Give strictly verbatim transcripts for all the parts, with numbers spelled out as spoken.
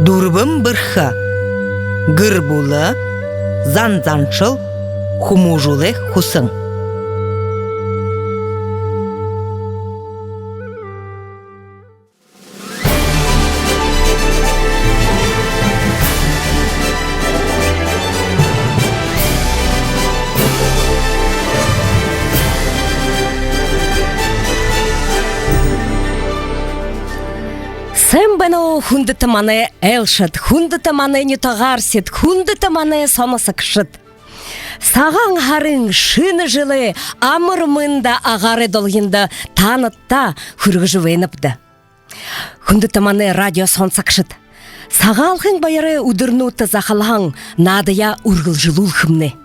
Дүрбэн бэрхэ: гэр бүлэ, зан заншал, хүмүүжүүлэй хүсэн. Сайн байна, хүндэтэ манай айлшад, хүндэтэ манай нютагаархид, хүндэтэ манай соносогшод. Сагаан һарын шэнэ жэлэй амар мэндэ агаарай долгиндо таанадта хүргэжэ байнабди. Хүндэтэ манай радио соносогшод, Сагаалганай баярай үдэрнүүдтэ захалһан наадаяа үргэлжэлүүлхэмнай.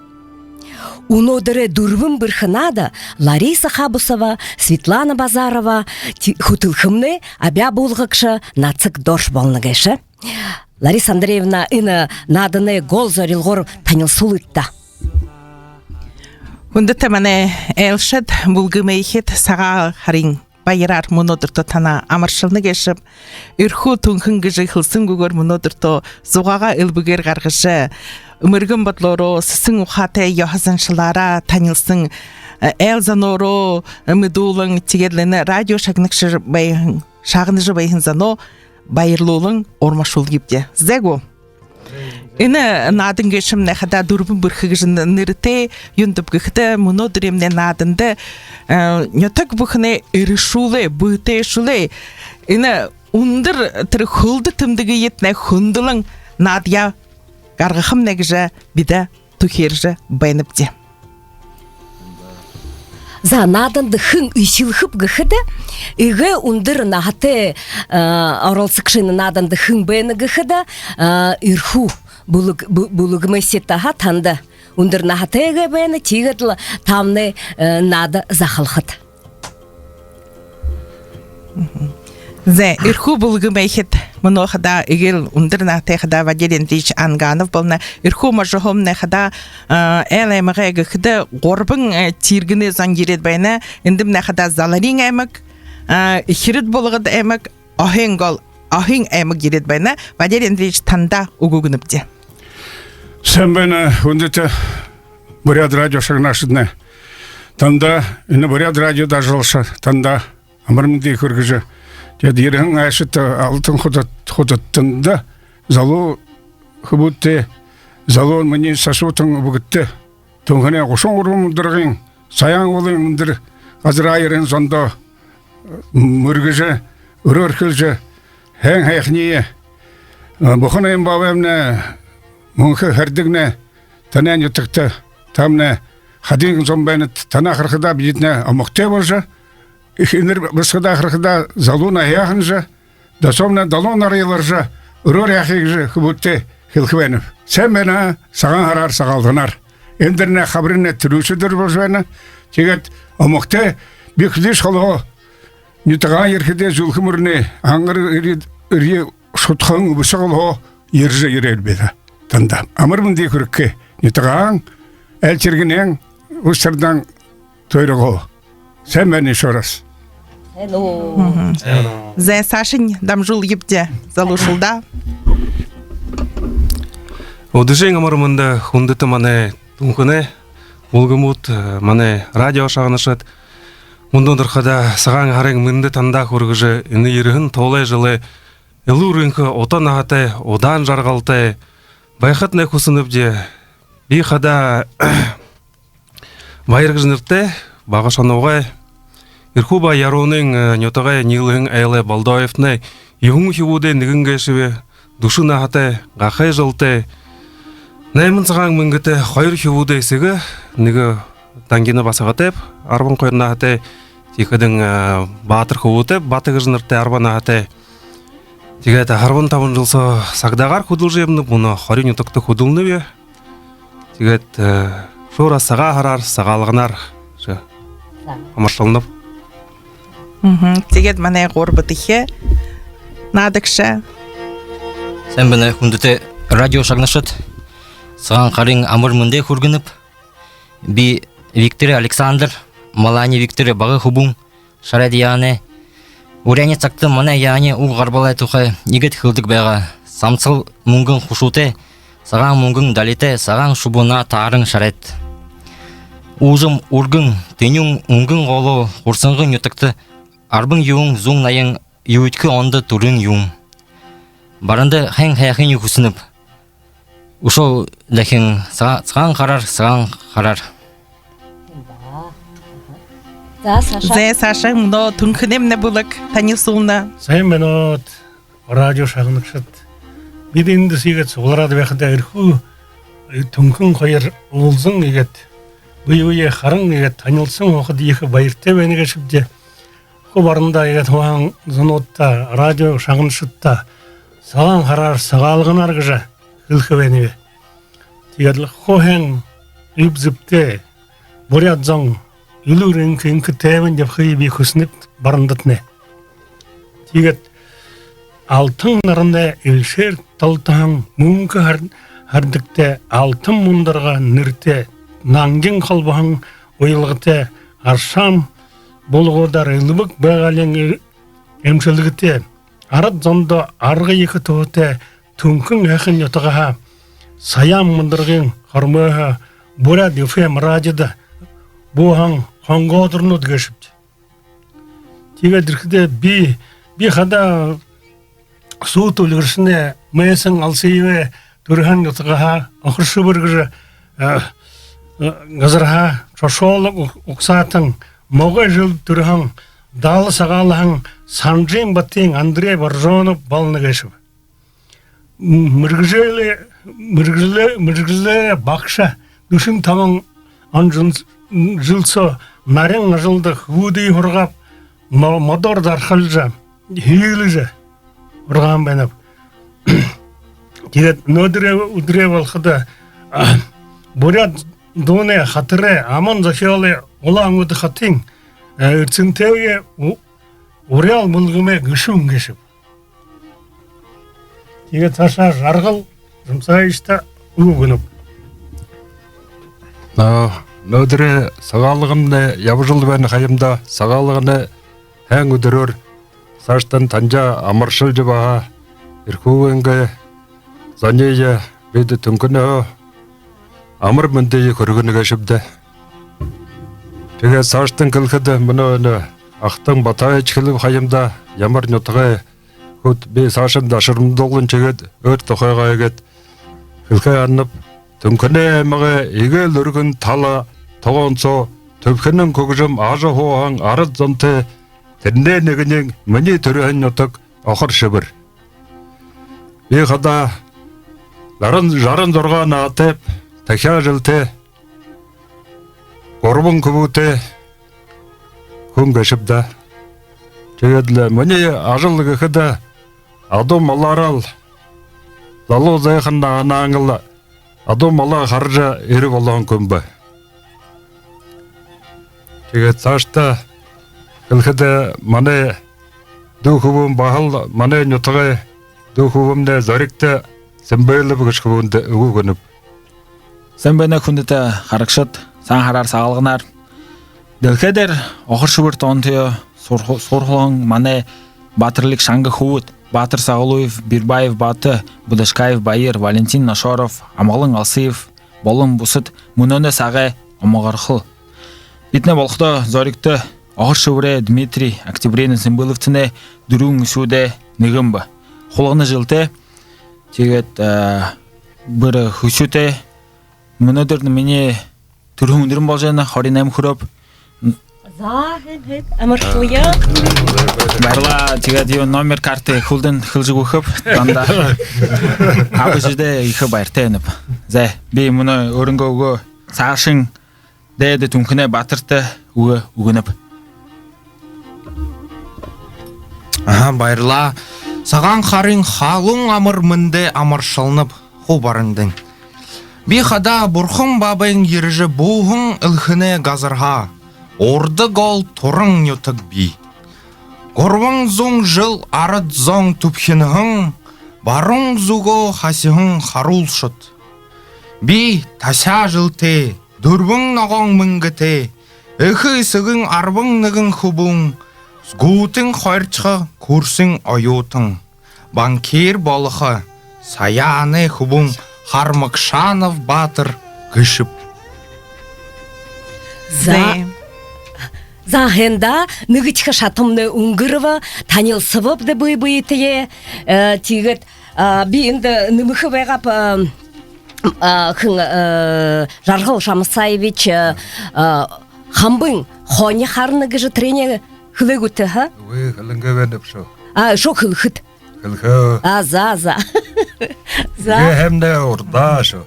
Мүнөөдэрэй дүрбэн бэрхэ наада Лариса Хабусова, Светлана Базарова ти-, хүтэлхэмнай, абяа буулгагша Нацаг Дорж болоно гээшэ. Лариса Андреевна, энэ нааданай гол зорилгоор танилсуулыт даа. Хүндэтэ манай айлшад, бүлгэмэйхид, Сагаан һарын баяраар мүнөөдэртөө танаа амаршална гээшэб. Эрхүү Түнхэн гэжэ хэлсэнгүйгөөр мүнөөдэртөө зугаагаа элбэгээр гаргажа, мэргэн бодолоороо, сэсэн ухаатай, ёһо заншалаараа танилсан, э, айл зоноороо мэдүүлэн, тиигээд лэ энэ радио шагнагша байһан, шагнажа байһан зоноо баярлуулан урмашуулнабди. Зай гү? Энэ наадан гээшэмнай хадаа дүрбэн бэрхэ гэжэ н-, нэрэтэй. Юундэб гэхэдэ, мүнөөдэрэймнай нааданда, э, нютаг бүхэнэй эрэшүүлэй, бүтэшүүлэй энэ үндэр тэрэ хүлдэ тэмдэгыетнай хүндэлэн наадаяа гаргахамнай гэжэ бидэ түхеэржэ байнабди. За, нааданда хэн эхилхэб гэхэдэ, эгээ үндэр наһатай, э, оролсогшын нааданда хэн байна гэхэдэ, э, Эрхүү бүлэг-, бү-, бүлэгмэйхид, аха, танда үндэр наһатай эгээ байна, тиигээд лэ таамнай, э, наада захалхат. Зай, Эрхүү бүлгэмэйхид, мүнөө хадаа эгээл үндэр наһатай хадаа Валерий Андреевич Анганов болоно. Эрхүү можоһоомнай хадаа, а, айл аймагай гэхэдэ, гурбан, э, тииргэнэй зон ерээд байна. Эндэмнай хадаа Залариин аймаг, а, Эхирэд-Булагад аймаг, Оһын гол, Оһын аймаг ерээд байна. Валерий Андреевич, танда үгэ үгэнэбди. Сайн байна, хүндэтэ Буряад радио шагнагшаднай. Танда, энэ Буряад радиодо ажаллаша, танда амар мэндые хүргэжэ, тиигээд ерэһэн айлшадта, алтан худад-, худадтанда, залуу хүбүүдтэ, залуу минии сасуутан үбгэдтэ Түнхэнэй гушан гурбан ударгын Саяан уулын үндэр газарһаа ерэһэн зондоо мүргэжэ, үреэр хэлэжэ, һайн һайханиие, а, бүхэнэй баабаймнай, мүнхэ һэридэгнай танай нютагта, таамнай хадын зон байнат, танаа харахада бидэтнай омогтой болжо, эхэнэр басагадаа харахада залуу наһаяа һанажа, досоомнай долоон наһа иларжа, үреэр һайхая гэжэ хүбүүдтэ хэлэхэ байнаб. Сайн байна, Сагаан һараар, Сагаалганаар. Эндэрнай хабаринай түрүүшын үдэр болжо байна. Тиигээд омогтой, би хэдышье холоһоо нютагаа ерэхэдээ, зүлхэ мүрэнэй ангар эрье, эрье шудхан үбшэ холоһоо ерэжэ ерээб даа. Танда амар мэндые хүргэхэ нютагаан, айл тииргэнэйнь, уһ сардаан тойрогоо. Сайн байна ещё раз. Сайн уу. Мгм. Сайн уу. Зай, саашань дамжуулыт даа, залуушуулда. Үдэшын амар мэндэ, хүндэтэ манай Түнхэнэй бүлгэмүүд, э, манай радио шагнагшад, мүнөөдэр хадаа Сагаан һарын мэндэ танда хүргэжэ, энэ ерэһэн туулай жэлээ элүүр энхэ, ута наһатай, удаан жаргалтай байхатнай хүсэнэбди. Би хадаа Баяр гэжэ нэрэтэй, Бага Шоноогой, Эрхүү ба Яруунын, э, нютагай ниилэһэн айлай Балдоевтанай юһэн хүбүүдэй нэгэн гээшэб, дүшэ наһатай, гахай жэлтэй, найман сагаан мэнгэтэй, хоёр хүбүүдэй эсэгэ, нэгэ дангина басагатайб, арбан хоёр наһатай, тиихэдэнь, э, баатар хүбүүтэйб, Бата гэжэ нэрэтэй, арба наһатай. Тиигээд арбан табан жэл соо Сагдаагаар хүдэлжэ ябанаб, мүнөө Хориин нютагта хүдэлнэб. Тиигээд, э, шуура Сагаан һараар, Сагаалганаар шэ. За. Амаршалнаб. Мгм. Тиигээд манай гурбадахи наадагша. Сайн байна, хүндэтэ радио шагнагшад. Сагаан һарын амар мэндэ хүргэнэб. Би Виктория Александр, Малани Виктория бага хүбүүн. Шарайда яанай. Уряанай сагта манай яанай уг гарбалай тухай иигээд хэлэдэг байгаа. самсал мүнгэн хушуутай, сагаан мүнгэн далитай, сагаан шубуунаа тааран шарайт. Уужам үргэн, тэнюун үнгэн голоо Хурсангын нютагта арбан юһэн зуун наян юһэдэхи ондо түрэн юм. Баранда хэн һайханиие хүсэнэб. Үшөө дахин сага-, сагаан хараар, сагаан хараар. За, Саша. За, Саша, мүнөө Түнхэнэймнай бүлэг танилсуулна. Сайн байна уу, радио шагнагшад. Бидэ эндэ иигээд суглараад байхадаа, Эрхүү, э, Түнхэн хоёр уулзан, иигээд бэе бэеэ харан, иигээд танилсан байхада ехэ баяртай байна гээшэбди. Хуу барандаа иигээд хуу һайн зонуудта, радио шагнагшадта сагаан хараар, Сагаалганаар гэжэ хэлэхэ байнаб. Тиигээд лэ хуу һайн эб зэбтэй буряад зон элүүр энхэ, энхэ тайбан ябахые би хүсэнэб барандатнай. Тиигээд алтан наранай элшээр толтоһон, мүнхэ һар-, һардагтай, алтан мундарга нэрэтэй, нангин холбоһон уялгатай, аршаан булагуудаар элбэг байгаалиин э-, эмшэлгэтэй, арад зондоо арга ехэ туһатай Түнхэн һайхан нютагһаа, Саяан мундаргын хормойһоо Буряад ФМ радиодо бууһан хонгоодорнууд гээшэбди. Тиигээд ерэхэдээ би, би хадаа суута үльгэршэнэй Майсан Алсыевай түрэһэн нютагһаа, Охор-Шэбэр гэжэ, э, э, газарһаа, шошоолог уг-, угсаатан, могой жэлдэ түрэһэн, дала сагаалһан Санжимбатын Андрей Боржонов болоно гээшэб. М-, мэргэжэлээ, мэргэжэлээ, мэргэжэлээрээ багша, дүшэн табан он жэл, жэл соо нарин ажалда хүбүүдые һургааб, мо-, модоор дархалжа, һиилэжэ һургаһан байнаб. Тиигээд мүнөөдэрэй үдэрөө болоходо, а, буряад дуунай, хатарай, аман зохёолой Улаан-Үдэ хотын, э, эрдэмтэдэй у-, уряал бүлгэмэй гэшүүн гээшэб. Тиигээд саашаа Жаргал Жамсаевичта үгэ үгэнэб. А, мүнөөдэрэй Сагаалганнай ябажал байна ха юм даа. Сагаалганай һайн үдэрөөр саашадаа танаа амаршалжа байха. Эрхүүгэй зониие бидэ Түнхэнһөө амар мэндые хүргэнэ гээшэбди. Тиигээд саашадаа хэлэхэдэ, мүнөө энэ Ахтан Батаевич хэлэбэ ха юм даа, ямар нютагай хүбүүд, би саашань дашарамдуулан тиигээд өөр тухайгаа иигээд хэлэхэ һанааб. Түнхэнэй аймагай эгээл үргэн тала тогоон соо түбхинэн хүгжэм ажаһууһан арад зонтой, тэрэнэй нэгэниинь минии түрэһэн нютаг Охор-Шэбэр. Би хадаа жаран, жаран зургаан наһатайб, тахяа жэлтэй, гурбан хүбүүтэй хүн гээшэб даа. Тиигээд лэ минии ажал гэхэдэ, адуу малаараа л, залуу зайхан наһанһаа л адуу малаа хаража ерээ болоһон хүн бэ. Тиигээд саашадаа хэлэхэдэ, манай дүү хүбүүмнай баһал, манай нютагай дүү хүбүүмнай Зоригто Сэмбэлэб гэжэ хүбүүндэ үгэ үгэнэб. Сайн байна, хүндэтэ харагшад, сагаан һараар, Сагаалганаар. Дэлхэй дээрэ Охор-Шэбэр тоонтоёо суурха-, суурхуулһан манай баатарлиг шанга хүбүүд Баатар Сагалуев, Бирбаев Баата, Будашкаев Баир, Валентин Ношоров, Амгалан Алсыев болон бусад мүнөөнэй сагай омогорхол. Бидэнэй болоходоо Зоригто Охор-Шэбэрэй Дмитрий Октябринын Сэмбэлэбтэнэй дүрбэн үхибүүдэй нэгэн бэ. Хулгана жэлтэй. Тиигээд, э, бүри хүсэтэй. Мүнөөдэр минии түрэһэн үдэрынь боложо байна, хорин найман хүрөөб. За, һайн, һайн. Амаршалъя. Баярлаа. Тиигээд юу, номер карта хүлдэн хэлэжэ үгэхэб дандаа. Аба эжыдээ ехэ баяртай байнаб. За, би мүнөө өөрынгөө үгөө саашань дээдэ Түнхэнэй баатарта үгэ үгэнэб. Аха, баярлаа. Сагаан һарын халуун амар мэндэ амаршалнаб хуу барандань. Би хадаа Бурхан баабайн ерэжэ бууһан Элхэнэй газарһаа, Урда Гоол Туран нютаг би. Гурбан зуун жэл арад зон түбхинэһэн, баруун зүгөө хасаһан харуулшад. Би тахяа жэлтэй, дүрбэн ногоон мэнгэтэй, эхэ эсэгын арбан нэгэн хүбүүн, сгүүтэн хорьтохо курсын оюутан, банкир болохо Саяанай хүбүүн Хармагшаанов баатар гээшэб. За. Зэ. За, һайн даа, нэгэдэхи шатамнай үнгэрбэ, танилсабабди бэе бэетэеэ. Э, тиигээд, а, би эндэ нэмэхэ байгааб, а, а, хэн, э, Жаргал Жамсаевич, э, а, хамбын хони харана гэжэ тэрэниие хэлээ гүт, ха? Үгы, хэлэнгүй байнаб шүү. А, үшөө хэлэхэт. Хэлэхэ. А, за, за. За. Үгы, һайн даа, урдаа шүү.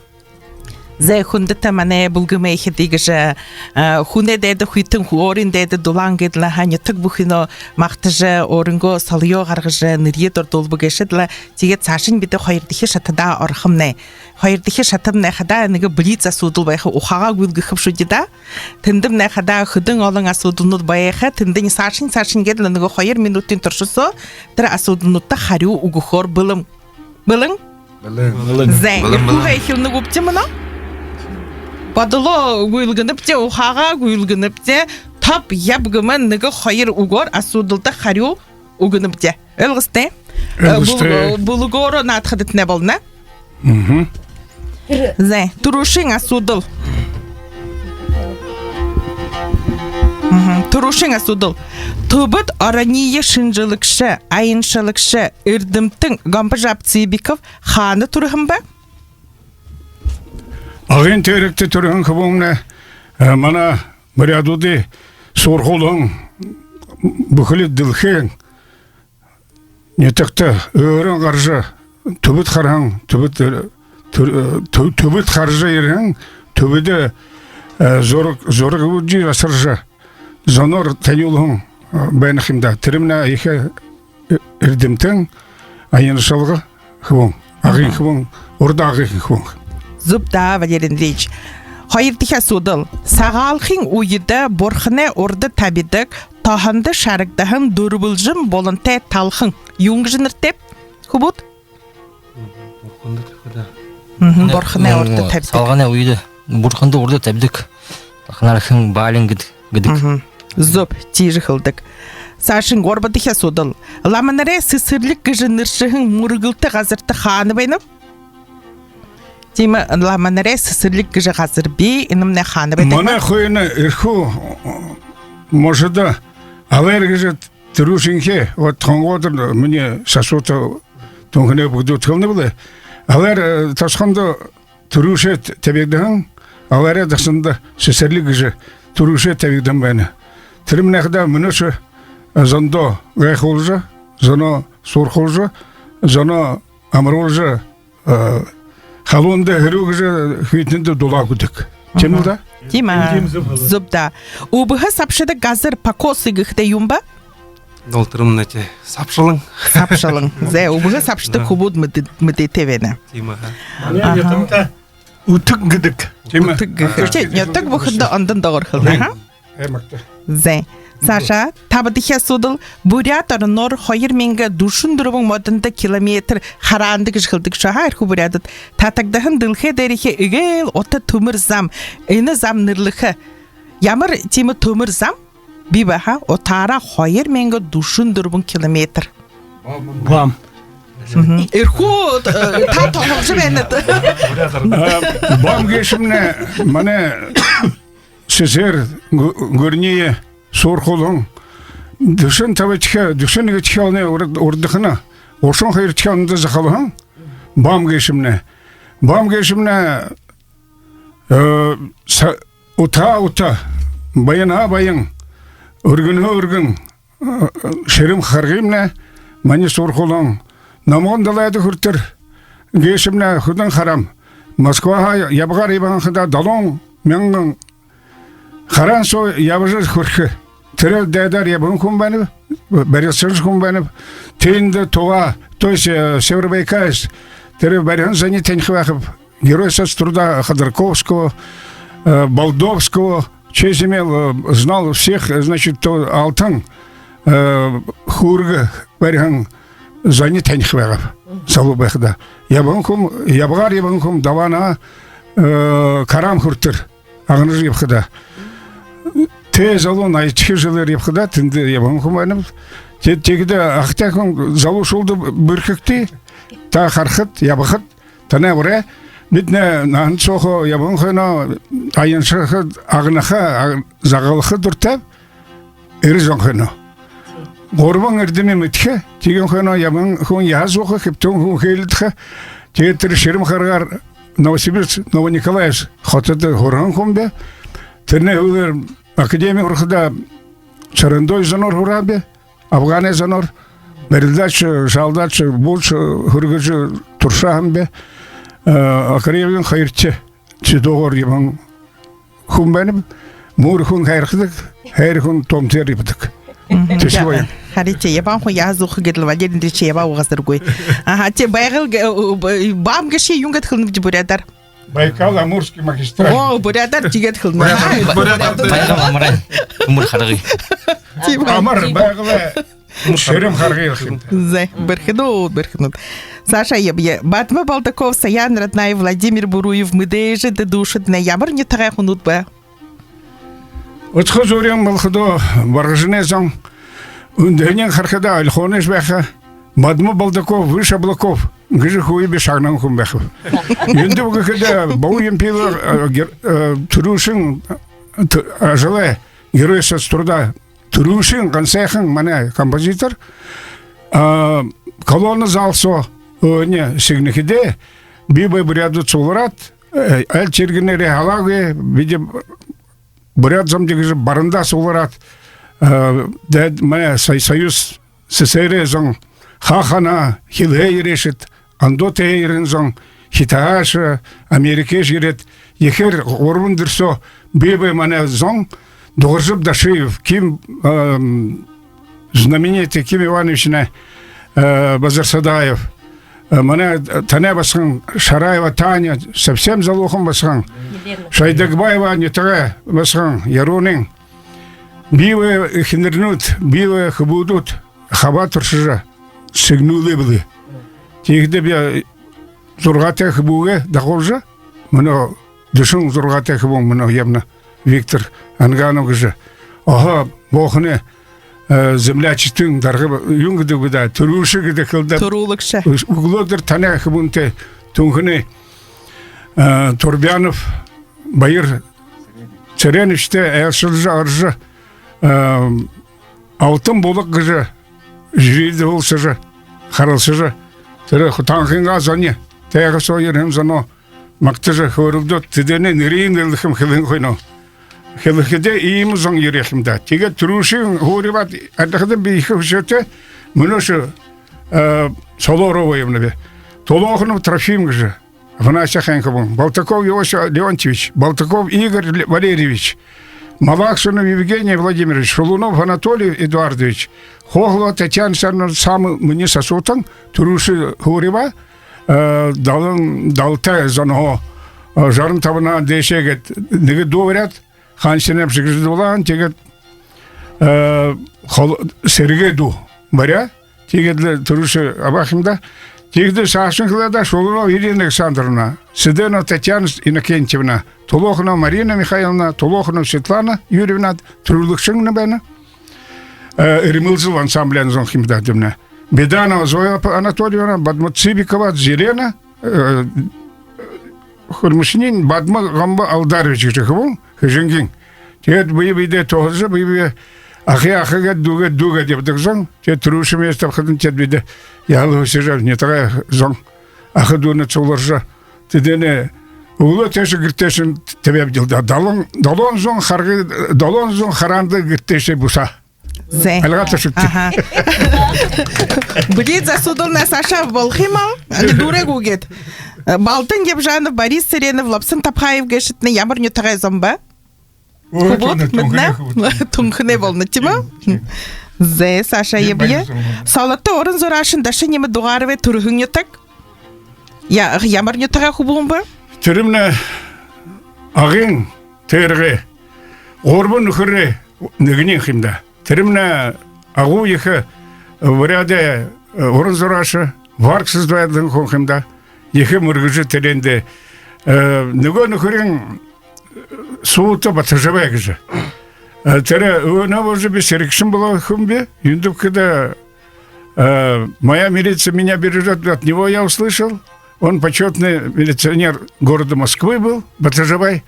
Зэ, хүндэтэ манай бүлгэмэй эхэ, тиигэжэ, а, хүнэй дайда хүйтэн, ху-, өөрын дайда дулаан гээд лэ һаа, нютаг бүхэнөө магтажа, өөрынгөө солоёо гаргажа, нэрье дурдуулба гээшэт лэ. Тиигээд саашань бидэ хоёрдохи шатадаа орохомнай. Хоёрдохи шатамнай хадаа нэгэ блиц асуудал байха, ухаагаа гүйлгэхэбши даа. Тэндэмнай хадаа хэдэн олон асуудалнууд байха, тэндэнь саашань, саашань гээд лэ нэгэ хоёр минутын турша соо тэрэ асуудалнуудта харюу үгэхөөр. Бэлэн? Бэлэн? Бэлэн. Зэ, бэлэн, Эрхүү бэлэн. Эхилнэ гүбди мүнөө? Бодолоо гүйлгэнэбди, ухаагаа гүйлгэнэбди, топ яб гэмээр нэгэ хоёр үгөөр асуудалда харюу үгэнэбди. Ойлгостой? Э, ойлгостой. Бүл-, бүлгөөрөө наадахадатнай болоно. Мгм. Зэ, түрүүшын асуудал. Мгм, түрүүшын асуудал. Түбэд орониие шэнжэлэгшэ, аяншалагша, эрдэмтэн Гомбожаб Цыбиков хаана түрэһэн бэ? Агын тээрэгтэ түрэһэн хүбүүмнай, э, манай буряадуудые суурхуулһан, бүхэли дэлхэйн нютагта өөрөөн гаража, түбэд хараһан, түбэд, э, түр-, э, тү-, түбэд хаража ерэһэн, түбэдэ, э, зураг, зурагуудые асаржа, зоноор таниулһан, э, байна ха юм даа. Тэрэмнай ехэ, э, эрдэмтэн, аяншалга хүбүүн. Агын хүбүүн, урда агын хүбүүн. Зүб даа, Валерий Андреевич. Хоёрдохи асуудал. Сагаалгын үедэ бурханай урда табидаг тоһондо шарагдаһан дүрбэлжэм булантай талхан юун гэжэ нэрэтэйб, хүбүүд? Бурханда табидаг. Мгм, бурханай урда табидаг. Сагаалгын үедэ бурханда урда табидаг талханаар хэн, баалин гээд-, гэдэг. Мгм. Зүб, тиижэ хэлдэг. Саашань гурбадахи асуудал. Ламанарай сэсэрлиг гэжэ нэршэһэн мүргэлтэ газарта хаана байнаб? Тиимэ, ламанарай сэсэрлиг гэжэ газар бии, энэмнай хаана байдаг? Манай хойно Эрхүү можодо Алайр гэжэ түрүүшынхиеэ, вот, хонгоодор минии сасуута түнхэнэй бүгэдүүд хэлэнэ бэлэй. Алайр, э, тосхондо түрүүшээ табигдаһан, Алайрай дасанда сэсэрлиг гэжэ түрүүшээ табигдаһан байна. Тэрэмнай хадаа мүнөөшье, э, зондоо гайхуулжа, зоноо суурхуулжа, зоноо амаруулжа, э, халуунда хэрүүгэжэ, хүйтэнэндэ дулаа гэдэг. Тиимэл даа? Тиимэ. Тиимэ, зүб хэлээ. Зүб даа. Үбһэ сабшадаг газар, покосы гэхэдээ юун бэ? Дултарам нэтэ сабшалан. Сабшалан. Зэ, үбһэ сабшадаг хүбүүд мэдэ-, мэдээтэй байна. Тиимэ, аха. Манай нютагта үтэг гэдэг. Тиимэ. Үтэг гэхэ. Тээ, нютаг бүхэндэ ондоо доогуур хэлэнэ, аха. Аймагта. Зэ. Саашаа, табадахи асуудал. Буряад ороноор хоёр мянга дүшэн дүрбэн модондо километр хараанда гэжэ хэлдэг шуу, аха, Эрхүү буряадууд. Татагдаһан дэлхэй дээрэхи эгээл ута түмэр зам. Энэ зам нэрлэхэ. Ямар тиимэ түмэр зам бии бэ, аха? Утаараа хоёр мянга дүшэн дүрбэн километр. Бам. Мгм. Эрхүү, э, та тоолжо байнат. Э, Бам гээшэмнай манай сэсэр гү-, гүрэнэй суурхуулһан, дүшэн табадахи, дүшэн нэгэдэхи онуур-, урдахана, гушан хоёрдохи ондо захалһан Бам гээшэмнай. Бам гээшэмнай, э, са-, утаа ута, баянһаа баян, үргэнһөө үргэн, э, шэрэм харгымнай манай суурхуулһан. Номгон далайда хүрэтэр гээшэмнай хэдэн хараам. Москваһаа ябагаар ябаһан хадаа далан мянган хараан соо ябажа хүрэхэ. Тэрэ дайдаар ябаһан хүн байнаб, барилсажа хүн байнаб. Тэндэ тугаа, то есть, э, Северобайкальск, тэрэ бариһан зониие танихаб байхаб. Герой Союза труда Ходорковского, э, Болдовского, честь имел, э, знал всех, э, значит, то алтан, э, хүүргэ бариһан зониие танихаб байгааб. Залуу байхадаа. Ябаһан хүм, ябагаар ябаһан хүм даланһаа, э, Карам хүрэтэр агнажа ябахадаа. Тээ залуу найдахи жэлээр ябахадаа, тэндэ ябаһан хүн байнаб. Тиигээд, тиигээд ахатай хүн залуушуулда бэрхэгты. Та харахат, ябахат, танай урай. Бидэ наһан соохи ябаһан хойноо аяншаха, агнаха, аг-, загалха дуратайбди. Эрэ зон хойноо. Гурбан эрдэми мэдэхэ, тиигэһэн хойноо ябаһан хүн яһа зууха, хэбтэһэн хүн хээлдэхэ. Тиигээд тэрэ шэрэм харгыгаар Новосибирск, Новониколаевск хотодо һураһан хүм би. Тэрэнэй һүүлээр академи һурахадаа Шарандой зоноор һураһан би. Афганай зоноор. Барилдаашье, шалдаашье, булшье хүргэжэ туршаһан би. Э, Акариевын хоёрдохи дзюдогоор ябаһан хүн байнаб. Муур хүн хайрхадаг, хайр хүн томтор ябадаг. Мгм. Тэшээ. Харин тээ, ябаһан хүн яһа зууха гээд лэ Валерий Андреевич ябаа угасаргүй. Аха, тээ Байгал гэ-, э, э, б-, баам гээшые юун гээд хэлэнэбди буряадаар? Байкал-Амурский магистраль. О, буряадаар тиигээд хэлэнэ. Буряадаар, буряадаар. Байгал амарай. Түмэр харгы. Тиимэ, амар тиимэ. Байгал шэрэм харгы хэлэнэ. Зэ, бэрхэнүүд, бэрхэнүүд. Саашаа ябая. Бадма Балдаков, Саян Раднаев, Владимир Буруев, мэдээжэ эдэ дуушаднай ямар нютагай хүнүүд бэ? Удха зуурын болоходоо Баргажанай зон, үндэһэниинь харахада, Ольхоныш байха, Бадма Балдаков, выше облаков гэжэ хүйбэ шагнаһан хүн байхаб. Юундэб гэхэдэ, Баба Ямпилов, э, гер-, э, түрүүшын, э, т-, ажалай Герой соц труда түрүүшын гансайхан манай композитор, а, колонный зал соо, э, нэ, сэгнэхэдээ, би бай буряадууд суглараад, э, аль тиргэнээрээ халаагүй, бидэ буряад зомди гэжэ барандаа суглараад, э, дээд манай Сой-, Союз СССР-эй зон, хахана, хилһээ ерээшэд, ондоо тээһээ ерэһэн зон, Хитаһаашье, Америкаһаашье ерээд, ехээр гурбан дүрсөө би бай манай зон, Дугаржаб Дашиев, Ким, эм, знаменитый Ким Ивановичнай, э, Базарсадаев, э, манай, э, танай басаган Шараева Таня, совсем залуухан басаган, Шайдагбаева нютагай басаган, Яруунын. Би бай эхэнэрнүүд, би бай хүбүүдүүд хабаа туршажа, сэгнүүлээ бэлэй. Тиихэдэ би зургаатай хүбүүгээ дахуулжа, мүнөө дүшэн зургаатай хүбүүн мүнөө ябана, Виктор Анганов гэжэ. Охо, боохоной, э, землячествын дарга, юун гэдэг бэ даа, түрүүлэгшэ гэдэг хэлэнэ. Түрүүлэгшэ. Үглөөдэр танай хүбүүнтэй Түнхэнэй, э, Турбянов Баир Цыреновичтэй айлшалжа, орожо, э, Алтан Булаг гэжэ жюридэ уулзажа, харалсажа, тэрэ Хутанхынгаа зониие, тайга соо ерэһэн зоноо магтажа, хөөрэлдөөд, тэдэнэй нэрыень нэрлэхэм, хэлэһэн хойноо. Хэлэхэдээ, иимэ зон ерээ юм даа. Тиигээд түрүүшын һуури абаад, адахада би ехэ хүсөөтэй, мүнөөшье, э, Солоороо ябанаб би. Тулууханов Трофим гэжэ, Афанасий ахайн хүбүүн, Балтаков Иосиф Леонтьевич, Балтаков Игорь Ле-, Валерьевич, Малаксанов Евгений Владимирович, Шулунов Анатолий Эдуардович, Хохлова Татьяна Александровна, самый минии сасуутан, түрүүшын һуури абаа, э, далан, далатай зонһоо, э, жаран табанһаа дээшээ гээд нэгэ дуу баряад, Хан Сэнэб шэгжэ дуулаһан, тиигээд, э, хол-, сэрэгэй дуу баряа. Тиигээд лэ түрүүшые абаха юм даа. Тиихэдэ саашань хэлээ даа, Шулунова Ирина Александровна, Сэдэнова Татьяна Иннокентьевна, Тулууханова Марина Михайловна, Тулууханова Светлана Юрьевна, түрүүлэгшэнь байна. Э, Эрмэлзэл ансамблиин зон юм даа дэмнэ. Беданова Зоя Анатольевна, Бадма Цыбикова Зелена, э, Хурмушнин Бадма Гамба Алдарович гэжэ хүбүүн, Хэжэнгын. Тиигээд бэе бэедээ туһалжа, бэе бэе аха аха гээд, дүү гээд дүү гээд ябадаг зон. Тиигээд түрүүшын место абахадань, тиигээд бидэ яһала хүсэжэ, нютагай зон, аха дүүнэй сугларжа, тэдэнээ үглөө тээшэ гэртээшэнь табяабди даа. Долоон, долоон зуун харгы, долоон зуун хараанда гэртээшээ бусаа. Зэ. Альга ташыт. Аха. Бэлэй, асуудалнай саашаа болохо юм аа. Али дүүрээ гү гээд. Балтан Ябжанов, Борис Цыренов, Лопсон Тапхаев гээшэтнай ямар нютагай зон бэ? Ой, хүбүүд, Түнхэнэй, мэдэнэ? Түнхэнэй. Түнхэнэй болоно, тиимэ? Тиимэ, тиимэ. Зэ, саашаа ябая. Солото уран зураашан Дашанима Дугаровай түрэһэн нютаг? Я-, ямар нютагай хүбүүн бэ? Тэрэмнай Агын тойрогой гурбан нүхэрэй нэгэниинь юм даа. Тэрэмнай агуу ехэ, э, буряадай, э, уран зурааша, варксыз байдалһан хүн юм даа. Ехэ мүргэжэ тэрээндээ, э, нүгөө нүхэрынь Суута Батожабай гэжэ. Э, тэрэ өөһэнөө уже би сэрэгшэн болоо хүм би, юундэб гэхэдэ, Э, «Моя милиция меня бережёт», от него я услышал. Он почётный милиционер города Москвы был, Батожабай,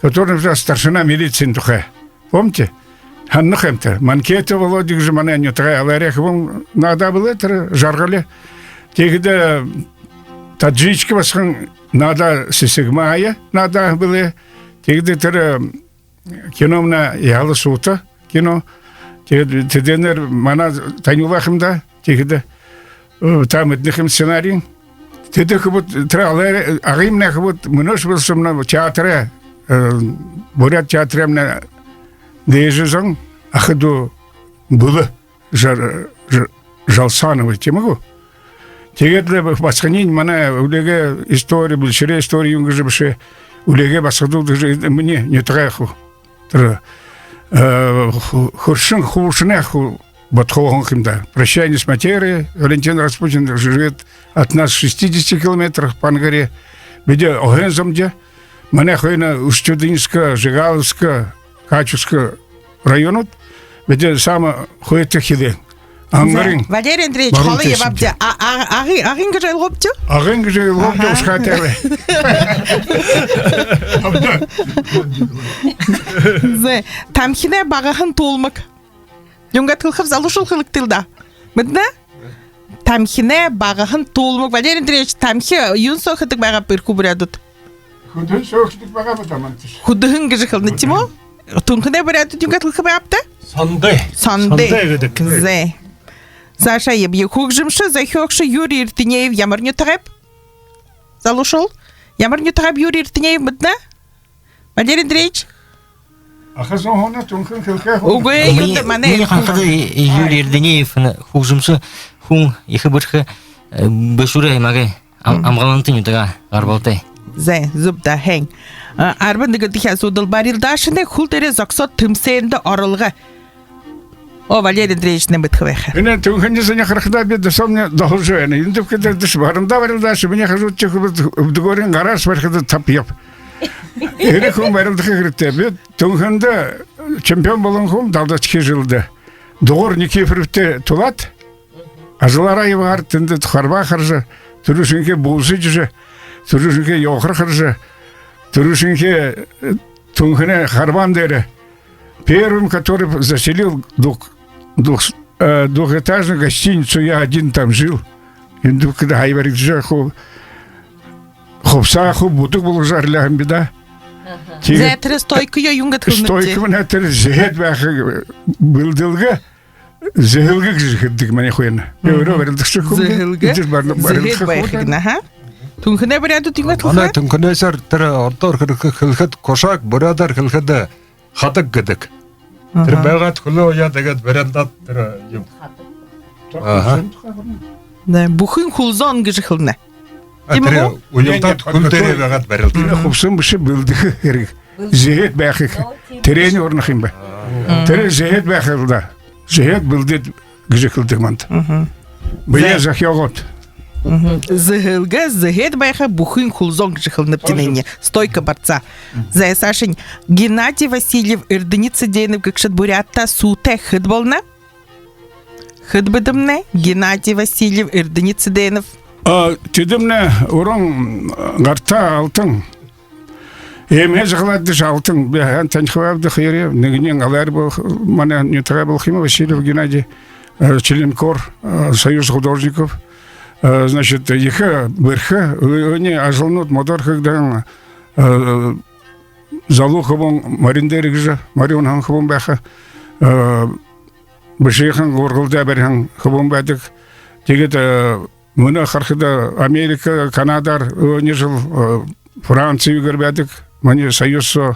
который, например, старшина милиции тухай. Помните? Һанаха юмта. Манкетов Володя гэжэ манай нютагай Алайрай хүбүүн наадаа бэлэй, тэрэ Жаргали. Тиихэдэ таджичка басаган наадаа, Сэсэгмая наадаа бэлэй. Тиихэдэ тэрэ кино мүнөө яһала суута кино. Тиигээд тэдэнэр манай танюулаа юм даа. Тиихэдэ, э, та мэдэнэ юм сценарий. Тэдэ хүбүүд, тэрэ Алай-, Агын манай хүбүүд мүнөөшье болошомнай театрай, э, буряад театрай мүнөө дээжэ зон аха дүү Бүлэ Жар-, Жа-, Жалсанова, тиимэ гү? Тиигээд лэ басаганиинь манай үлэгэй истори, бэлшэрэй истори юун гэжэ бэшээ, үлэгэй басагадууд гэжэ, минии нютагай хуу. Тэрэ, э, ху-, хүршэн хуушанай хуу бодхооһон юм даа. «Прощание с материей», Валентин Распутин живёт от нас в шестидесяти километрах по Ангаре. Бидэ Охын зомди, манай хойно Усть-Удынска, Жигаловска, Качурска районууд, бидэ саамай хойто хилээн. Ангарын. Валерий Андреевич, холо ябабди. А, а, Агын, Агын гэжэ ойлгообди? Агын гэжэ ойлгообди, аха, ушхаатай бай. Зэ, «Тамхинай багахан туулмаг». Юун гээд хэлэхэб, залуушуул, хэлэгты даа. Мэдэнэ? «Тамхинай багахан туулмаг». Валерий Андреевич, тамхи юун соо хэдэг байгааб, Эрхүү буряадууд? Хүдэһэн соо хэдэг байгаа бэ даа манташ. Хүдэһэн гэжэ хэлэнэ, тиимэ гү? Түнхэнэй буряадууд юун гээд хэлэхэ байгааб даа? Сондой. Сондой. Сондой гэдэг. Зэ. Саашаа ябая. Хүгжэмшэ, зохёогшо Юрий Ирдынеев ямар нютагайб? Залуушуул, ямар нютагайб Юрий Ирдынеев, мэдэнэ? Валерий Андреевич? Аха зон һоноо Түнхэн хэлэхэ. Үгы, минии, хүндэ манай минии һанахада, Юрий Ирдынеев, хүгжэмшэ хүн, ехэ бэрхэ, э, Бэшүүрэй аймагай, Ам-, Амгаланта нютагай гарбалтай. Зэ, зүб даа, һайн. А, арбан нэгэдэхи асуудал. Барилдаашанай хүл дээрээ зогсоод, тэмсээндэ оролго. О, Валерий Андреевич, нэмэдхэ байха. Энэ Түнхэнэй зониие харахада, би досоомни доһолжо байна. Юундэб гэхэдэ, дэш барандаа барилдааша, минии хажуудахи хүбүүд үбдэгөөрнь гаража барихада таб яб. Эрэ хүн барилдаха хэрэгтэй. Би Түнхэндэ чемпион болоһон хүн далдашахи жэлдэ. Дугар Никифоровтай тулаад, ажалаараа ябаһаар тэндэ харбаа хаража, түрүүшынхиеэ бууза эдижэ, түрүүшынхиеэ ёохор хаража, түрүүшынхиеэ, э, Түнхэнэй харбаан дээрэ первым, который заселил двух-, двух-, э, двухэтажную гостиницу, я один там жил. Юундэб гэхэдэ, һая баригдажа ху-, хубсаһа хуу будаг болгожо арилаа һэм би даа. Аха. Тиигээд зэ, тэрэ стойкаяа юун гээд хэлэнэб? Стойка мүнөө тэрэ зэһээд байха бэлдэлгэ, зэһэлгэ гэжэ хэлэдэг манай хойно. Би өөрөө барилдагша хүн. Зэһэлгэ. Эдир барна-, зэһээд барилдаха байха хүн гэнэ, аха. Түнхэнэй буряадууд юун гээд хэлэхэ? Манай Түнхэнэй саар тэрэ ородоор хэлэхэ, хэлэхэдэ, кушак, буряадаар хэлэхэдэ хадаг гэдэг. Аха. Тэрэ байгаад хүлөө уяад, тиигээд барандаад тэрэ юм. Аха. Нэ, бүхын хүл зон гэжэ хэлэнэ. А, тиимэ гү? Тэрэ уялдаад хүл дээрээ байгаад барилдадаг. Энэ хубсаһан бэшэ, бэлдэхэ хэрэг. Зэһээд байха. Тэрэниие орнохо юм бэ. Мгм. Тэрэ зэһээд байха лэ даа. Зэһээд, бэлдээд гэжэ хэлэдэг манда. Мгм. Бэеэ зэ-, зохёогоод. Мгм. Зэһэлгэ, зэһээд байха, бүхын хүл зон гэжэ хэлэнэбди энээниие. Стойка борца. Зэ, саашань. Геннадий Васильев Эрдэни Цыденов гэгшэд буряадта суутай хэд болоно? Хэд бидэмнай? Геннадий Васильев, Эрдэни Цыденов. А, тэдэмнай уран гартаа алтан. Эмхи захалаад дэш алтан. Би һайн танихаб даа хоёрые. Нэгэниинь Алайр бол-, манай нютагай болохо юм, Васильев Геннадий, э, членкор, э, Союз художников. Э, значит, ехэ бэрхэ, өө-, өөһэниинь ажалнууд модоор хэгдэһэн, э, залуу хүбүүн, морин дээрэ гэжэ, мори унаһан хүбүүн байха. Э, бэшэһэн, гургалда бариһан хүбүүн байдаг. Тиигээд, э, мүнөө харахада, Америка, Канадаар өөһэниинь жэл, э, Франци юугээр байдаг. Манай Союз, э,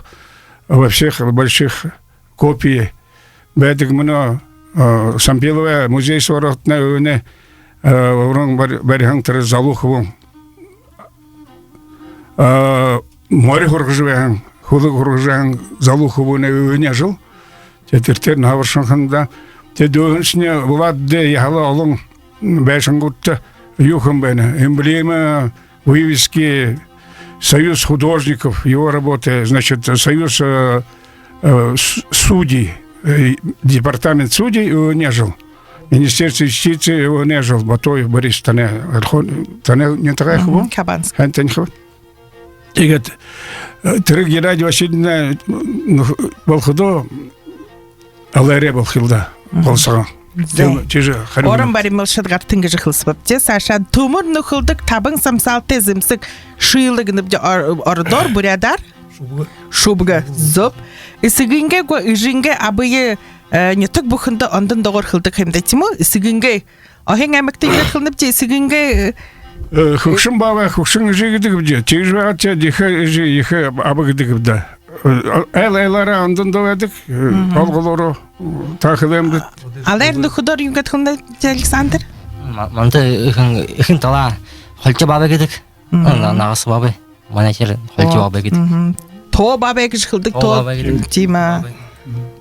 во всех больших копии байдаг. Мүнөө, э, Сампиловай музей соо ороотнай, өөһэниинь, э, уран бари-, бариһан тэрэ залуу хүбүүн. А, мори һургажа байһан, хүлэг һургажа байһан залуу хүбүүнэй өөһэниинь ажал. Тэ тэрэ тэрэнь хабаршанханда. Тэ дүүһэншни Влад дэ яһала олон байшангуудта юу хэһэн байна. Эмблема, вывески, Союз художников, его работы, значит, Союз, э, э, с-, судей, э, департамент судей, өөһэниинь ажал. Министерство юстиции, его не жил, Батоев Борис, танай, Верхон-, танай нютагай хүн. Мгм, Кабанск. Хэн таниха. Тиигээд, э, тэрэ Геннадий Васильевна, э, нөх-, болоходоо, Алаарай болохол даа. Мгм. Болсогон. Зэ. Тиимэ, тиижэ харюу. Орон барималшад гартан гэжэ хэлсэбэбди. Саашаа: түмэр нүхэлдэг табан самсаалтай зэмсэг шыла гэнэбди ор-, ородоор, буряадаар? Шубга. Шубга. Зүб. Эсэгынгээ гү, эжынгээ, абые, э, нютаг бүхэндэ ондоо дугаар хэлдэг юм даа, тиимэ гү? Эсэгынгээ. Охин аймагта иигээд хэлэнэбди, эсэгынгээ, э, э, хүгшэн баабай, хүгшэн эжы гэдэгбди. Тиижэ байгаад, ехэ эжы, ехэ аба гэдэгбди. Э, айл айлаараа ондоо байдаг, э, мгм, гол голоороо, э, таа хэлээмди. Алаар нүхэдөөр юун гээд хэлэнэбди, Александр? Ма-, манда эхин, эхин талаа Хольжо баабай гэдэг. Мгм. На-, Нагаса баабай. Манай тэрэ Хольжо баабай гэдэг. Мгм. Тоо баабай гэжэ хэлдэг, Тоо тоо. Баабай гэдэг. Тиимэ. Баабай.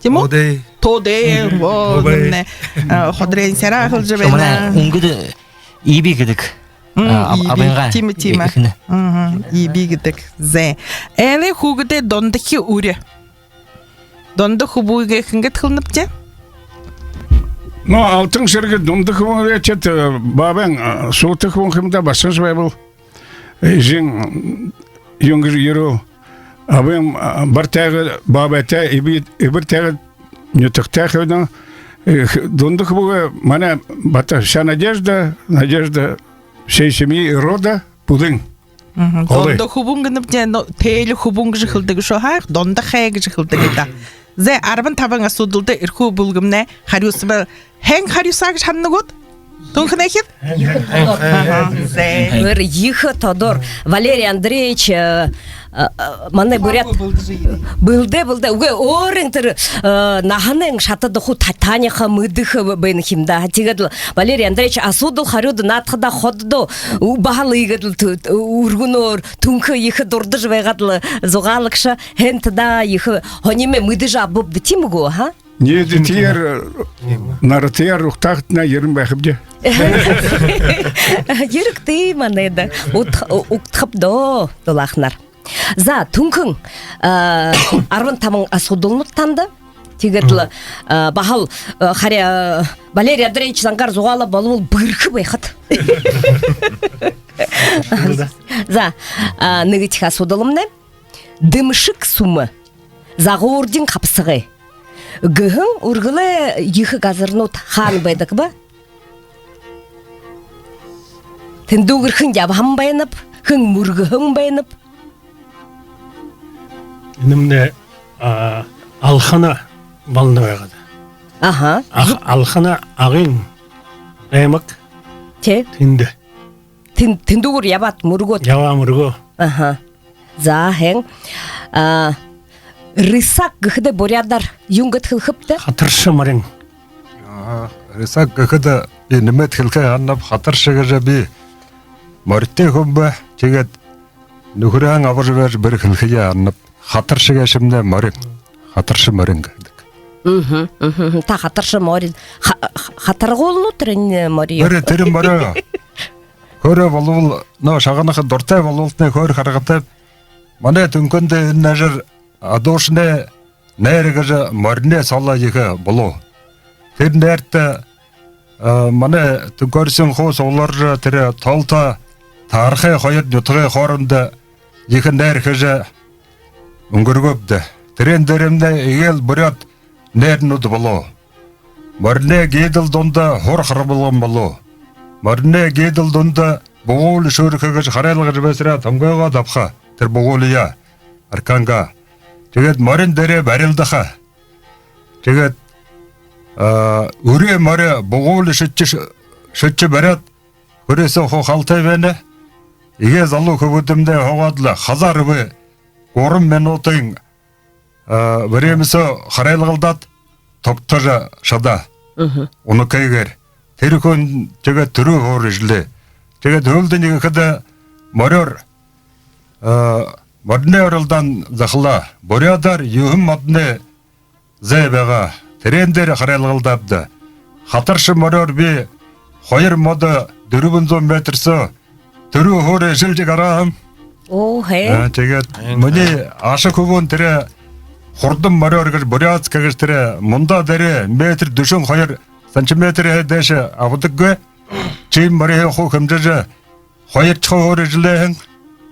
Тиимэ гү? Тоодэй. Тоодэй, Тоодэй. Оо, нэмнэ. А, ходрын сараа хэлэжэ байна. Манай үнгыдэ Иби гэдэг. М, а, аб-, Иби. Абынгаа. Тиимэ, тиимэ. Эхинэ. Мгм. Иби гэдэг. Зэ. Айлай хүүгэдэй дундахи үри. Дунда хүбүүгээ хэн гээд хэлэнэбди? Ну, алтан сэргэ дунда хүбүүгээ, тиигээд, э, баабайн, э, суута хүбүүн юм даа, басаган байбал. Эжын юун гэжэ ерээ. Абын, а, бар тайга баабайтай, эб-, эбэр тайга нютагтай хойно. Э, х-, дунда хүбүүгээ манай бата вся надежда, надежда всей семьи и рода Пудын. Мгм. Голой. Дунда хүбүүн гэнэбди, но, тээлэ хүбүүн гэжэ хэлдэг шуу, ха? Дундахай гэжэ хэлдэг даа. Зэ, арбан табан асуудалда Эрхүү бүлгэмнай харюусаба. Хэн харюусаа гэжэ һанана гүт? Түнхэнэйхид? Аха, зэ. Эр ехэ тодор. Валерий Андреевич, э, э, э, манай буряад. Бэлдэ, бэлдэ. Үгы, өөрын тэрэ, э, наһанайнь шатада хуу та-, таниха, мэдэхэ б-, байна юм даа. Тиигээд лэ Валерий Андреевич асуудал харюуда наадахада ходо, у-, баһал иигээд лэ т-, т-, үргэнөөр, Түнхэ ехэ дурдажа байгаад лэ зугаалагша, һэн тэдэ ехэ һониноо мэдэжэ абабди, тиимэ гү, ха? Нээдэ тиигээд, наратаяа угтахадань ерэн байхабди. Ерэгты манайда. Угт-, угтахабди даа, дулааханаар. За, Түнхэн, а, арбан табан асуудалнууд танда. Тиигээд лэ, а, баһал, а, харин, а, Валерий Андреевич зангаар зугаалаа болбол бэрхэ байхат. За, а, нэгэдэхи асуудалнай. Дэмшэг сүмэ, Загуурдын хабсагай гэһэн үргэлэй ехэ газарнууд хаана байдаг бэ? Тэндүүгүүр хэн ябаһан байнаб, хэн мүргэһэн байнаб? Энэмнай, а, Алхана болоно байгаад. Аха. Ах-, Алхана Агын аймаг. Тэ. Тэндэ. Тэн-, тэндүүгүүр ябаад мүргөөд. Ябаа мүргөө. Аха. За, һэн. А, рысак гэхэдэ буряадаар юун гээд хэлэхэб даа? Хатарша морин. Аха, рысак гэхэдэ би нэмээд хэлэхэ һананаб, хатарша гэжэ би моритой хүн бэ, тиигээд нүхэрһээн абажа байжа бэрхэ хэлэхэ һананаб. Хатарша гээшэмнай морин. Хатарша морин гэдэг. Мгм, мгм. Та хатарша морин. Ха-, ха-, хатаргуулна тэрэнэй морин. Тэрэ, тэрэ морин. Хөөрөө болбол, нөө, шагнаха дуртай болболтнай хөөр харгатайб. Манай Түнхэндэ энэ нажар адуушанай найр гэжэ мориной соло ехэ болоо. Тэрэ найрта, а, манай Түнхэрсээн хуу сугларжа, тэрэ Толто, Таархай хоёр нютагай хоорондо ехэ найр хэжэ үнгэргөөбди. Тэрээн дээрэмнай эгээл буряад найрнууд болоо. Мориной гүйдэл дунда һур харбалган болоо. Мориной гүйдэл дунда бугуули шүүрэхэ гэжэ харайлгажа байсараа, тонгойгоод абаха тэрэ бугуулияа, аркангаа. Тиигээд морин дээрээ барилдаха. Тиигээд, а, үрөө мори бугуули шэдижэ, шэдижэ бариад, хүрээсөө хуу халтай байна. Эгээ залуу хүбүүдэмнай һуугаад лэ, хазааргүй гурбан минутын, а, времясөө харайлгалдаад, тогтожо шадаа. Мгм. Унакайгаар. Тэрэ хүн тиигээд түрүү һуур эжэлээ. Тиигээд һүүлдэнь гэхэдэ морёор, а, морин орилдоон захалаа. Буряадаар юһэн модоной зай байгаа. Тэрээн дээрэ харайлгалдаабди. Хатарша морёор би хоёр модо дүрбэн зуун метр соо түрүү һуур эжэлжэ гарааб. Оо, хэ. А, тиигээд минии аша хүбүүн тэрэ хурдан морёор гэжэ, бурятска гэжэ, тэрэ мунда дээрээ метр дүшэн хоёр сантиметр дээшэ абадаггүй. Тиимэ морёо хуу хэмжэжэ, хоёрдохи һуури эзэлһэн.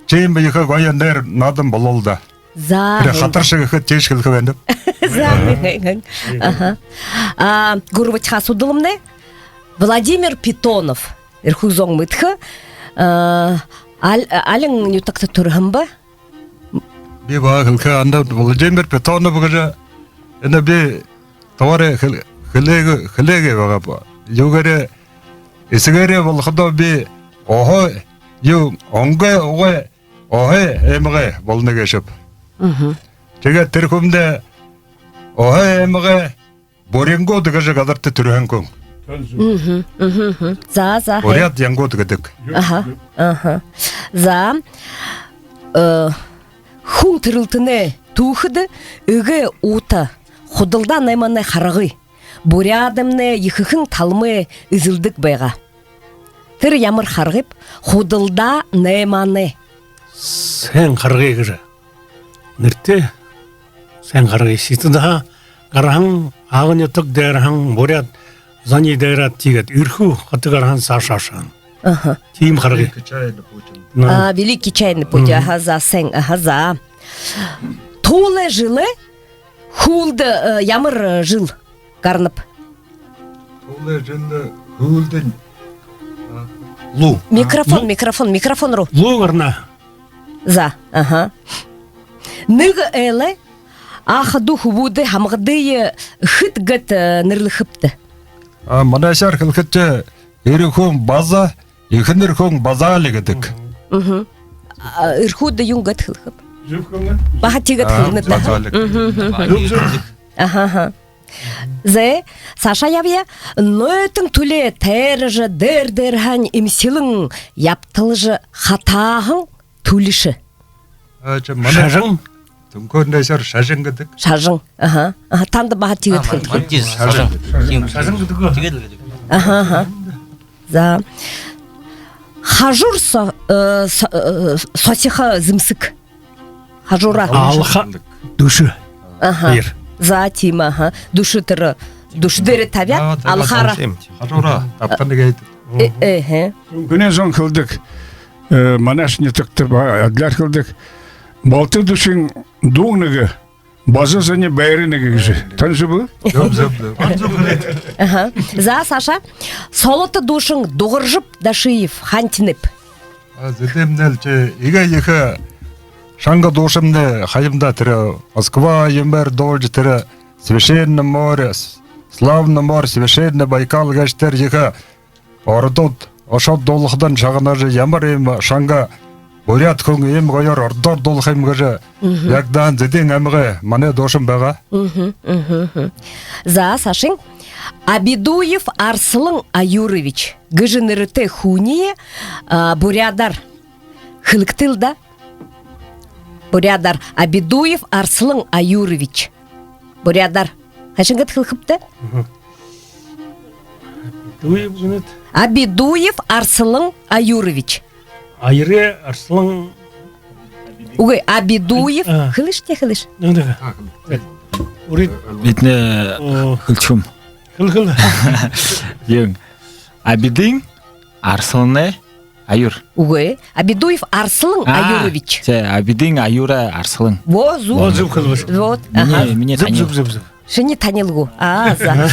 Тиимэ ехэ гоё нээрээ наадан болоо л даа. За, тэрэ һайн. Хатаршаг ехэ тиишэ хэлэхэ байнаб. За, һайн, һайн. Аха. А, гурбадахи асуудалымнай. Владимир Питонов. Эрхүү зон мэдэхэ. А, аль-, алин нютагта түрэһэн бэ? Би баһа хэлэхэ һанааб, Владимир Питонов гэжэ. Энэ би товари хэл-, хэлээгүй, хэлээгүй байгааб. Юугээрээ, эсэгээрээ болоходоо би Оһой, юу, Онгой, Угай, Оһой аймагай болоно гээшэб. Мгм. Тиигээд тэрэ хүмнай Оһой аймагай Бурянгууд гэжэ газарта түрэһэн хүн. Мгм, мгм, мгм. За, за, һайн. Буряад-янгууд гэдэг. Аха, аха. За, э, хүн тэрэлтэнэй түүхэдэ эгээ уута худалдаа наймаанай харгы буряадамнай ехэхэн талмай эзэлдэг байгаа. Тэрэ ямар харгыб? Худалдаа наймаанай. Сайн харгы гэжэ нэрэтэй. Сайн харгы. Ситыдһаа гараһан, Агын нютаг дээрэһэн, буряад зониие дайраад, тиигээд Эрхүү хото гараһан, саашаа ошоһон. Аха. Тиимэ харгы. Великий чайный путь. На. А, Великий чайный путь. Мгм. Аха, за, һайн, аха, за. Туулай жэлэй һүүлдэ, э, ямар, э, жэл гаранаб? Туулай жэлэй һүүлдэнь, а, луу. Микрофон, луу? Микрофон, микрофон руу. Луу гарана. За, аха. Нэгэ айлай аха дүү хүбүүдэй һамгадые хэд гээд, э, нэрлэхэбта? А, манайшаар хэлэхэдэ, Эрхүүн База, Эхэнэрхүүн Базаали гэдэг. Мгм. А, Эрхүүдые юун гээд хэлэхэб? Зүб хэлэнэ. Баһа тиигээд, а, хэлэнэ даа. Базаали. Мгм, мгм. Зүб, зүб. Аха, аха. Зэ, саашаа ябая. Нойтон түлеэ тайража, дээрэ дээрэһээнь эмсэлэн ябталжа хатааһан түлишье. А, чи манай Шажан. Түнхөөндэ сэр Шажан гэдэг. Шажан. Аха. Аха, танда баһа тиигээд, а, хэлэдэг. Шажан. Шажан. Шажан гэдэг гү? Тиигээд л гэдэг. Аха, аха. За. Хажуур со-, э, со-, э, сосихо зэмсэг. Хажуураа. Алха дүшэ. Аха. Хоёр. За, тиимэ, аха. Дүшэ тэрэ, дүшэ дээрээ табяад, а, табяад, алхаараа. Тиимэ, тиимэ. Хажуураа табтана гээд. Э, э, э. Түнхэнэй зон хэлэдэг, э, манайшье нютагта ба-, адляар хэлэдэг. Болто дүшын дуун нэгэ, база зоной байра нэгэ гэжэ. Танил гү? Зүб, зүб, зүб. Аха. За, саашаа. Солото дуушан Дугаржаб Дашиев, хаанахинаб? А, зэдэмнай лэ, тээ, иигээд ехэ шанга дуушамнай хаям даа, тэрэ Москва юумээр дуулажа, тэрэ Священное море, с-, славное море, Священный Байкал гээшэ, тэрэ ехэ ородууд ошоод дуулахадань шагнажа, ямар иимэ шанга буряад хүн иимэ гоёор ородоор дуулаха юм гэжэ. Мгм. Яг даа Зэдын аймагай манай дуушан байгаа. Мгм, мгм, мгм. За, саашань. Абидуев Арсалан Аюрович гэжэ нэрэтэй хүниие, а, буряадаар хэлэгты л даа. Буряадаар. Абидуев Арсалан Аюрович. Буряадаар хайшан гээд хэлэхэбта? Мгм. Абидуев гэнэт. Абидуев Арсалан Аюрович. Аюры Арсалан. Үгы, Абидуев. А. Хэлыш, тээ, хэлыш. Нүгөө. Үрид. Бидэнэй, о, хэлэшэм. Хэл, хэл. Юун. Абидын Арсаланай Аюр. Үгы. Абидуев Арсалан, а, Аюрович. Тээ, Абидын Аюрай Арсалан. Во, зүб. Во, зүб хэлэбэш. Вот, аха. Минии, минии танил. Зүб, зүб, зүб, зүб. Шинии танил гү? А, за.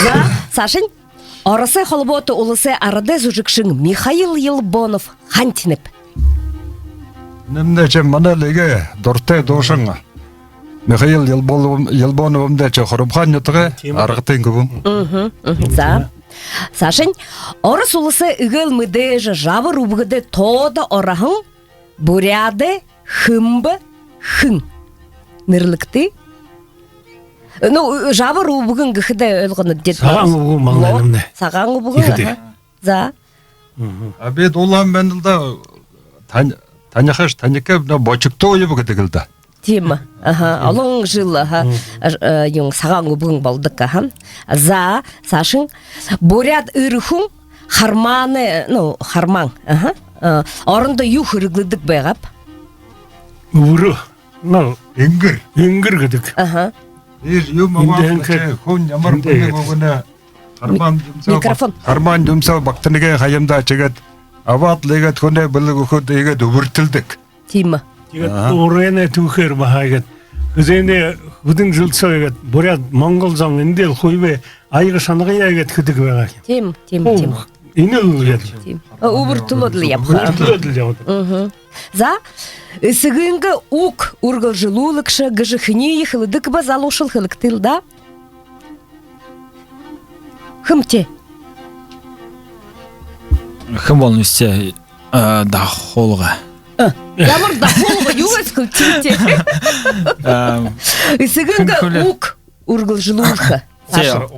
За, саашань. Оросой Холбоото Уласай арадай зүжэгшэн Михаил Елбонов хаанахинаб? Энэмнай, тээ, манай лэ эгээ дуратай дуушан Михаил Елбол-, Елбоновнай, тээ, Хурамхаан нютагай, тиимэ, Аргатын хүбүүн. Мгм, мгм. За. Саашань. Орос Уласай эгээл мэдээжэ жабар үбгэдэй тоодо ороһон буряадай хэмбэ хэн? Нэрлэгты. Ну, жабар үбгэн гэхэдээ ойлгоно даа. Сагаан үбгэн мал. Вот, нэмнэ. Сагаан үбгэн, тиихэдэ, аха. За. Мгм. А, би дуулаһан байнал даа, тани-, танихаш, таниха, но Бочиктоев гэдэг лэ даа. Тиимэ. Аха, олон жэл, аха. Мгм. Аж-, э, юун, сагаан үбгэн болодог, аха. За, саашань. Буряад эрэ хүн хармаанай, ну, хармаан, аха. Э, орондо юу хэрэглэдэг байгааб? Үбэрөө. Ну, энгэр. Энгэр гэдэг. Аха. Ир юм. Эндэ абаад хэнхэ-, хүн ямар эндэ хүнэй гээд үгэнэ. Хармаан Ми-, жэмсөө микрофон. Баг-, хармаан жэмсөө багтанагай хаямдаа, тиигээд абаад лэ иигээд хүнэй бэлэг үгэхэдэ иигээд үбэртэлдэг. Тиимэ. Тиигээд, аха, урайнай түүхээр баһа иигээд хэзээнэй хэдэн жэл соо иигээд буряад монгол зон эндээл хүйбэ, аяга шанагаяа иигээд хэдэг байгаа юм. Тиимэ, тиимэ, оо, тиимэ. Энэл иигээд. Тиимэ. Э, үбэртэлөөд лэ ябаха. Үбэртэлөөд лэ ябаха. Мгм. За, эсэгынгээ уг үргэлжэлүүлэгшэ гэжэ хэниие хэлэдэг бэ, залуушуул, хэлэгты даа. Хэмтэ. Хэн болоно, эсэгэй, э, дахуулга. Э, ямар дахуулга, юу гэжэ хэлэхэ юм? Э, эсэгынгээ хэн хэлээ? Уг үргэлжэлүүлхэ. Тээ. Саша.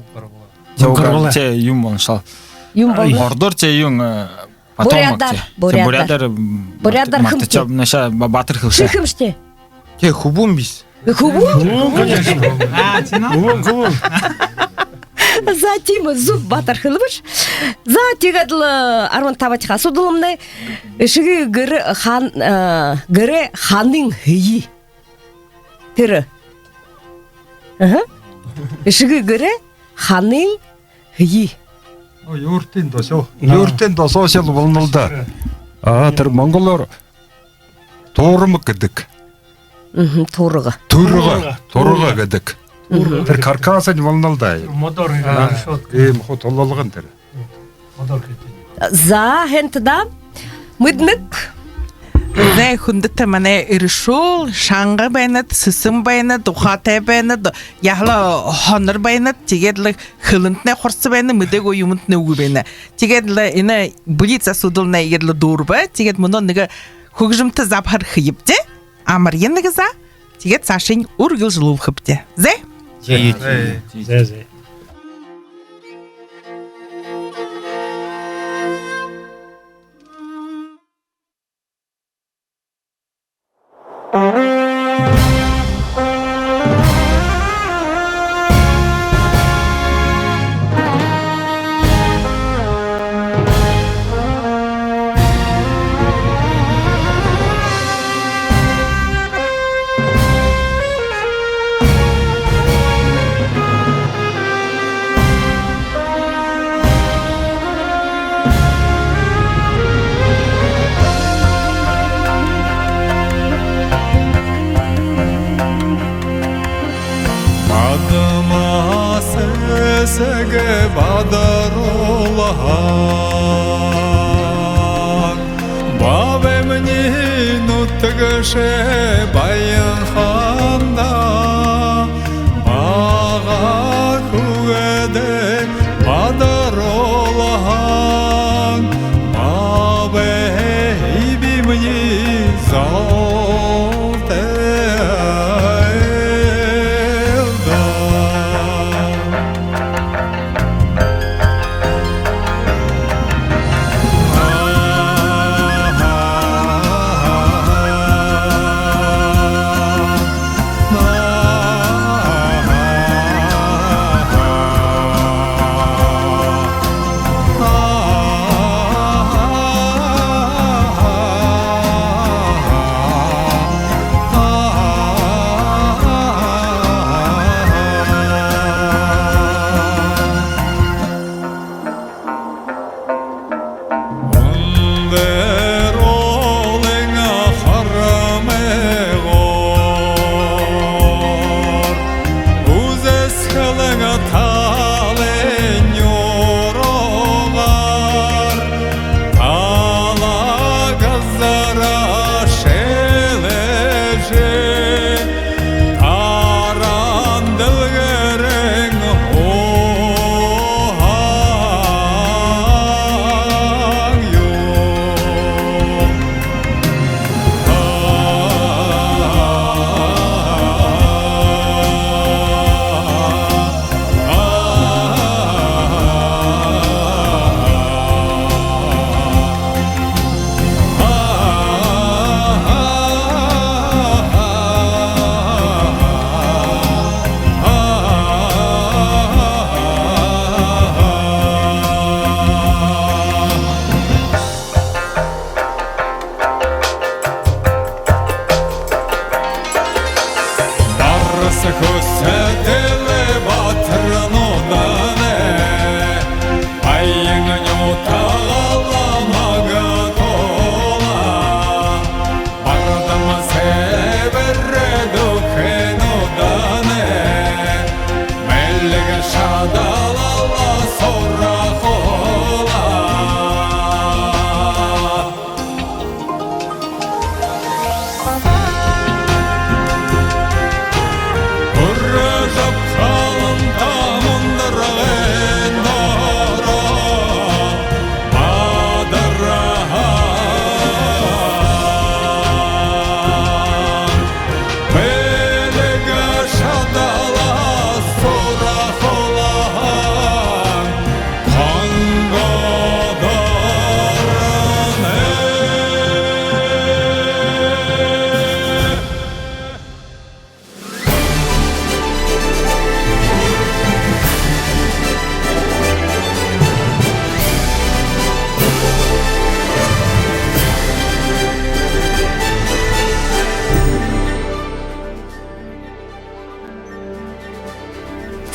Тээ, юун болоно шал. Юун болоно? Ородоор тээ юун, э, потомок буряадаар, тээ. Буряадаар. Тээ, буряадаар, м, буряадаар мартаа-, хэмтэ. Мартаашооб, наашаа ба-, баатар хэлэхэ. Ши хэмши тээ. Тээ, хүбүүн бэшэ. Хүбүүн? Хүбүүн, конечно. А, тиимэ. Хүбүүн, хүбүүн. За, тиимэ, зүб, баатар хэлэбэш. За, тиигээд лэ, э, арбан табадахи асуудалнай. Эшэгы гэрэй хан-, э, гэрэй ханын һэеы. Тэрэ. Аха. Эшэгы гэрэй ханын һэеы. Оо, юртын досоо. Аа. Юртын досоошол болоно л даа. Аа, тэрэ монголоор туурмаг гэдэг. Мгм, туурга. Туурга. Туурга. Туурга гэдэг. Мгм. Тэрэ каркасынь болоно л даа. Модоор. Аа, решётка. Иимэ хуу тулалган тэрэ. Модоор гэдэг. За, хэнтэ даа. Мэдэнэ гүт? Зай, хүндэтэ манай эрэшүүл, шанга байнат, сэсэн байнат, ухаатай байнат, яһала хонор байнат, тиигээд лэ хэлэнтнай хурса байна, мэдээгүй юумэнтнай үгы байна. Тиигээд лэ энэ блиц асуудалнай иигээд лэ дүүрэбэ. Тиигээд мүнөө нэгэ хүгжэмтэ забһар хэебди. Амарая нэгэ заа. Тиигээд саашань үргэлжэлүүлхэбди. Зай? Зай, зай. Зай, зай. Бадма сэсэг бадаруулһан, баабаймни нютагшэ Баян-Хаанда бага хүүгэдээ бадаруулһан, баабай эбимни золтой айлда.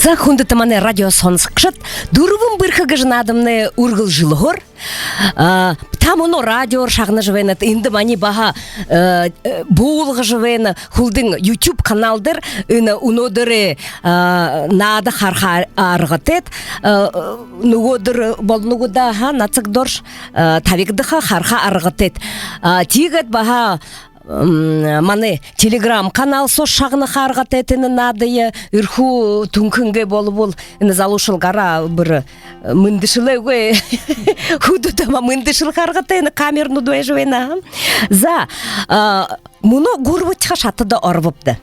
За, хүндэтэ манай радио соносогшод, «Дүрбэн бэрхэ» гэжэ наадамнай үргэлжэлһөөр. А, та мүнөө радиоор шагнажа байнат, эндэ манай баһа, э, э, буулгажа байна, хүлдэн YouTube канал дээрэ энэ үнөөдэрэй, а, наада хараха аргатайт, э, нүгөөдэр болоно гү даа, ха, нацаг доорш, э, табигдаха, хараха аргатайт. А, тиигээд баһа, м, манай Telegram канал соо шагнаха аргатайт энэ наадые. Эрхүү Түнхэнэй болбол энэ залуушуул гараа бүри, э, мэндэшэлээгүй. Хүдөөдөө мэндэшэлхэ аргатайт, энэ камеранууд байжа байна. За, а, мүнөө гурбадахи шатада оробоб даа.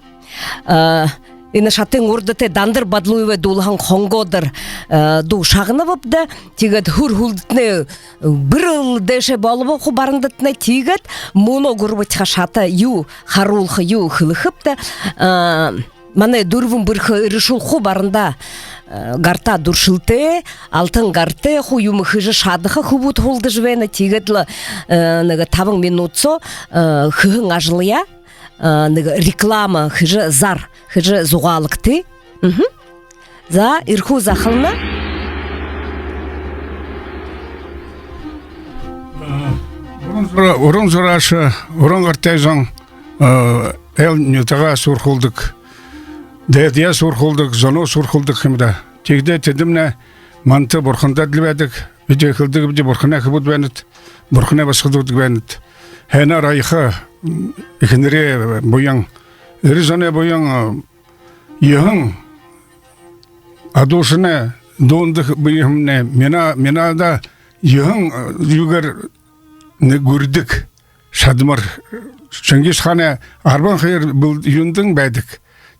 А, энэ шатын урда тээ Дандар Бадлуевай дуулаһан «Хонгоодор», э, дуу шагнабаб даа. Тиигээд һүр һүлдэтнай бэрэл дээшээ болобо хуу барандатнай. Тиигээд мүнөө гурбадахи шата юу харуулха, юу хэлэхэб даа. А, манай «Дүрбэн бэрхэ» эрэшүүл хуу барандаа, э, гартаа дүршэлтэй, алтан гартай, хуу юумэ хэжэ шадаха хүбүүд һүүлдэ байна. Тиигээд лэ, э, нэгэ табан минута соо, э, хэһэн ажалаа, э, нэгэ реклама хэжэ, зар хэжэ зугаалагты. Мгм. За, Эрхүү, захална. Уран зура-, уран зурааша, уран гартай зон, э, эл нютагаа суурхуулдаг, дайдаяа суурхуулдаг, зоноо суурхуулдаг юм даа. Тиигэхэдэ тэдэмнай манда бурхандаа адлидаг, бидэ хэлэдэгбди, бурханай хүбүүд байнат, бурханай басагадууд байнат. Һайнаар аяха, м, эхэнэрэй буян, эрэ зоной буян, э, ехэн адуушанай дунда буянай, мина-, минаада ехэн, э, юугээр нэгэ гүрдэг шадамар, Чингис хаанай арбан хоёр бэл-, юундэнь байдаг.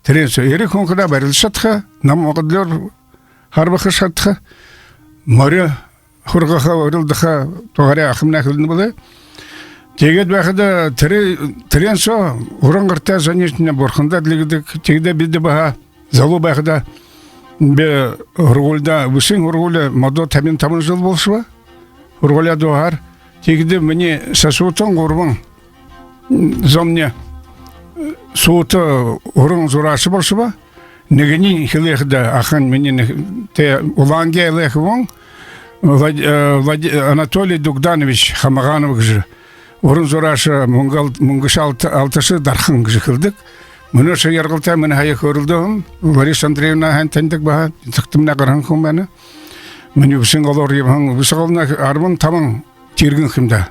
Тэрээн соо эрэ хүн хадаа барилжа шадаха, нам оглоор харбаха шадаха, мори һургаха, урилдаха тухай ахамнай хэлэнэ бэлэй. Тиигээд байхада тэрэ-, тэрээн соо уран гартай зониинь бурхандаа адлидаг. Тиигээд бидэ баһа залуу байхада би һургуулида, высшын һургуули модо табин табан жэл болошобо. Һургуулияа дууһаар. Тиигээд минии сасуутан гурбан зомни суута уран зурааша болошобо. Нэгэниинь хэлэхэдэ, ахань минии нэ-, тэ Улаангай айлай хүбүүн Влад-, э, Влад-, Анатолий Дугданович Хамаганов гэжэ уран зурааша, мүнгэ ал-, мүнгэшье алта-, алташа дархан гэжэ хэлэдэг. Мүнөөшье Яргалтай, минии һая хөөрэлдөө хүн, Лариса Андреевна һайн танидаг баһа, нютагтамнай гараһан хүн байна. Минии үбсын голоор ябаһан, үбсэ голнай арбан табан тиргэн юм даа.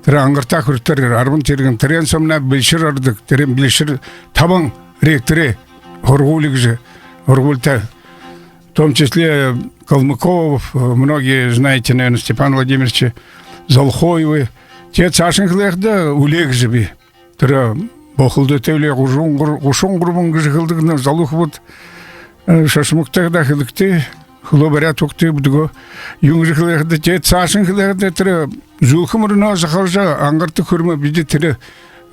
Тэрэ ангартаа хүрэтэр арбан тиргэн, тэрээн соомнай бэлшэр ородог, тэрээн бэлшэр табан ректорэй һургуули гэжэ һургуулитай, в том числе Калмыков, э, многие знаете, наверное, Степан Владимирович Золхоевы. Тиигээд саашань хэлэхэдэ, үлеэгэжэ би тэрэ бохолдотой үлеэ, гушан гур-, гушан гурбан гэжэ хэлэдэг, но залуу хүбүүд, э, шашмагтай даа хэлэгты, хүлөө баряад үгты бүдэгөө. Юун гэжэ хэлэхэдэ, тиигээд саашань хэлэхэдэ, тэрэ Зүлхэ мүрэнһөө захалжа, ангарта хүрэмэ бидэ тэрэ,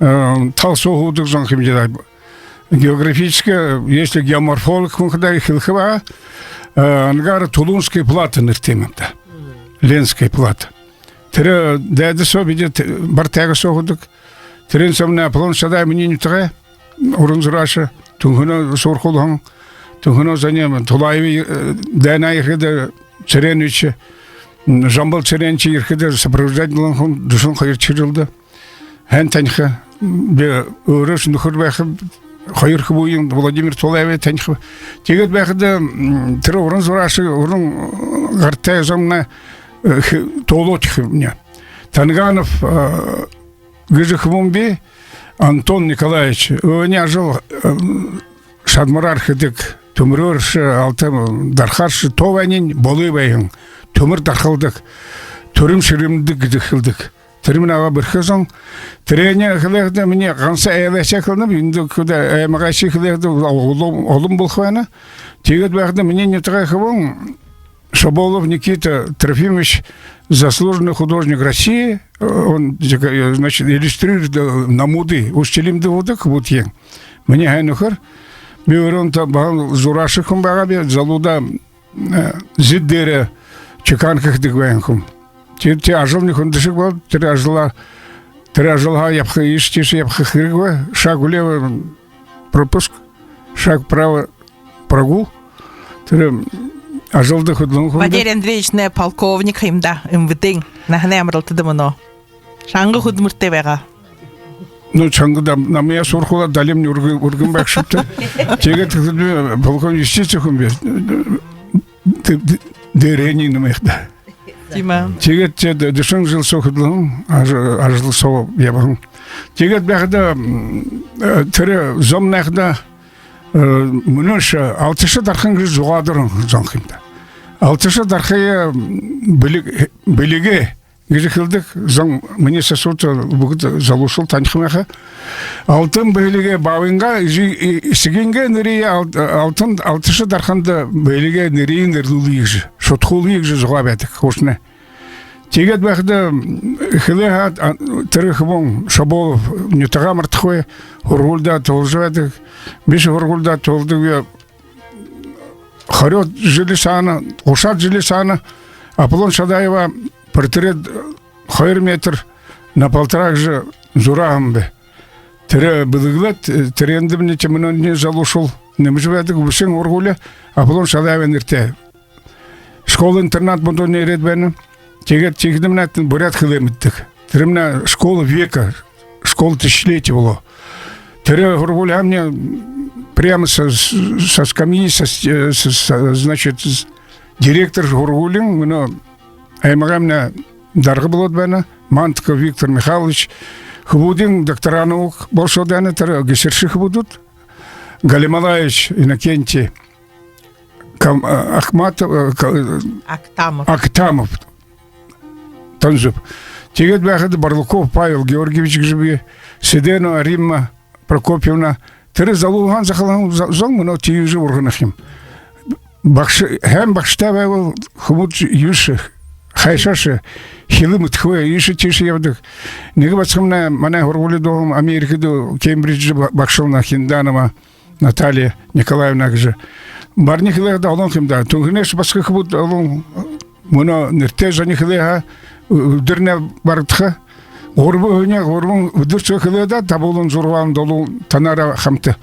э, тал соо һуудаг зон юм даа. Географически, если геоморфолог хүн хадаа хэлэхэ баһа, э, Ангара-Тулунская плата нэрэтэй юм даа. Ленская плата. Тэрэ дайда соо бидэ т-, бар тайга соо һуудаг. Тэрээн соомнай Аполлон Шадаев, минии нютагай уран зурааша, Түнхэнһөө суурхуулһан, Түнхэнһөө зониие Тулаевай, э, дайнаа ерэхэдэ, Цыренович, м, Жамбал Цыренович ерэхэдэ сопровождать болоһон хүн, дүшэн хоёрдохи жэлдэ. Һайн таниха, би өөрөөшье нүхэр байха, хоёр хүбүүень Владимир Тулаевай таниха. Тиигээд байхада, м, тэрэ уран зурааша, уран гартай зомнай, э, хэ-, тоолоодохи юм. Танганов, э, гэжэ хүбүүмби, Антон Николаевич, өөһэниинь ажал, э, шадамараар хэдэг, түмэрөөршье, алта дархааршье, тоо байһаниинь болой байһан, түмэр дархалдаг, түрэмшэрэмдэг гэжэ хэлэдэг. Тэрэмнай агаа бэрхэ зон. Тэрээниие хэлэхэдэ, минии ганса айлайшье хэлэнэб, эндэ хүдөө аймагайшье хэлэхэдэ олон, олон болохо байна. Тиигээд байхада, минии нютагай хүбүүн Шоболов Никита Трофимович, заслуженный художник России, он, значит, иллюстрирует, э, намууды, Усть-Илимда һуудаг хүбүүд юм. Минии һайн нүхэр, би өөрөөнтөө баһал зурааша хүн байгааб, залуудаа, э, зэд дээрэ чеканка хэдэг байһан хүн. Тиигээд тэрэ ажалынь хүндэшэг болоод, тэрэ ажалаа, тэрэ ажалһаа ябаха, иишэ тиишээ ябаха хэрэггүй, шаг влево пропуск, шаг вправо прогул. Тэрэ ажалда хүдэлһэн хүн бэ. Валерий Андреевич, нэ, полковник юм даа, МВД-ын. Наһанай амаралтада мүнөө. Шанга хүдэлмэритэй байгаа. Ну, шанга даа, намайе һурхуулаад, далимни үргэ-, үргэн байха шубта. Тиигээд хэлэбэ, полковник юстициин хүн бэ. Д-, д-, дээрэһээнь намайе даа. Тиимэ. Тиигээд тиигээд дүшэн жэл соо хүдэлһэн, аж-, ажал соо ябаһан. Тиигээд байхада, м, э, тэрэ зомнай хадаа, э, мүнөөшье Алташа дархан гэжэ Зугаа дээрэ зон юм даа. Алташа дархые, м, бэлиг-, бэлигээ гэжэ хэлэдэг зон, минии сасуута бүгэдэ залуушуул таниха байха. Алтан бэлигээ баабайнгаа, эжы-, э-, эсэгынгээ нэрые ал-, алтан, Алташа дарханда бэлигээ нэрые нэрлүүлэе гэжэ, шудхуулая гэжэ зугаа байдаг, хуушанай. Тиигээд байхада, м, хэлээ һаа, а, тэрэ хүбүүн Шаболов нютагаа мартахагүй, һургуулида туһалжа байдаг. Бишыхан һургуулида туһалдагби, хорёод жэлэй саана, гушаад жэлэй саана Аполлон Шадаева портрет, э, хоёр метр на полтора гэжэ зураа һэм бэ. Тэрэ бэлэглээд, э, тэрээндэмнай тиимэ мүнөөнэй залуушуул нэмэжэ байдаг, бишыхан һургуули Аполлон Шадаевай нэрэтэй. Школа-интернат мүнөө ерээд байна. Тиигээд тиихэдэмнай буряад хэлэ мэдэдэг. Тэрэмнай школа века, школа тысячелетия болоо. Тэрэ һургуулиһаамнай прямо со, со скамьи, со, э, со, со, значит, с-, директор һургуулиин мүнөө аймагаймнай дарга болоод байна. Мантиков Виктор Михайлович. Хүбүүдынь доктора наук болошоод байна. Тэрэ гэшэршэ хүбүүд. Галималаевич Иннокентий Кам-, а, Ахматов, э, Ка-, э, Актамов. Актамов. Тон зүб. Тиигээд байхада Барлуков Павел Георгиевич гэжэ бии, Сэдэнова Римма Прокопьевна. Тэрэ залууһаан захалһан за-, зон мүнөө тиижэ ургана юм. Багша, һайн багшатай байбал, хүбүүд юушье, хайшаашье, хэлэ мэдэхэгүй, иишэ тиишэ ябадаг. Нэгэ басагамнай манай һургуули дууһан, Америкада, Кембридждэ ба-, багшална, Хинданова Наталья Николаевна гэжэ. Барни хэлээ һаа, олон юм даа. Түнхэнэйшье басаган хүбүүд олон, мүнөө нэрэтэй зониие хэлээ һаа, ү-, үдэрнай барагдаха. Гурба һүни, гурбан үдэр соо хэлээ даа, табуулан, зургаалан, долоон танаараа хамта.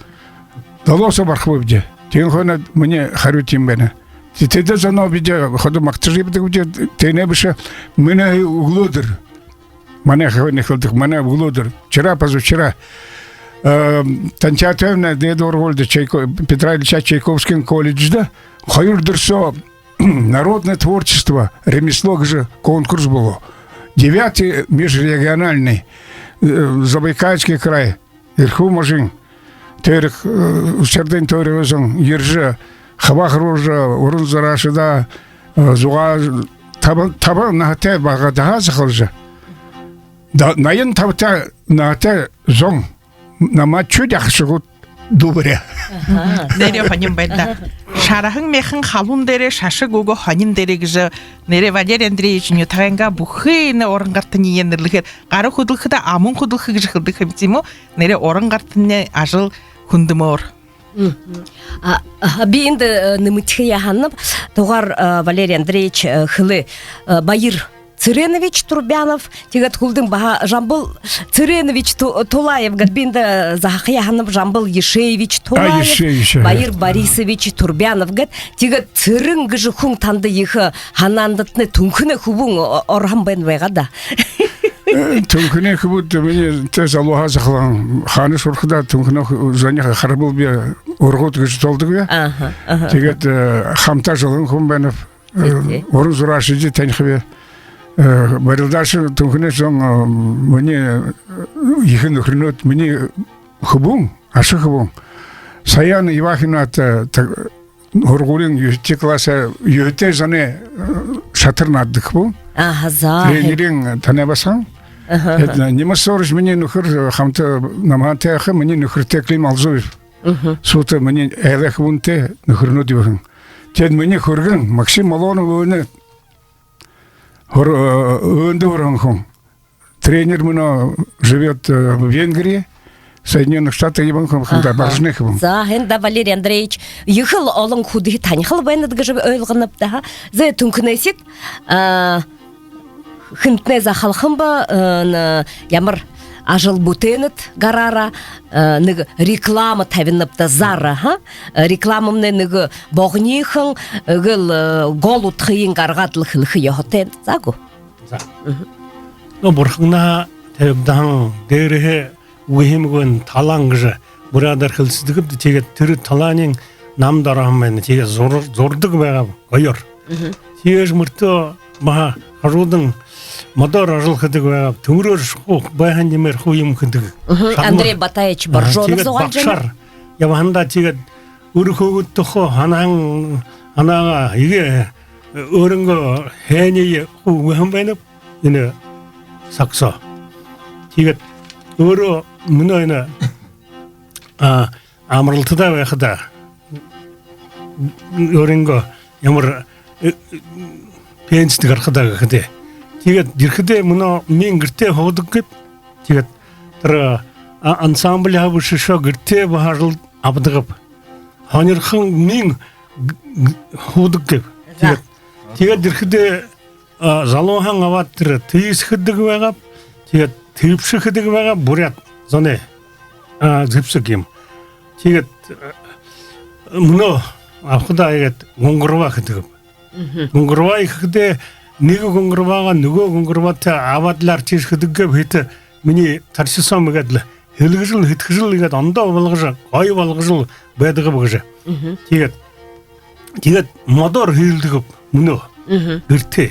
Долоон соо барахабди. Тиин хойно минии харюу тиимэ байна. Тэ-, тэдэ зоноо бидэ ходо магтажа ябадагбди, тээнэй бэшэ, мүнөө үглөөдэр. Манай хойно хэлдэг, манай үглөөдэр. Вчера, позавчера. Э, Тантяатай манай дээдэ һургуулида, Чайко-, Петра Ильича Чайковскиин колледждэ хоёр үдэр соо народное творчество, ремесло гэжэ конкурс болоо. Девятый межрегиональный, э, Забайкальский край, Эрхүү можын тойрог, э, Шардын тойрогой зон ерэжэ, хабаа харуулжа, уран зураашадаа, э, зугаа, таба, таба наһатай багадаһаа захалжа. Да, наян табатай наһатай зон намаа чуть ахашагууд дуу баряа. Аха. Нээрээ һонин байна даа. Шараһан мяхан халуун дээрээ, шашаг үгэ һонин дээрээ гэжэ нээрээ Валерий Андреевич нютагайнгаа бүхы энэ уран гартаниие нэрлэхээр, гара хүдэлхэдэ аман хүдэлхэ гэжэ хэлэдэг юм, тиимэ гү? Нээрээ уран гартаниинь ажал хүндэмөөр. Мгм. А, а, би эндэ, э, нэмэдхэхэ һананаб, тугаар, э, Валерий Андреевич, э, хэлээ, э, Баир Цыренович Турбянов, тиигээд хүлдэнь баһа Жамбал Цыренович Ту-, Тулаев гээд, би эндэ заһахаяа һананаб, Жамбал Ешеевич Тулаев, Ешеевич, Баир Борисович Турбянов гээд. Тиигээд Цырен гэжэ хүн танда ехэ һанаандатнай Түнхэнэй хүбүүн о-, ороһон байна байгаа даа. Э, Түнхэнэй хүбүүд минии тэ залууһаа захалһан, хаанашье һурахадаа Түнхэнэй хү-, зониие харабал, би ургууд гэжэ тоолдогби. Аха, аха. Тиигээд, э, хамта ажаллаһан хүн байнаб. Э, уран зураашадые танихаб. Э, барилдаашан Түнхэнэй зон, э, минии, э, ехэ нүхэрнүүд, минии хүбүүн, аша хүбүүн. Саяна Ивахиновна, та-, та-, һургуулиин юһэдэхи класса юһэтэй зоной, э, шатар наададаг хүбүүн. Аха, за. Тренерэй танай басаган. Аха. Тиигээд, э, Нима Суворович, минии нүхэр, э, хамта намһаантай аха, минии нүхэртэй Клим Алзуев. Мгм. Суута минии айлай хүбүүнтэй нүхэрнүүд ябаһан. Тиигээд минии хүргэн Максим Молонов өөһэдөө һур-, э, өөһэдөө һураһан хүн. Тренер, мүнөө живёт, э, в Венгрии, Соединённых Штатах ябаһан хүн, хандаа, аха, Баржных хүн. За, һайн даа, Валерий Андреевич, ехэл олон хүнүүдые танихал байнат гэжэ ойлгоноб даа. Зэ, Түнхэнэйшье, а, хэнтнай захалхам бэ, э, н-, ямар, Ажал бүтээнэт гараараа, э, нэгэ реклама табинабди, зара, ха? Э, рекламамнай нэгэ богонихон, э, гэл, э, гол удхыень гаргаад лэ хэлэхэ ёһотой. За гү? За. Мгм. Но, бурханһаа табигдаһан, дээрэһээ үгэһэмгүй талаан гэжэ буряадаар хэлсэдэгбди, тиигээд тэрэ талаанынь намда ороһон байна. Тиигээд зур-, зурадаг байгааб гоёор. Мгм. Тиигээжэ мөртөө баһа хажуудань модоор ажал хэдэг байгааб, тэмэрөөр шухуу байһан юумээр хуу юм хэдэг. Мгм. Шадмар. Андрей Батаевич Боржонов. Аха, тиигээд зугаалжа байна. Багшаар ябаһандаа тиигээд үри хүүгэдтэ хуу һанаһан һанаагаа, эгээ, э, өөрынгөө һайниие хуу үгэһэн байнаб энэ саг соо. Тиигээд өөрөө мүнөө энэ, а, амаралтада байхадаа, өөрынгөө ямар, э, э, пенсидэ гарахадаа гэхэдээ. Тиигээд ерэхэдээ мүнөө миин гэртээ һуудаг гээб. Тиигээд тэрэ, а, ансамбльһаа бэшэ шуу гэртээ баһа ажал абадаг гээб. Һонирхон миин г-, г-, һуудаг гээб. За. Тиигээд, тиигээд ерэхэдээ, а, залууһаан абаад тэрэ тиисэ хэдэг байгааб, тиигээд тэбшэ хэдэг байгааб, буряад зоной, а, зэбсэг юм. Тиигээд, а, мүнөө абахадаа иигээд гунгарбаа хэдэг гээб. Мгм. Гунгарбаа ерэхэдээ нэгэ гунгарбаагаа нүгөө гунгарбаатай абаад лэ артист хэдэг гээб, хэдэ минии тархи соом иигээд лэ һэлгэжэл, һэдхэжэл, иигээд ондоо болгожо, гоё болгожол байдаг гээб гэжэ. Мгм. Тиигээд, тиигээд модоор һиилдэг гээб мүнөө. Мгм. Гэртээ.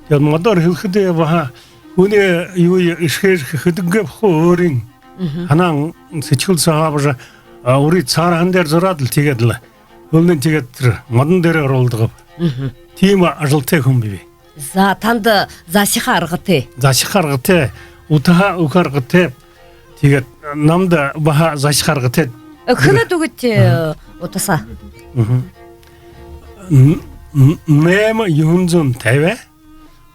Тиигээд модоор һиилхэдээ баһа хүнэй юу эшхээжэ хэдэг гээб хуу өөрын. Мгм. Һанаан сэдьхэл соо абажа, а, үри саарһан дээрэ зураад лэ тиигээд лэ. Һүүлдэнь тиигээд тэрэ модон дээрээ оруулдаг гээб. Мгм. Тиимэ ажалтай хүн бибиб. За, танда засаха аргатай. Засаха аргатай, утаһа үгэхэ аргатай. Тиигээд намда баһа засаха аргатай. Э, хэнэ дүүгыт, э, утаһаа. Мгм. Н-, н-, найма юһэн зуун табяа,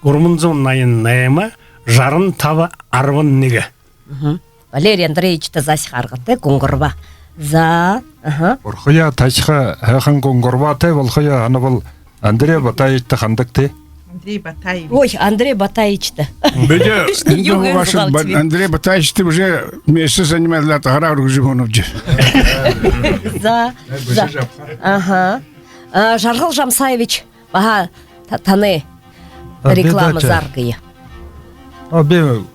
гурбан зуун наян найма, жаран таба, арбан нэгэ. Мгм. Валерий Андреевичта засаха аргатай гунгарбаа. За, аха. Орхоёо тасаха һайхан гунгарбаатай болохоёо һанабал Андрей Батаевичта хандагты. Андрей Батаевич. Ой, Андрей Батаевичта. Бидэ эндэ юугээ һугаашад зугаалжа Ба-, Андрей Батаевичта уже месяц занимаешь, лад гараа үргэжэ һуунабди. За, за. Аха. А, Жаргал Жамсаевич, баһа та-, танай реклама зар гээ. А, би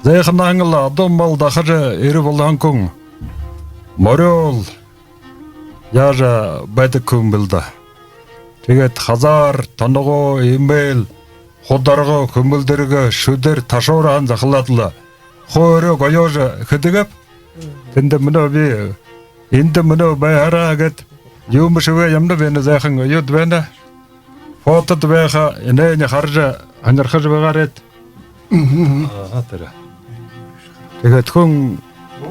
зайханһаань лэ адуу мал дахажа ерээ болоһон хүн. Мориёол яажа байдаг хүн бэлэй даа. Тиигээд хазаар, тоногоо, эмээл, хударга, хүмэлдэргэ, шүдэр, ташуур һаань захалаад лэ хуу өөрөө гоёожо хэдэг гээб. Тэндэ мүнөө би, эндэ мүнөө байхаараа гээд, юумэ шэбэ, ямаршье байна, зайхан оюут байна. Фотод байха, энээниие хаража, һонирхожо байгаарайт. Мгм. Аха, тэрэ. Тиигээд хүн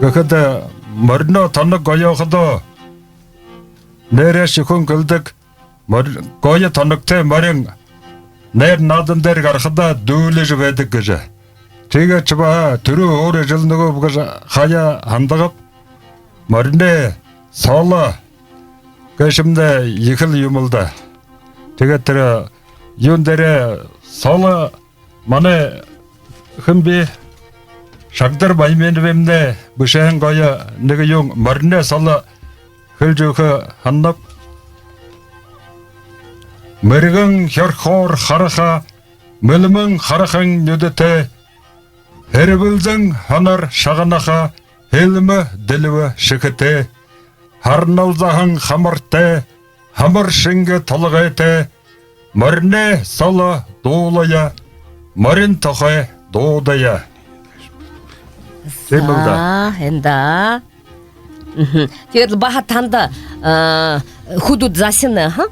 гэхэдэ, мориной тоног гоёоходоо, нээрээшье хүн хэлэдэг, мор-, гоё тоногтой морин найр наадан дээрэ гарахадаа дүүлэжэ байдаг гэжэ. Тиигээшье баһа түрүү һуури жэл нүгөө бүгэжэ хаяа һандагаб. Мориной соло гээшэмнай ехэл юм лэ даа. Тиигээд тэрэ юун дээрээ соло манай хэн бэ, Шагдар Баяминовнай бэшэһэн гоё нэгэ юун, мориной соло хэлэжэ үгэхэ һананаб. Мэргэн хёрхоор хараха, мэлмэн харахан нюдэтэй, һэрбэлзэн һонор шагнаха, һэлмэ дэлбэ шэхэтэй, һарналзаһан хамартай, хамар шэнги толгойтой, мориной соло дуулая, морин тухай дуудая. Тиимэл даа. За, энэ даа. Мгм. Тиигээд лэ баһа танда, а, хүдөөд засана, ха?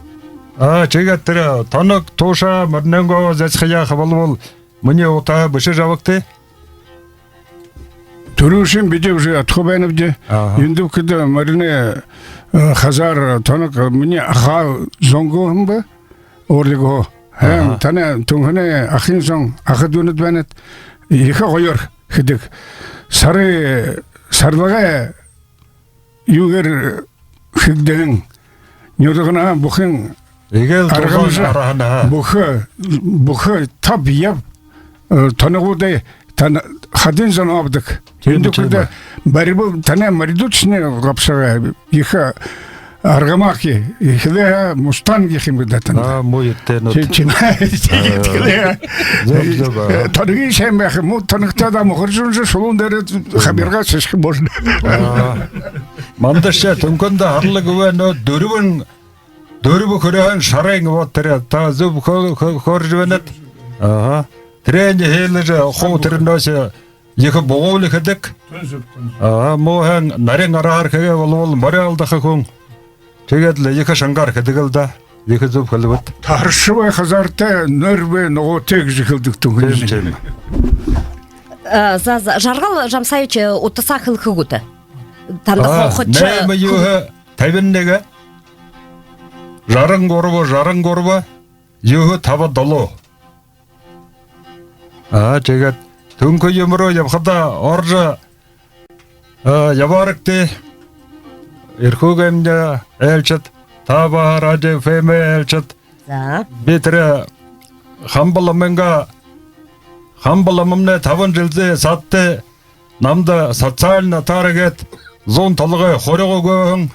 А, тиигээд тэрэ тоног, туушаа моринойнгоо засахаяа болбол, минии утаһаа бэшэжэ абагты. Түрүүшын бидэ уже ядха байнабди. Аха. Эндэ бүхэдэ мориной, э, хазаар, тоног, минии аха зон гү, һэн бэ? Өөрынгөө. Һайн, аха. Танай Түнхэнэй ахын зон, аха дүүнэд байнат. Ехэ гоёор хэдэг. Сарай, сарлагай юугээр хэгдэһэн. Нюдарганһаа бүхын эгээл аргамжа, тулаан араһанһаа. Бүхэ, бүхэ таб яб, э, тоногуудай Тан-, хадын зон абдаг. Тиимэ, тиимэ. Эндэ хүндэ барибал танай мордуучни габшагаа ехэ аргамаки, ехэлээ мустанг гэхэ юм гү даа танда. Аа, муу юртэнүүд. Тиимэ, тиимэ. Аа. Тиигээд хэлээ. Зүб, зүб, аа. Танай шэн байха, муу танагтаа даа мухаржуунжа шулуун дээрэ хабиргаа шэшхэ болоно. Аа. Мандаа шэ Түнхэндэ харалаа гүб, нөө дүрбэн, дүрбэ хүрэһэн шарай вот тэрэ. Та зүб хө-, хө-, хөөржэ байнат. Аха. Тэрэниие хэлэжэ, хуу тэрэнһээ ехэ бугуул хэдэг. Тон зүб, тон зүб. Аа, муу һайн нарин арһаар хэгээ болбол мори алдаха хүн. Тиигээд лэ ехэ шангаар хэдэг лэ даа. Ехэ зүб хэлэбэт. Таршабай хазаартай, норьбай ногоотой гэжэ хэлдэг Түнхэнэй. Тиимэ, тиимэ. Э, за, за, Жаргал Жамсаевич, э, утаһаа хэлэхэ гүт? Танда аа, хонхочо. Найман юһэ табин нэгэ, жаран гурба, жаран гурба, юһэ таба долоо. Аа, тиигээд Түнхэ юумэ руу ябахадаа орожо, аа, ябаарагты. Эрхүүгэй айлшад, та баһа Радио ФМ айлшад. За. Би тэрэ Хамба ламынгаа, Хамба ламамнай табан жэлэй саада намда социальна таарагты зуун толгой хурьга үгөөһэн.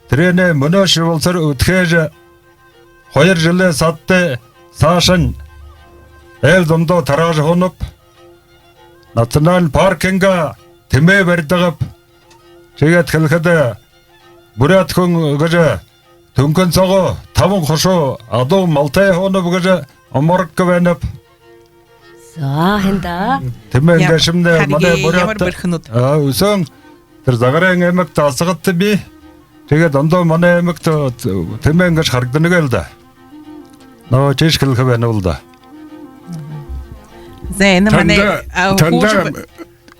Тэрэнээ мүнөөшье болотор үдхэжэ, хоёр жэлэй саада саашань айл зондоо тараажа һуунаб. Национальна паркынгаа тэмээ баридагаб. Тиигээд хэлэхэдэ, буряад хүн гэжэ Түнхэн соогоо табан хушуу адуу малтай һуунаб гэжэ оморог байнаб. За, һэн даа. Тэмээн гээшэмнай манай буряад, ямар бэрхэнүүд. Аа, үсөөн тэрэ Загарайн аймагта асагадта бии. Тиигээд ондоо манай аймагта тэмээн гээшэ харагдана гээл даа. Но, тиижэ хэлэхэ байнал даа. За, энэ манай, танда, а, танда хужа б-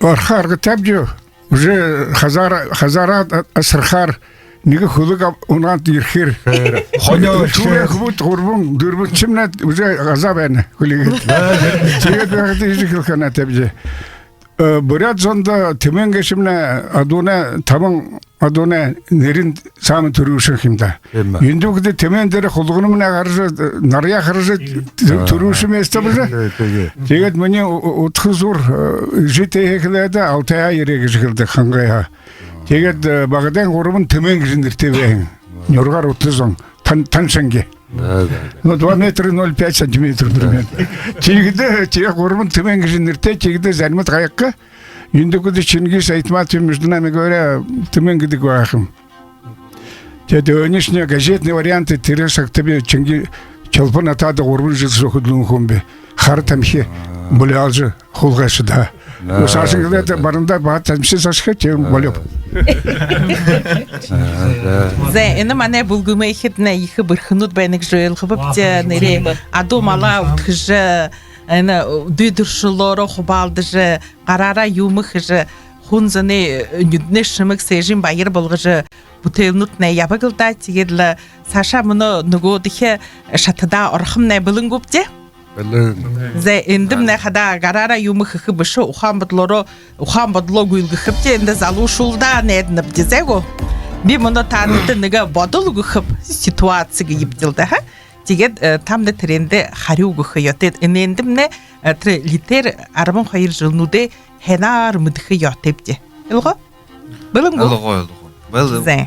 орохо аргатайбди. Уже хазаараа, хазаараа асархаар, нэгэ хүлэг аб-, унагаад ерэхээр. Хониёо. Түрүү хүбүүд гурбан, дүрбэншэмнай уже газаа байна, хүлеэгээд. Тиигээд байхада иигэжэ хэлэхэ һанаатай бэзэ. Э, буряад зондо тэмээн гээшэмнай адуунай, табан адуунай нэрэнь саамань түрүүшын юм даа. Тиимэ. Юундэб гэхэдэ, тэмээн дээрэ хулганамнай гаража, э, нараяа хаража, тээ, түрүүшын место бэзэ. Тээ, тээ. Тиигээд минии у-, у-, удха зуур, э, эжы тээ хэлээд, Алтайһаа ерээ гэжэ хэлдэг, Хангайһаа. Тиигээд, э, багадайнь гурбан Тэмээн гэжэ нэрэтэй байһан. Нюргаар удха зон. Тан-, тан шэнги. Да, да, да. Ну, два метра ноль пять сантиметров примерно. Тиигэдэ, тиигээд гурбан Тэмээн гэжэ нэрэтэй, тиигэдэ заримад гайхаха. Юундэб гэхэдэ, Чингис Айтматович, между нами говоря, Тэмээн гэдэг байгаа юм. Тиигээд үнөөхинь газетный вариант, тэрэ сагта би Чингис Чолпон Атада гурбан жэл соо хүдэлһэн хүн би. Хара тамхи булялжа хулгайшадаа. Да, саашань да, гээд да. Барандаа баһа тамхи саашаха, тиимэ болёоб. Да, да. За, энэ манай бүлгэмэйхиднай ехэ бэрхэнүүд байна гэжэ ойлгообди, нээрээ адуу малаа үдхэжэ, энэ дүй дүршэлөөрөө хубаалдажа, гараараа юумэ хэжэ, хүн зоной, э, нюдэнэй шэмэг сээжын баяр болгожо, бүтээлнүүднай ябаг лэ даа. Тиигээд лэ саашаа мүнөө нүгөөдэхи шатадаа орохомнай бэлэн гүбди? Бэлэн. За, эндэмнай хадаа гараараа юумэ хэхэ бэшэ, ухаан бодолоороо, ухаан бодолоо гүйлгэхэбди, эндэ залуушуулда найданабди, за гү? Би мүнөө таанадта нэгэ бодол үгэхэб, ситуаци гэебди лэ даа, ха? Тиигээд, э, таамнай тэрээндэ харюу үгэхэ ёһотойт. Энээндэмнай, э, тэрэ литер арбан хоёр жэлнүүдээ һайнаар мэдэхэ ёһотойбди. Ойлгоо? Бэлэн гү? Ойлгоо, ойлгоо. Бэлэн. За.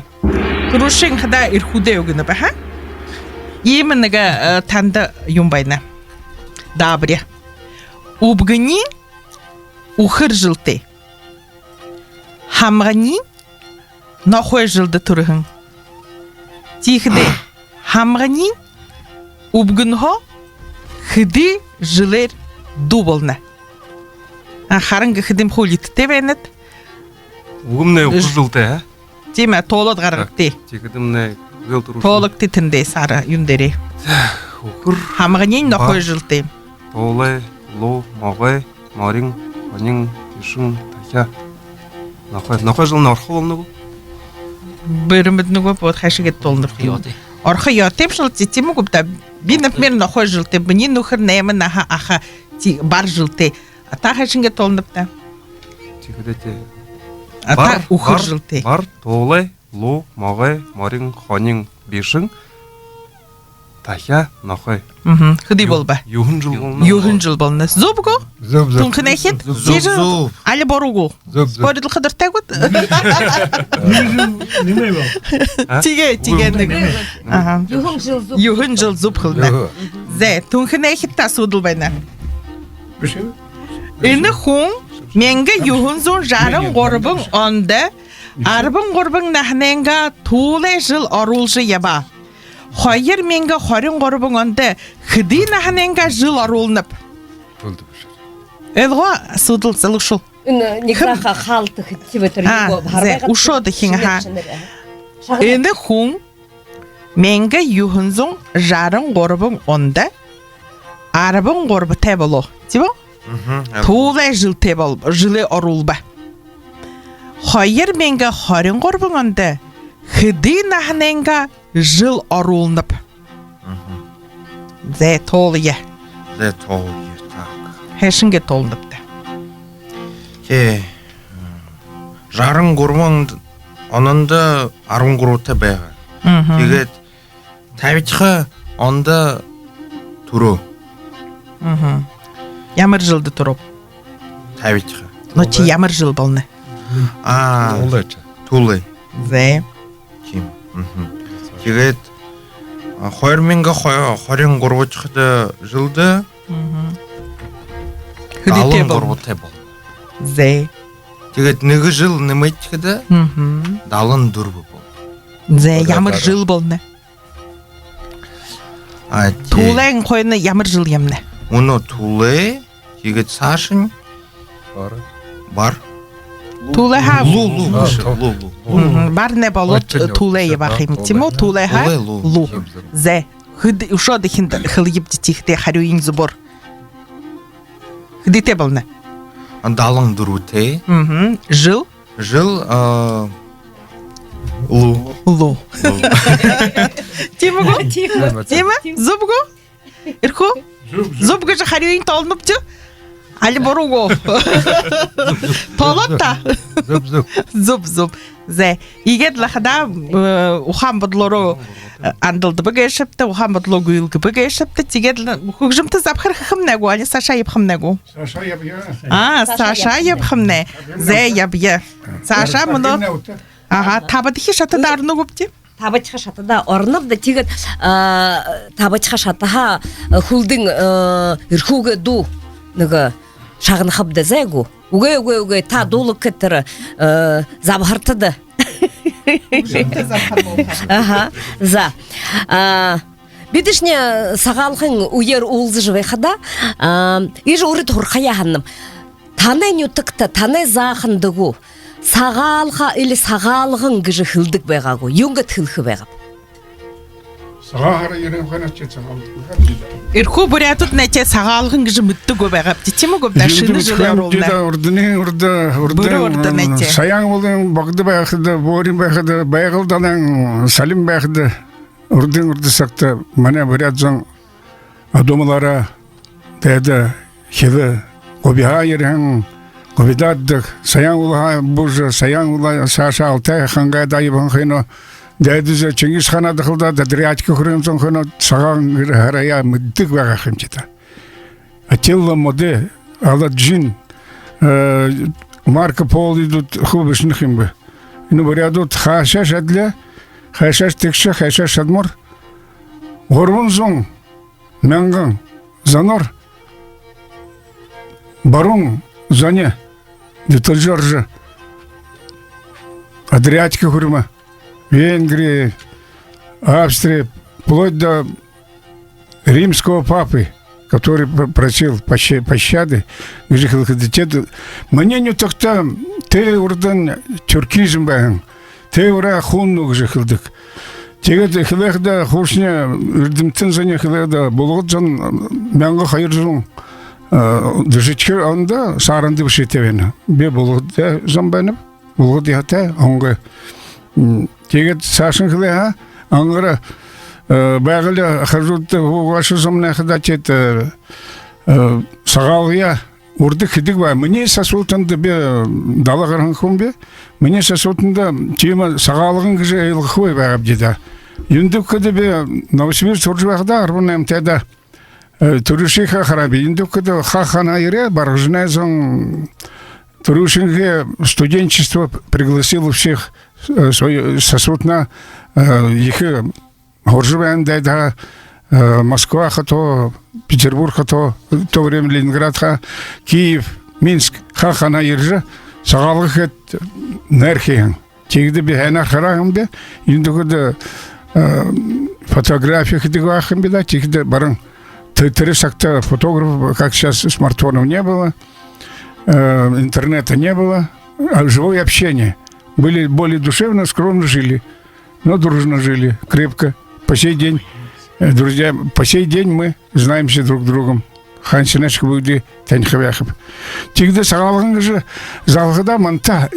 Түрүүшын хадаа Эрхүүдээ үгэнэб, ха? Иимэ нэгэ, э, танда юумэ байна. Даабари. Үбгэниинь үхэр жэлтэй. Һамганиинь нохой жэлдэ түрэһэн. Тиихэдээ һамганиинь үбгэнһөө хэды жэлээр дүү болоно? А, харан гэхэдэм, хуу литтэй байнат. Үбгэмнай үхэр жэлтэй, а? Тиимэ, тоолоод гаргагты. Тиихэдэмнай гэл түрүүшын. Тоологты тэндээ, саара юун дээрээ. Үхэр. Һамганиинь нохой жэлтэй. Туулай, луу, могой, морин, хонин, бишэн, тахяа. Нохой, нохой жэлнай орохо болоно гү? Бэрмэд нүгөө бод хайшаа гээд тоолноб. Орохо ёһотой. Орохо ёһотойб шэл, тиимэ гүб даа. Би, например, нохой жэлтэй. Минии нүхэр найман наһа, аха, ти-, бар жэлтэй. А та хайшан гээд тоолноб даа? Тиихэдээ тээ. А та үхэр жэлтэй. Бар, бар, туулай, луу, могой, морин, хонин, бишэн. Дахяа нохой. Мгм. Хэды болбо? Юһэн жэл болоно. Юһэн жэл болоно. Зүб гү? Зүб, зүб. Түнхэнэйхид? Зүб, зүб. Али буруу гү? Зүб, зүб. Спорить лэ хадартаа гүт? Нэмээ бол. А? Тиигээ, тиигээ нэгэ. Нэмээ. Аха. Юһэн жэл зүб. Юһэн жэл зүб хэлэнэ. Юһэн. Зэ, Түнхэнэйхидтэ асуудал байна. Бэшэ. Энэ хүн мянга юһэн зуун жаран гурбан ондо арбан гурбан наһанайнгаа туулай жэл оруулжа ябаа. Хоёр мянга хорин гурбан ондо хэды наһанайнгаа жэл оруулнаб? Туулай бэшэ. Ойлгоо, асуудал залуушуул. Энэ нэгэ заха хаалта хэдтибэ тэрэ. А, юу, зэ, харбагад. Үшөө дахин, шинээр, аха. Шинээр, аха. Шагнаа. Энэ хүн мянга юһэн зуун жаран гурбан ондо арбан гурбатай болоо. Тиимэ гү? Мгм, арбан. Туулай жэлтэй бол-, жэлээ оруулба. Хоёр мянга хорин гурбан ондо хэды наһанайнгаа жэл оруулнаб? Мгм. Зэ, туулая. Зэ, туулая. Так. Хайшан гээд туулнабта? Тээ. Жаран гурбан ондо арбан гурбатай байгаа. Мгм. Тиигээд табидахи ондо түрөө. Мгм. Ямар жэлдэ түрөө? Табидахи. Но, тии ямар жэл болоно? А, туулай. Туулай. Зэ. Тиимэ. Мгм. Тиигээд, а, хоёр мянга хо-, хорин гурбадахи жэлдэ, мгм, хэдытэй болоно? Далан гурбатай болоно. Зэ. Тиигээд нэгэ жэл нэмэгдэхэдэ, мгм, далан дүрбэ болоно. Зэ, ямар жэл болоно? А, тээ. Туулайн хойно ямар жэл ябана? Мүнөө туулай, тиигээд саашань бар. Бар. Туулай һаа луу, луу, а, бэшэ, туу-, луу, луу. Мгм. Барнай болоод, очень туулай ябаха юм, тиимэ гү? Туулай һаа луу. Туулай, луу. Луу. Тиимэ. Зэ. Хэды, үшөө дахин хэлэе бди тиихэдээ харюуень зүбөөр. Хэдытэй болоно? А, далан дүрбэтэй. Мгм. Жэл? Жэл, а, луу. Луу. Луу. Тиимэ гү? Тиимэ. Тиимэ? Зүб гү? Эрхүү? Зүб, зүб. Зүб гэжэ харюуень тоолонобди? Али буруу гү? Тоолоот та. Зүб, зүб. Зүб, зүб. Зэ, иигээд лэ хадаа, э, ухаан бодолоороо, э, андалдаба гээшэбта, ухаан бодолоо гүйлгэбэ гээшэбта, тиигээд лэ хүгжэмтэ забхархахамнай гү, али саашаа ябахамнай гү? Саашаа ябая. А, саашаа ябахамнай. Зэ, ябая. Саашаа мүнөө. Ага, табадахи шатада орно гүбди? Табадахи шатада орноб даа, тиигээд, а, табадахи шатаһаа, а, хүлдэн, а, Эрхүүгэй дуу нэгэ шагнахабди, зэ гү? Үгы, үгы, үгы, та дуулаг гээд тэрэ, а, забхартада. Хүгжэмтэ забхар болохо. Аха, за. А, бидэшни Сагаалгын үеэр уулзажа байхада, а, иигэжэ урид һурахаяа һананам. Танай нютагта, танай зааханда гү, Сагаалга или Сагаалган гэжэ хэлэдэг байгаа гү? Юун гээд хэлэхэ байгааб? Сагаан һара ерэһэн хойноо ши Сагаалган. Эрхүү буряадууд нэ ши Сагаалган гэжэ мэдэдэггүй байгаабди, тиимэ гү? Даа, шэнэ жэлэй оруулна. Урданай, урда, урда, бэрхэ урда нэ ши. Саян уулын богдо байхада, Бөөрин байхада, Байгал далайн салин байхада, урданай урда сагта манай буряад зон адуу малаараа дээдэ хилэ губиһаа ерэһэн, губидаа аддаг, Саян уулаһаа буужа, Саян уулаа саашаа Алтай хангайдаа ябаһан хойноо, дээдэ эжы Чингис хаанаа дахалдаад, Адриатик хүрин зон хойноо Сагаан һараяа мэдэдэг байгаа юм ши даа. Аттила Модэ, Аладжин, э, Марко Поло эдэ хуу бэшэнэ ха юм бэ. Энэ буряадууд хайшааш адли, хайшааш тэгшэ, хайшааш шадамар. Гурбан зуун мянган зоноор баруун зониие дүтэлжэ орожо, Адриатик хүрьмэ, Венгрия, Австрия, вплоть до римского папы, который п-, просил поща-, пощады, гэжэ хэлэхэдэ, тэдэ, минии нютагта тэрэ урдань тюркизм байһан, тэрэ ураа хунну гэжэ хэлэдэг. Тиигээд хэлэхэдэ, хуушан эрдэмтэн зониие хэлэхэдэ, Булгад зон мянга хоёр зуун, э, дүшэдэхи ондо Сааранда бэшээтэй байна. Би Булгад зон байнаб. Булгад яһатай, онгой. М, тиигээд саашань хэлэхэ һаа, ангара, э, Байгалай хажуудта һуугааша зомнай хадаа тэдэ, э, э, Сагаалгаяа урда хэдэг баа. Минии сасуутанда, би, э, дала гараһан хүн би. Минии сасуутанда тиимэ Сагаалган гэжэ ойлгохогүй байгаабди даа. Юундэб гэхэдэ, би Новосибирск һуража байхадаа, арбан наймтай даа, э, түрүүшынхиеэ хараа би. Юундэб гэхэдэ, Хага хаан ерээ, Баргажанай зон түрүүшынхиеэ студенчество пригласило всех, э, свой сосудна, э, ехэ һуража байһан дайдаа, э, Москва хото, Петербург хото, в то время Ленинград ха, Киев, Минск, Хага хаанаа ерэжэ, Сагаалга хээд найр хэһэн. Тиихэдэ би һайнаар хараа һэм би, юундэб гэхэдэ, э, фотография хэдэг байһан юм би даа, тиихэдэ баран тэ-, тэрэ сагта фотограф, как сейчас, смартфонов не было, э, интернета не было, а живое общение. Были более душевно, скромно жили, но дружно жили, крепко. По сей день, э, друзья, по сей день мы знаемся друг с другом. Хаанашье бүгдые танихаб яахаб. Тиихэдэ Сагаалган гэжэ залгадаа манда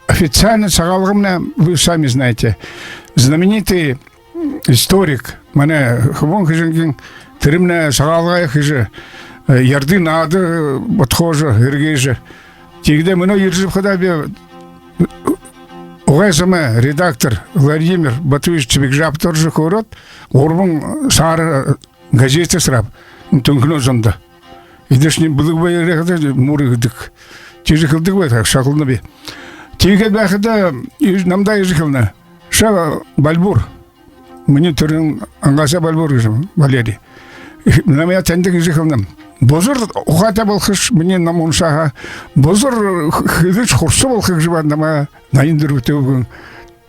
официально Сагаалгамнай, вы сами знаете, знаменитый историк, манай Хүбүүн Хэжэнгын, тэрэмнай Сагаалгаяа хэжэ, э, Ярдын наада, э, бодхоожо, һэргээжэ. Тиихэдэ мүнөө ерэжэ ябахадаа би, э, угай замай редактор Владимир Батуевич Цыбикжапов тоже хөөрөөд, гурбан саара газетэ асарааб Түнхэнэй зондо. Эдэшни бэлэг баяр гэхэдэ, мүр гэдэг. Тиижэ хэлэдэг байтар, шахалнаб би. Тиигээд байхада, э, намда иигэжэ хэлэнэ: «Ши, Бальбур», минии түрэл ангаса Бальбур гэжэ, Валерий. Намайе танидаг, иигэжэ хэлэнэ: «Бузар ухаатай болохош, минии ном уншаха. Бузар х-, хэлэжэ хурса болохо гэжэ байна, намайе наян дүрбэтэй үбгэн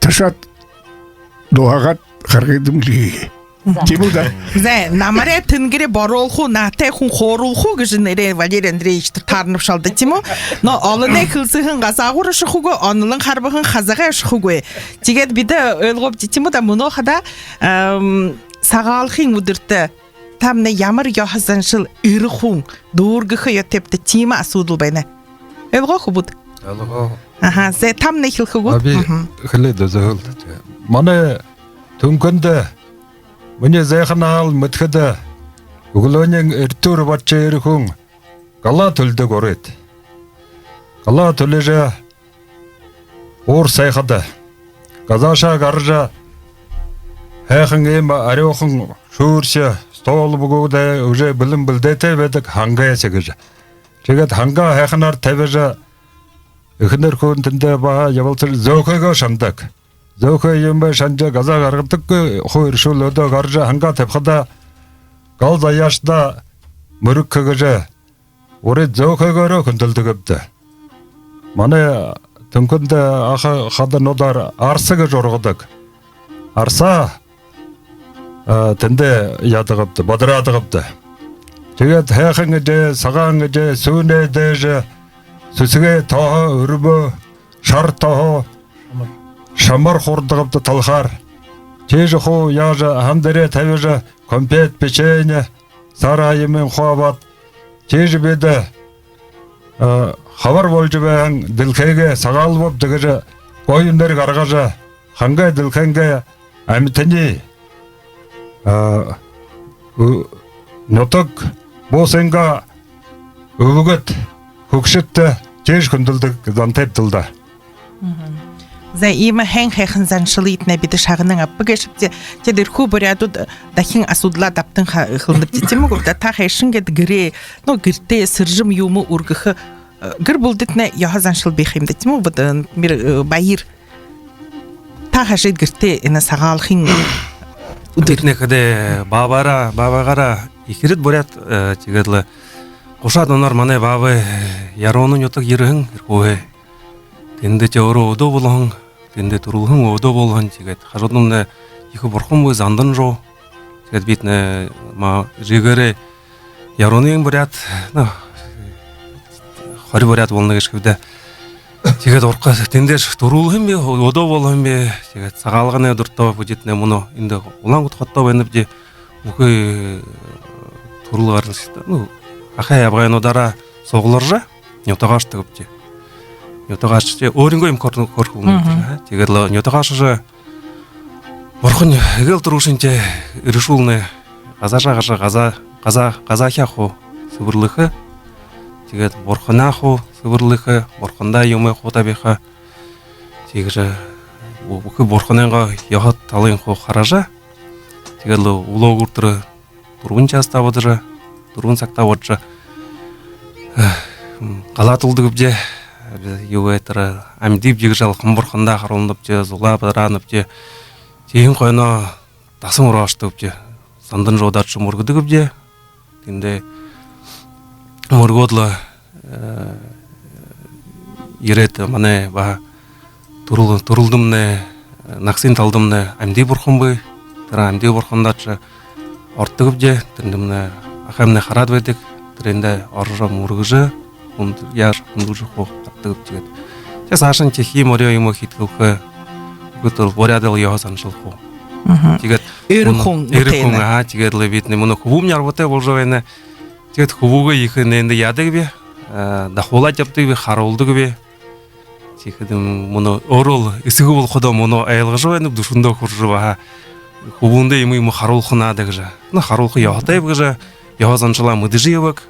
ташаад, дууһаагаад гаргыт юм лэ». За. Тиимэл даа. За, намарай тэнгэри бороолхо, наатай хүн хооруулха гэжэ нээрээ Валерий Андреевичта тааранаб шалда, тиимэ гү? Но олоной хэлсэһэн газаагуур ошохогүй, онолон харбаһан хазаагай ошохогүй. Тиигээд бидэ ойлгообди, тиимэ даа, мүнөө хадаа, эм, Сагаалгын үдэртэ тамнай ямар ёһо заншал, эрэ хүн дүүргэхэ ёһотойбта, тиимэ асуудал байна. Ойлгоо гүт? Ойлгоо. Аха, за, тамнай хэлэхэ гүт? А би хэлээд үзэхэл даа. Манай Түнхэндэ, минии заахан наһаар мэдэхэдэ, үглөөнэй эртүүр баржа, эрэ хүн галаа түлидэг урид. Галаа түлижэ, уур сайхада, газаашаа гаража, һайхан иимэ арюухан шүүршэ, стол бүгэдэ уже бэлэн бэлдээтэй байдаг, хангай сэгжэ. Тиигээд хангаа һайханаар табижа, эхэнэр хүн тэндэ баһа ябалсажа, зөөхыгөө шанадаг. Зөөхэй юумэ шанажа, газаа гаргадаггүй, хуу эрэшүүл өөдөө гаража, хангаа табихада, гал заяашадаа мүргэ хэжэ, урид зөөхэйгөөрөө хүндэлдэг юм даа. Манай Түнхэндэ Аха хада нюдаар арса гэжэ ургадаг. Арса, а, тэндэ яадаг юм даа, бадараадаг юм даа. Тиигээд һайхан эдеэ, сагаан эдеэ, сүүнэй дээжэ, сэсэгэй тоһо, үрбөө, шара тоһо, шамар хурдаг юм даа талхаар. Тиижэ хуу яажа, һан дээрээ табижа, конфет, печенье, саарһа юумэ хуу абаад, тиижэ бидэ, а, хабар боложо байһан дэлхэйгээ сагаалбабди гэжэ гоё нэрэ гаргажа, хангай дэлхэйнгээ амитаниие, а, ү-, нютаг буусынгаа үбгэд, хүгшэдтэ тиижэ хүндэлдэг зантайбди даа. Мгм. За, иимэ һайн һайхан заншалыетнай бидэ шагнан абабди гээшэбди. Тиигээд эрхүү буряадууд дахин асуудалаа дабтан ха-, хэлэнэбди, тиимэ гү? Та хайшан гээд гэрээ, ну, гэртээ сэржэм юумэ үргэхэ, э, гэр бүлэдэтнай ёһо заншал байха юм даа, тиимэ гү? Вот, э, например, э, баяр. Та хайшан гээд гэртээ энэ Сагаалгын үдэр. Бидэнэй хэды баабайраа, баабайгаараа эхирид буряад, э, тиигээд лэ гушаад оноор манай баабай, э, Яруунын нютаг ерэһэн, Эрхүүһээ. Тэндэ тэрэ өөрөө үдөө болоһон, тэндэ түрэлһэн, үдөө болоһон, тиигээд хажуудамнай ехэ бурхан бии, Зандан-Жуу. Тиигээд бидэнэй ма-, эжыгээрээ Яруунын буряад, ну, хори буряад болоно гээшэ хэбди даа. Тиигээд урха тэндээшье түрэлһэн би, үдөө болоһон би. Тиигээд Сагаалганай үдэртөө бидэтнай мүнөө эндэ Улаан-Үдэ хотодо байнабди. Бүхы, э, түрэл гаралшадта, ну, ахай абгайнуудаараа сугларжа, нютагаа ошодогбди. Нютагаа ошожо, өөрынгөө юм хор-, хорхолно. Мгм. Тиигээд лэ нютагаа ошожо, бурхан эгээл түрүүшынхиеэ эрэшүүлнэ, газаашаа гаража, газаа, газаа, газаахяа хуу сэбэрлэхэ. Тиигээд бурханаа хуу сэбэрлэхэ, бурхандаа юумэ хуу табиха. Тиигэжэ бү-, бүхы бурханайнгаа ёһо талыень хуу хаража, Тиигээд лэ үлөөгүүр тэрэ дүрбэн частаа бодожо, дүрбэн сагтаа бодожо, галаад үлдэгбди. Юугээ, тэрэ амидыбди гэжэ Алхам бурхандаа харуулнабди, зулаа бадараанабди. Тиихэдэнь хойноо дасан ураа ошодогбди. Зандан жуудаар шэмэргэдэгбди. Тэндээ мүргөөд лэ, э, ерээд манай баһа түрэл-, түрэлдэмнай, нагасай талдамнай амиды бурхан бии. Тэрэ амиды бурхандаа ши ородогбди, тэндэмнай ахамнай хараад байдаг. Тэрэндээ орожо мүргэжэ, хүндэ-, яажа хүндэлжэ хуу гарадагбди гээд. Тээ саашань тиихэ морёо юумэ хэдхэлхэ, бүгэдэл буряадаар ёһо заншал хуу. Мгм. Тиигээд Эрэ мүнөө хүн эрэ бүтээнэ. Хүн, аха, тиигээд лэ бидэнэй мүнөө хүбүүмни арбатай болжо байна. Тиигээд хүбүүгээ ехэ энээндэ яадагби, э, дахуулаад ябадагби, харуулдагби. Тиихэдэнь мүнөө өөрөө лэ эсэгэ болоходоо мүнөө ойлгожо байнаб, дүшэндөө хүрэжэ баһа. Хүбүүндээ юумэ юумэ харуулха надо гэжэ. Ну, харуулха ёһотойб гэжэ, ёһо заншалаа мэдэжэ ябаг.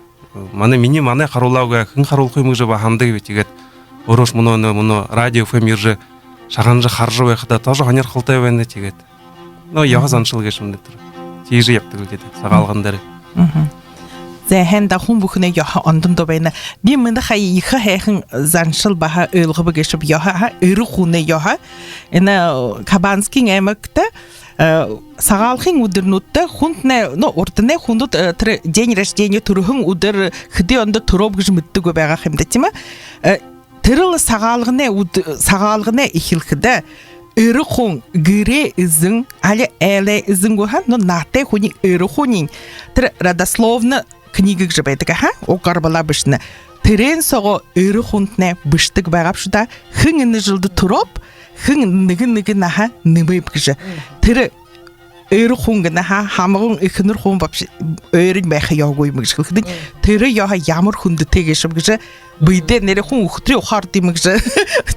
Манай, минии, манай харуулаагүй хэн харуулха юм гэжэ баһа һанадагби. Тиигээд өөрөөшье мүнөө, мүнөө радио эф эм ерэжэ, шагнажа, хаража байхада тоже һонирхолтой байна. Тиигээд, ну, ёһо заншал гээшэмнай тэрэ. Тиижэ ябадаг лэ даа, Сагаалган дээрэ. Мгм. Зэ, һайн даа, хүн бүхэнэй ёһо ондоо ондоо байна. Би мүнөө хаяа ехэ һайхан заншал баһа ойлгооб гээшэб, ёһо, аха, эрэ хүнэй ёһо. Энэ, э, Кабанскын аймагта, э, Сагаалгын үдэрнүүдтэ хүнтнай, ну, урданай хүнүүд, э, тэрэ день рождения, түрэһэн үдэр, хэды ондо түрөөб гэжэ мэдэдэггүй байгаа юм даа, тиимэ? Э, тэрэл Сагаалганай үд-, Сагаалганай эхилхэдэ, эрэ хүн гэрэй эзэн, али айлай эзэн гү, ха, ну, наатай хүниинь, эрэ хүниинь тэрэ родословно книга гэжэ байдаг, аха, уг гарбалаа бэшэнэ. Тэрээн соогоо эрэ хүнтнай бэшэдэг байгаа бшуу даа. Хэн энэ жэлдэ түрөөб, хэн нэгэн нэгэн наһа нэмээб гэжэ. Тэрэ эрэ хүн гэнэ, аха, һамган эхэнэр хүн вообще ойронь байха ёһогүй юм гэжэ хэлэхэдэнь, тэрэ ёһо ямар хүндэтэй гээшэб гэжэ. Бидэ нээрээ хүн үхэрэй ухаан ородоо юм гэжэ.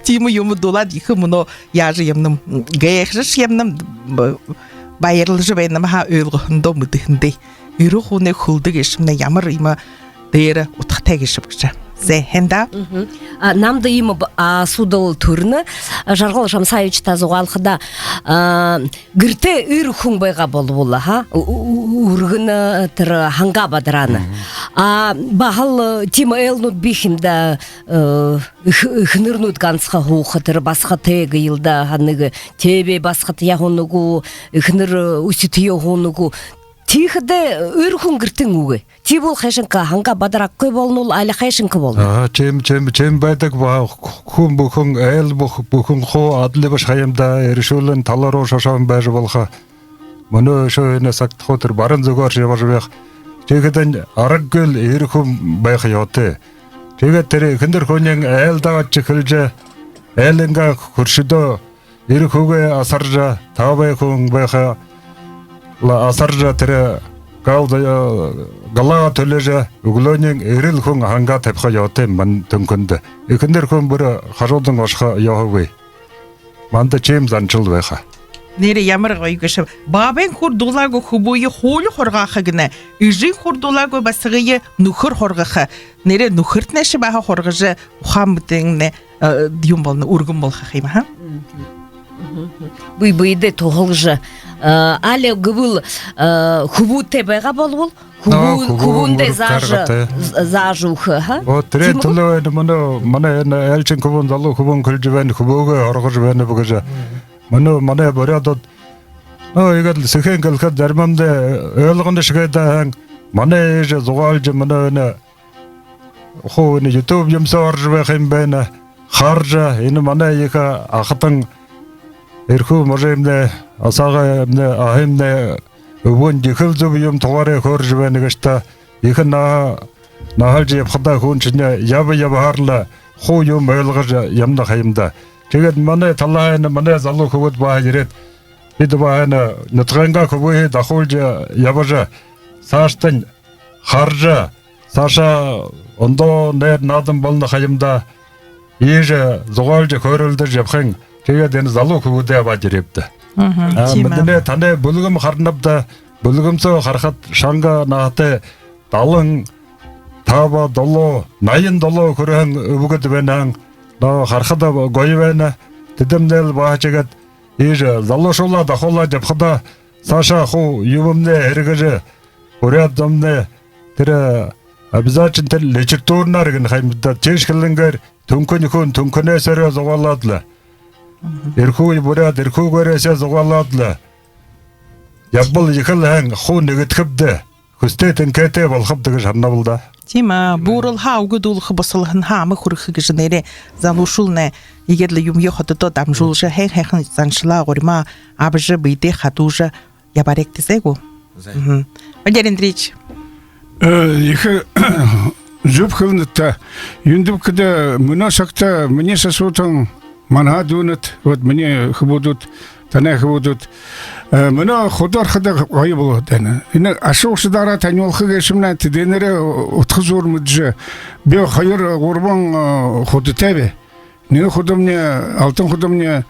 Тиимэ юумэ дуулаад, ехэ мүнөө яажа ябанам, гайхажа ябанам, б-, баярлажа байнам, аха, ойлгоһондоо, мэдэһэндээ. Эрэ хүнэй хүлдэ гээшэмнай ямар юумэ дээрэ удхатай гээшэб гэжэ. Зэ, һайн даа. Мгм. А, намда иимэ б-, а, асуудал түрэнэ. А, Жаргал Жамсаевичта зугаалхада, а, гэртээ эрэ хүн байгаа болбол, аха, ү-, ү-, үргэнэ, тэрэ һангаа бадараана. Мгм. А баһал, э, тиимэ айлнууд бии юм даа, э, эх-, эхэнэрнүүд гансахан һууха, тэрэ басагадтаа гээл даа, һанаа, тиибэ басагадтаяа һууна гү, эхэнэр, э, үсэтэеэ һууна гү. Тиихэдэ эрэ хүн гэртэнь үгы. Тиибэл хайшан ха, һангаа бадарахагүй болоно гү, али хайшан ха болоно? Аа, тиимэ, тиимэ, тиимэ байдаг ба, хүн бүхэн, айл бүх-, бүхэн хуу адли бэшэ ха юм даа, эрэшүүлэн тала руу шошоһон байжа болохо. Мүнөө үшөө энэ сагта хуу тэрэ баран зүгөөр ябажа байха. Тиихэдэнь аргагүй л эрэ хүн байха ёһотой. Тиигээд тэрэ эхэнэр хүниинь айлдаа ошожо эхилжэ, айлайнгаа хүршэдөө эрэ хүбүүгээ асаржа, таабай хүн байха ла асаржа, тэрэ гал-, э, галаа түлеэжэ, үглөөнэй эрэл хүн һангаа табиха ёһотой манай Түнхэндэ. Эхэнэр хүн бүри хажуудань ошохо ёһогүй. Манда тиимэ заншал байха. Нээрээ ямар гоё гээшэб. Баабайн хурдуулаагүй хүбүүе хуули һургааха гэнэ. Эжын хурдуулаагүй басагые нүхэр һургаха. Нээрээ нүхэртнай ши баһа һургажа, ухаан мэдэһэн, э, юм болоно, үргэн болохо юм, аха. Мгм. Мгм. Бэе бэедээ туһалжа, э, али гэбэл, э, хүбүүтэй байгаа болбол, хүбүүн-, хүбүүндээ заажа, заажа үгэхэ, аха? Оо, тэрэ түлөө энэ манай, манай энэ айлшан хүбүүн, залуу хүбүүн хэлэжэ байна, хүбүүгээ һургажа байнаб гэжэ. Мүнөө манай буряадууд, ну, иигээд лэ сэхэ хэлэхэдэ, заримамнай ойлгоношье гээд һэн, манай ээжэ зугаалжа, мүнөө энэ хуу энэ YouTube юумсэ орожо байха юм байна. Хаража, энэ манай ехэ ахатан, эрхүү можоймнай, асагаймнай, ахамнай үбгэн ехэл зүб юумэ тугаараа хөөрэжэ байна гээшэ даа. Ехэ наһа-, наһалжа ябахадаа, хүншни яба ябаһаар лэ хуу юумэ ойлгожо ябана ха юм даа. Тиигээд манай талаһаа энэ манай залуу хүбүүд баһа ерээд, бидэ баһа энэ нютагайнгаа хүбүүе дахуулжа ябажа, саашадань хаража, саашаа ондоо найр наадан болоно ха юм даа. Иигэжэ зугаалжа, хөөрэлдэжэ ябахань. Тиигээд энэ залуу хүбүүдээ абаад ерээбди. Мгм, аа, тиимэ. Мэдэнэ, танай бүлгэм харанабди. Бүлгэм соо харахада, шанга наһатай, далан, таба, долоо, наян долоо хүрэһэн үбгэд байна. Но харахада гоё байна. Тэдэмнай лэ баһа тиигээд иигэжэ залуушуулаа дахуулаад ябахада, саашаа хуу юумэмнай эргэжэ, буряад зомнай тэрэ обязательно тэрэ литературнаар гэнэ ха юм даа. Тиижэ хэлэнгээр Түнхэнь хүн Түнхэнэй сэрээ зугаалаад лэ, Эрхүү буряад Эрхүүгээрээ сэрээ зугаалаад лэ ябабал, ехэл һайн хуу нэгэдэхэбди, хүсэтэй тэнхээтэй болохобди гэжэ һананаб даа. Тиимэ, бууралһаа үгэ дуулаха, бусалһанһаа ама хүрэхэ гэжэ нээрээ залуушуулнай иигээд лэ юумэеэ хододоо дамжуулжа, һайн һайхан заншалаа, гуримаа абажа, бэедээ хадуужа ябаарайгты, зай гү? Зай. Мгм. Валерий Андреевич. Э, ехэ зүб хэлэнэт даа. Юундэб гэхэдэ, мүнөө сагта минии сасуутан, манһаа дүүнэд, вот минии хүбүүдүүд, танай хүбүүдүүд, э, мүнөө худа орходо гоё болоод байна. Энэ аша гушадаараа таниулха гээшэмнай, тэдэнэрээ удха зуур мэдэжэ, би хоёр гурбан, э, худатайб. Нэгэ худамни, алтан худамни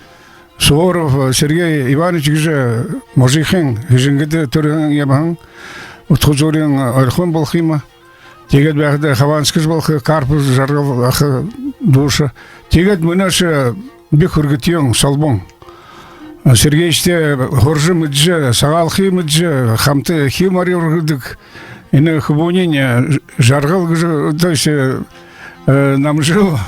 Суворов Сергей Иванович гэжэ Можыхын Хэжэнгэдэ түрэһэн ябаһан, удха зуурын ойрхон болохо юм. Тиигээд байхада Хованский гэжэ болохо, Карпов Жаргал аха дууша. Тиигээд мүнөөшье би хүргэтэн Солбон Сергеевичтэй һуража мэдэжэ, сагаалха мэдэжэ, хамта эхи мори үргэдэг. Энэ хүбүүниинь, э, Жаргал гэжэ, то есть, э, э, Намжил,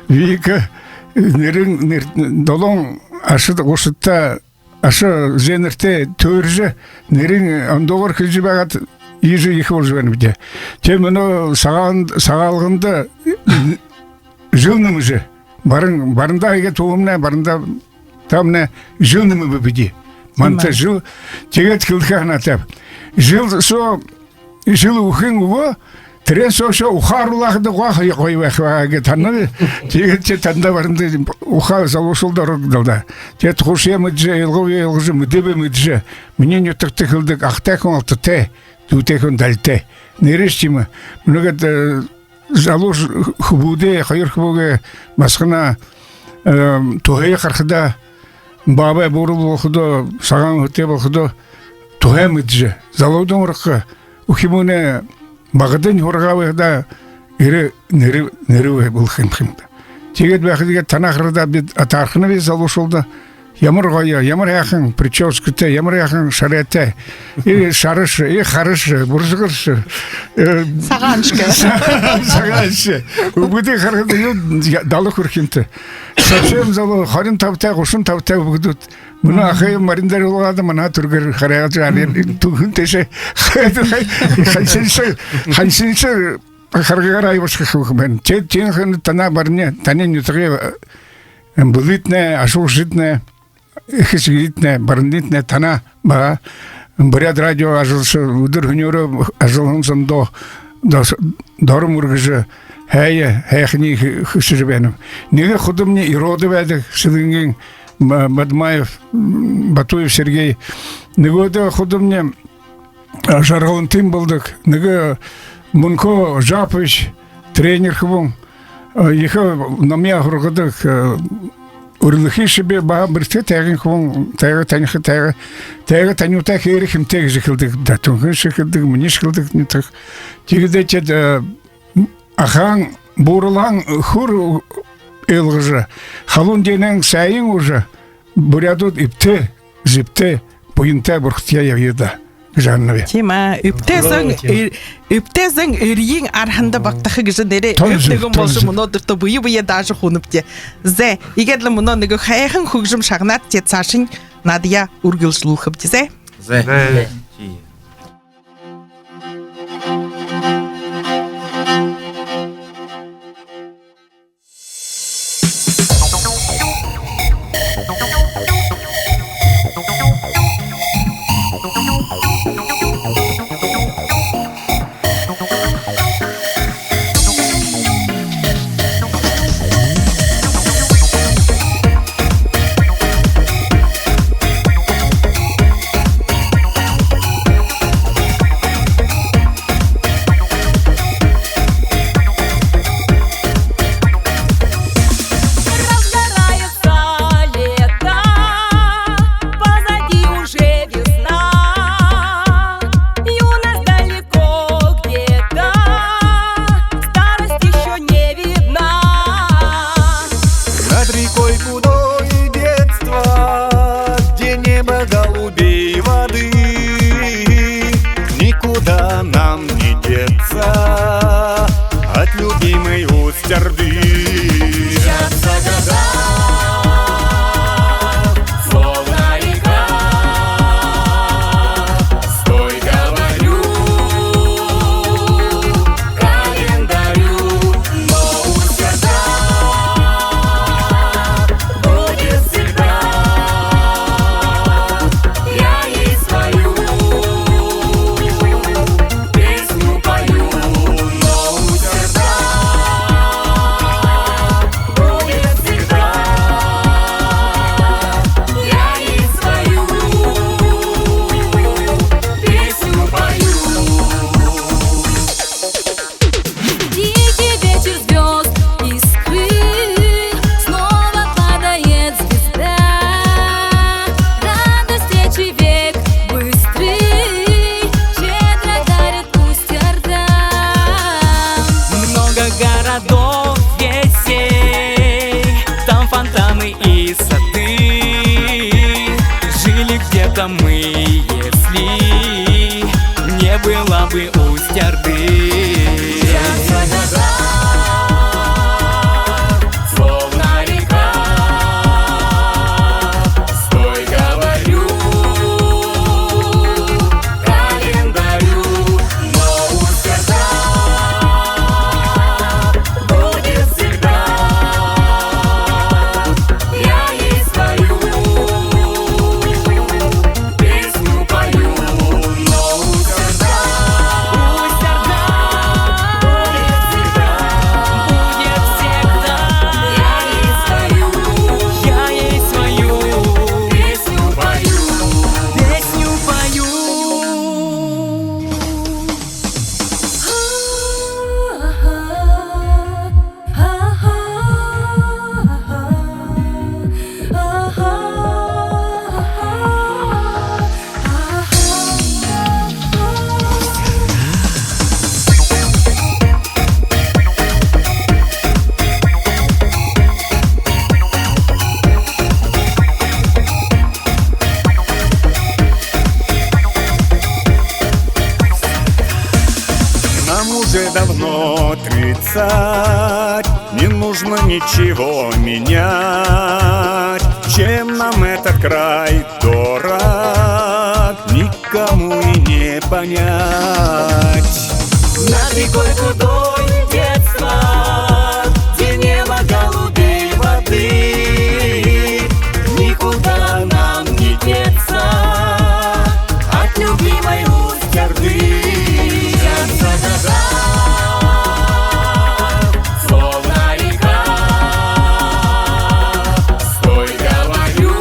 Вика, нэрэн, нэр-, долоон аша гушадта, аша зээнэртээ түүржэ, нэрэн ондоогоор хэлэжэ байгаад, иигэжэ ехэ болжо байнабди. Тиимэ, мүнөө сагаан-, сагаалганда жэл нэмэжэ, баран-, барандаа иигээд түүхэмнай, барандаа таамнай жэл нэмэбэбди. Манда жэл, тиигээд хэлэхэ һанаатайб. Жэл соо, жэл үхин үгөө, тэрээн соошье ухаа оруулаа хада гуа хой-, гоё байха гэжэ һананаб. Тиигээд ши танда барандаа ухаа залуушуулда орогдол даа. Тиигээд хуушаяа мэдэжэ, илгууе илгажа, мэдэбэ мэдэжэ, минии нютагта хэлэдэг: ахатай хүн алтатай, дүүтэй хүн дальтай. Нээрээшье тиимэ. Мүнөө гээд, э, залуу хүбүүдээ, хоёр хүбүүгээ басаган, э, туһаяа харахада, баабай буурал болоходоо, сагаан үһэтэй болоходоо, туһаяа мэдэжэ, залуудан урагха, үхибүүнэй багадань һургаа байхада, эрэ нэрэ, нэрэ бай-, болохо юм ха юм даа. Тиигээд байхада, тиигээд танаа харахада, би атаарханаб залуушуулда. Ямар гоё, ямар һайхан прическатай, ямар һайхан шарайтай. И шараш, и хараш, буржагарш. Э, сагааншье. Сагааншье. Үбгэдые харахада, юу, я-, дала хүрхинтэй. Совсем залуу, хорин табатай, гушан табатай үбгэдүүд. Мүнөө ахай Мариндаа уулгаад, манаа түргөөр хараад, жаа, түнхэн тээшээ. Ханшаншье, ханшаншье харгыгаар ябашаха хүн байна. Тэ, тиин хэн танаа барни, танай нютагай, э, бэлыетнай, аша гушатнай, эхэ эсэгыетнай, барандыетнай танаа баһа. Буряад радио ажалша, үдэр һүниөөрөө ажаллаһан зондоо дос-, дороо мүргэжэ, һайе, һайханиие хү-, хүсэжэ байнаб. Нэгэ худамни Ирод байдаг, Сэлэнгын Ма-, Мадмаев, м, Батуев Сергей. Нүгөөдэ худамни, а, Жаргалантын болодог. Нэгэ Мүнхөө Жапович, тренер хүбүүн. А, ехэ номоо һургадаг, а, үрлэхэ шэбэ, баһа бэрхэ тайгын хүбүүн, тайга таниха, тайга, тайга таниһантай хээрэ хэмтэй гэжэ хэлэдэг даа. Түнхэншье хэлэдэг, минишье хэлэдэг нютаг. Тиигээд тэдэ, а, ахаһан, бууралһаан хүр илгажа, халуун дээһээн сайень уужа, буряадууд эбтэй, зэбтэй, буянтай, бурхадтай ябая даа гэжэ һананаб. Тиимэ, эбтэй зон, э-, эбтэй зон эрьен арһанда багтаха гэжэ нээрээ эб нэгэн болжо, мүнөөдэртөө бэе бэеэ даажа һуунабди. Зай, иигээд лэ мүнөө нэгэ һайхан хүгжэм шагнаад, тиигээд саашань наадаяа үргэлжэлүүлхэбди. Зай. Зай. Зай. Там и если не была бы Усть-Орды. Я всё гадал, словно река, стой, говорю, календарю, но Усть-Орда будет всегда. Я ей свою песню пою, но Усть-Орда, Усть-Орда будет всегда, будет всегда. Я ей свою, я ей свою песню пою, песню пою. Нам уже давно тридцать, не нужно ничего менять. Чем нам этот край дорог, никому и не понять. Над рекой Кудой детства, где небо голубей воды, никуда нам не деться от любимой Усть-Орды. Я всё гадал, словно река, стой, говорю,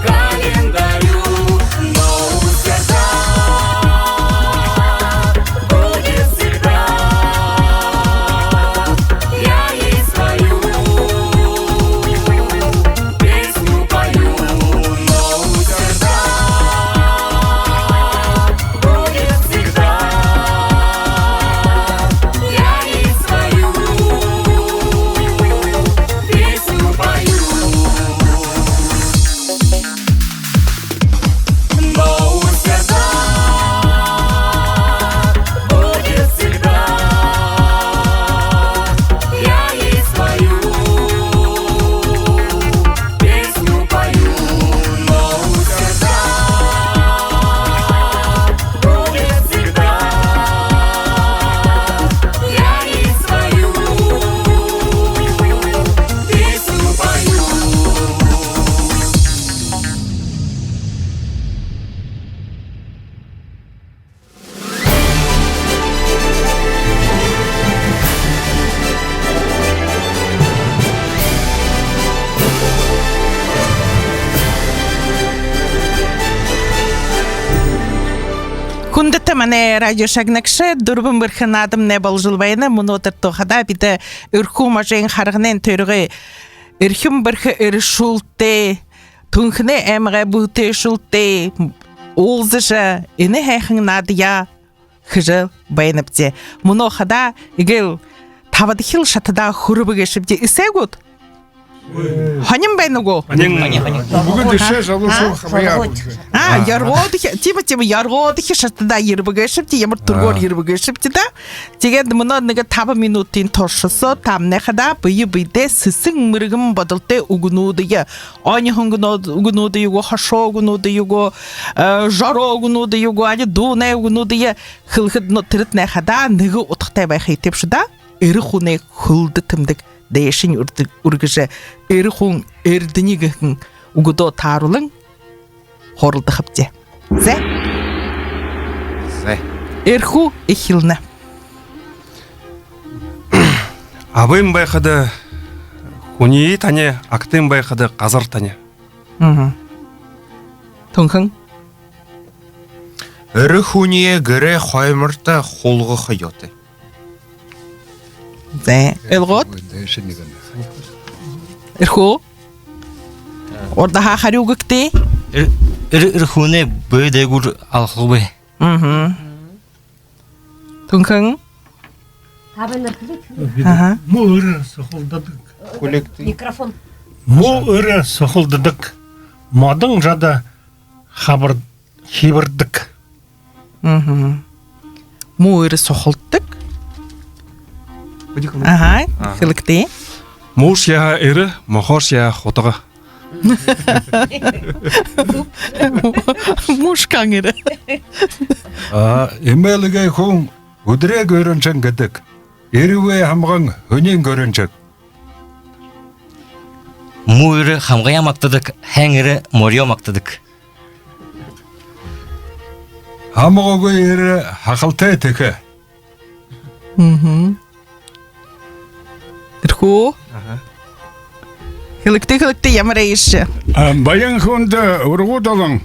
календарю, но Усть-Орда будет всегда. Я ей свою песню пою, но Усть-Орда будет всегда. Я ей свою песню пою. Но Усть-Орда будет всегда. Я ей свою песню пою. Но Усть-Орда будет всегда. Я ей свою песню пою. Хүндэтэ манай радио шагнагшад, «Дүрбэн бэрхэ» наадамнай боложол байна. Мүнөөдэр тоо хадаа бидэ Эрхүү можын Харганын тойрогой эрхим бэрхэ эрэшүүлтэй, Түнхэнэй аймагай бүһэтэйшүүлтэй уулзажа, энэ һайхан наадаяа хэжэ байнабди. Мүнөө хадаа эгээл табадахил шатадаа хүрэбэ гээшэбди. Эсээгүүд? Һонин байна гү? Һонин. Һонин, һонин. Бүгэн дэшээ залуушуул хабаяа. А, ёргоодохи, тиимэ, тиимэ, ёргоодохи шатадаа ерэбэ гээшэбди, ямар түргөөр ерэбэ гээшэбди даа. Тиигээд мүнөө нэгэ табан минутын туршада таамнай хадаа бэе бэедээ сэсэн мэргэн бодолтой үгэнүүдые, оньһон үгэнүүд-, үгэнүүдые гү, хошоо үгэнүүдые гү, э, жороо үгэнүүдые гү, али дуунай үгэнүүдые хэлэхэдэ, ну, тэрэтнай хадаа нэгэ удхатай байха ёһотойбши даа. Эрэ хүнэй хүлдэ тэмдэг дээшэнь үрдэ-, үргэжэ, эрэ хүн эрдэни гэһэн үгэдөө тааруулан хөөрэлдэхэбди. Зэ? Зэ. Эрхүү, эхилнэ. Абын байхада хүниие таня, агтын байхада газар таня. Мгм. Түнхэн. Эрэ хүниие гэрэй хойморто хулгаха ёһотой. Зэ, Элгот. Эрхүү. Урдаһаа харюу үгэгты. Эр-, эр-, эрэ хүнэй бэе дээгүүр алхаха бэе. Мгм. Түнхэн. Аха. Мүн үрэ сухалдадаг. Хүлэгты. Микрофон. Мүн үрэ сухалдадаг. Модон жада хабар-, хибэрдэг. Мгм. Муу эрэ сухалдаг. Бүдик юм. Аха, аха. Хэлэгты. Муушье һаа эрэ, мохоошье һаа хутага. Муушье һаа эрэ. А, эмээлгээ хүн үдэрэй гүрэншэн гэдэг. Эрэ үгы һамган һүниин гүрэншэг. Муу эрэ һамгаяа магтадаг, һайн эрэ мориёо магтадаг. Һамга үгы эрэ һахалтай тэхэ. Мгм. Тэрхүү? Аха. Хэлэгты, хэлэгты, ямар эшэ. А, баян хүндэ ургууд олон,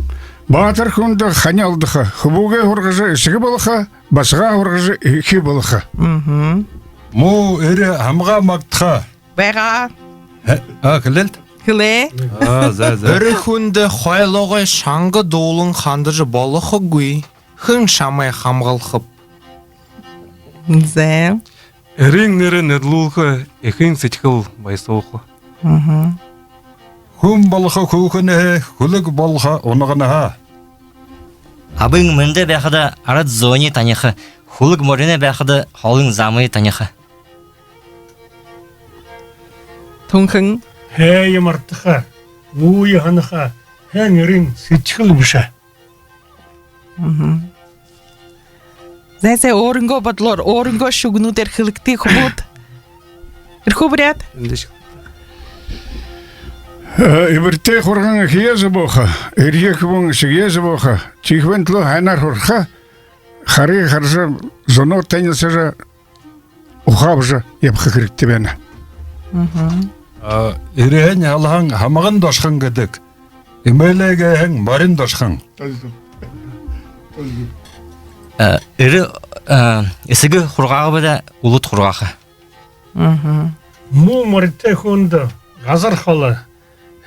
баатар хүндэ хани алдаха, хүбүүгээ һургажа эсэгэ болохо, басагаа һургажа эхи болохо. Мгм. Муу эрэ һамгаа магтаха. Байгаа. Э, а, хэлээд? Хэлээ. А, за, за. Эрэ хүндэ хоолойгоо шанга дуулан хандажа болохогүй. Хэн шамайе хамгаалхаб? За. Эрын нэрэ нэрлүүлхэ, эхын сэдьхэл баясуулха. Мгм. Хүн болохо хүүхэнһээ, хүлэг болохо унаганһаа. Абын мэндэ байхада арад зониие таниха, хүлэг мориной байхада холын замые таниха. Түнхэн. Һайе мартаха, мууе һанаха, һайн эрын сэдьхэл бэшэ. Мгм. За, за, өөрынгөө бодолоор, өөрынгөө шүгэнүүдээр хэлэгты, хүбүүд. Эрхүү буряад. Эндэ ши. Э, эбэртэй хурган эхиеэ зобоохо, эрье хүбүүн эсэгэеэ зобоохо, тиихэ бэеын түлөө һайнаар һураха, харые хаража, зоноо танилсажа, ухаа абажа ябаха хэрэгтэй байна. Мгм. А, эрэһээнь һалаһан һамган дошхон гэдэг. Эмээлгээһэн морин дошхон. Э, эрэ, э, эсэгэ һургаагүй бэдэ, улад һургааха. Мгм. Муу моритой хүндэ газар холо,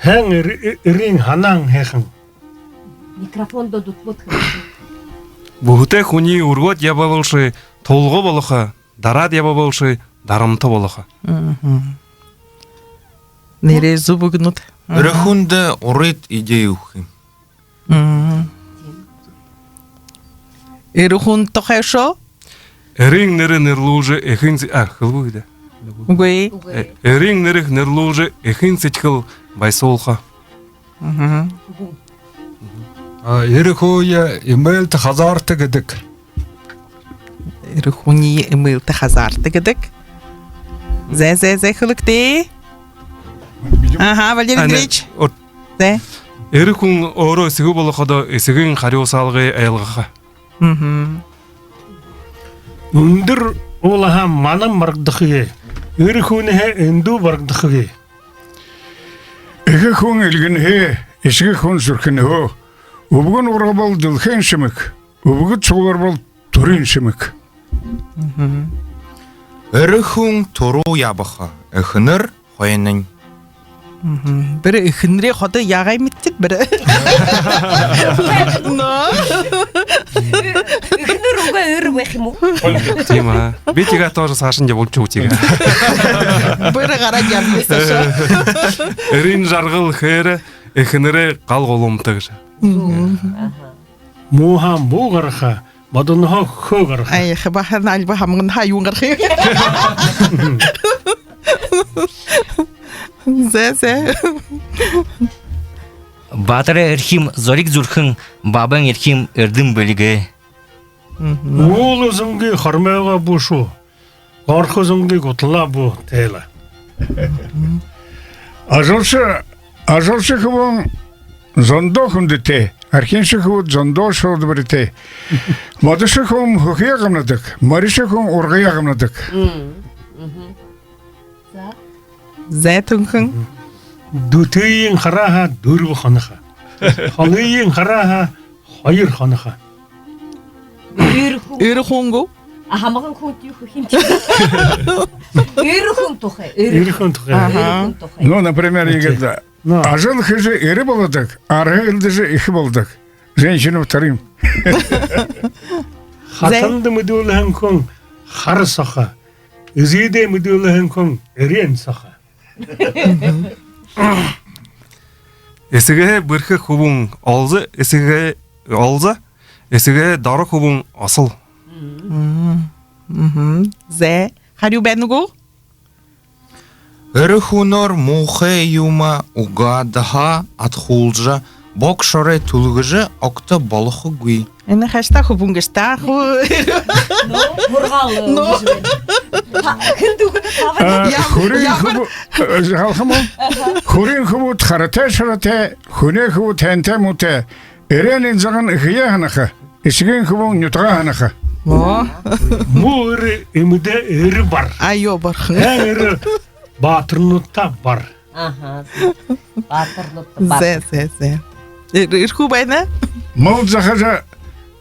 һайн эр-, э-, эрын һанаан һайхан. Микрофондо дутмат хэлэгты. Бүһэтэй хүниие үргөөд ябаа болоши, тулга болохо, дараад ябаа болоши, дарамта болохо. Мгм. Нээрээ зүб үгэнүүд. Мгм. Эрэ хүндэ урид эдеэ үгэхэ юм. Мгм. Эрэ хүн тухай шуу? Эрын нэрэ нэрлүүлжэ, эхын сэ-, а, хэлэбэ гү даа. Үгы. Э, эрын нэрэ нэрлүүлжэ, эхын сэдьхэл баясуулха. Мгм. А, эрэ хүниие эмээлтэ хазаарта гэдэг. Эрэ хүниие эмээлтэ хазаарта гэдэг. Зэ, зэ, зэ, хэлэгты. Аха, Валерий Андреевич. Зэ. Эрэ хүн өөрөө эсэгэ болоходоо, эсэгын харюусалгые ойлгохо. Мгм. Үндэр уулаһаа манан барагдахагүй, эрэ хүнһөө эндүү барагдахагүй. Эхэ хүн эльгэнһээ, эсэгэ хүн зүрхэнһөө. Үбгэн урга бол дэлхэйн шэмэг, үбгэд суглар бол түрын шэмэг. Мгм. Эрэ хүн түрүү ябаха, эхэнэр хойнонь. Мгм. Бэрэ эхэнэрэй ходо яагаа юм тиигээд бэрэ. Но. Эхэнэр угаа эрэ байха юм гү? Тиимэ. Би тиигээ тоже саашань ябуулжа үгөө тиигээ. Бэрэ гараа ябуулжа саашаа. Эрын жаргал хээрэ, эхэнэрэй гал гуламта гэжэ. Мгм. Аха. Муу һаа муу гараха, модонһоо хөө гараха. Ай, хэ, баһа нааль ба хамган һаа юун гараха юм. Зэ, зэ. Баатарай эрхим зориг зүрхэн, баабайн эрхим эрдэм бэлигэй. Мгм. Уула зунги хормойгоо бушуу. Горхо зунги гуталаа бү тээла. Ажалша, ажалша хүбүүн зондоо хүндэтэй, архинша хүбүүд зондоо шудбаритай. Модоша хүн хүхеэ гамнадаг, мориша хүн ургаяа гамнадаг. Мм. Мгм. За. Зэ, Түнхэн. Дүтыень хараа һаа дүрбэ хоноха. Хоныень хараа һаа хоёр хоноха. Эрэ хүн. Эрэ хүн гү? А, һамган хүн юу хэхэ юм? Эрэ хүн тухай. Эрэ хүн тухай. Аха. Эрэ хүн тухай. Ну, например, иигээд, ну, ажал хэжэ эрэ болодог, арһа элдэжэ эхэ болодог. Женщина вторым. Хатанда мэдүүлһэн хүн хара сохо. Эжыдээ мэдүүлһэн хүн эреэн сохо. Эсэгэһээ бэрхэ хүбүүн олзо, эсэгэһээ олзо, эсэгэһээ доро хүбүүн осол. Мгм. Зэ, харюу байна гү? Эрэ хүнөөр муухай юумэ угаадаһаа адхуулжа, бог шорой түлгэжэ огто болохогүй. Энэ хаштаа хүбүүн гээшэ даа, хуу. Ну, хургаал. Ну. Та, хэн дүү-, та А, байна? Хурин Ямар? Хүбүү-, э, жалхам уу? Хурин хүбүүд харатай шаратай, хүнэй хүбүүд хэнтэй муутай. Эреэн инзаган эхэеэ һанаха, эсэгын хүбүүн нютагаа һанаха. Оо. Муу эрэ эмэдээ эрэ бар. Аюу бархан. Хэн эрэ баатарнуудта бар. Аха. Баатарнуудта бар. Зэ, зэ, зэ. Эр-, эрхүү байна. Мал захажа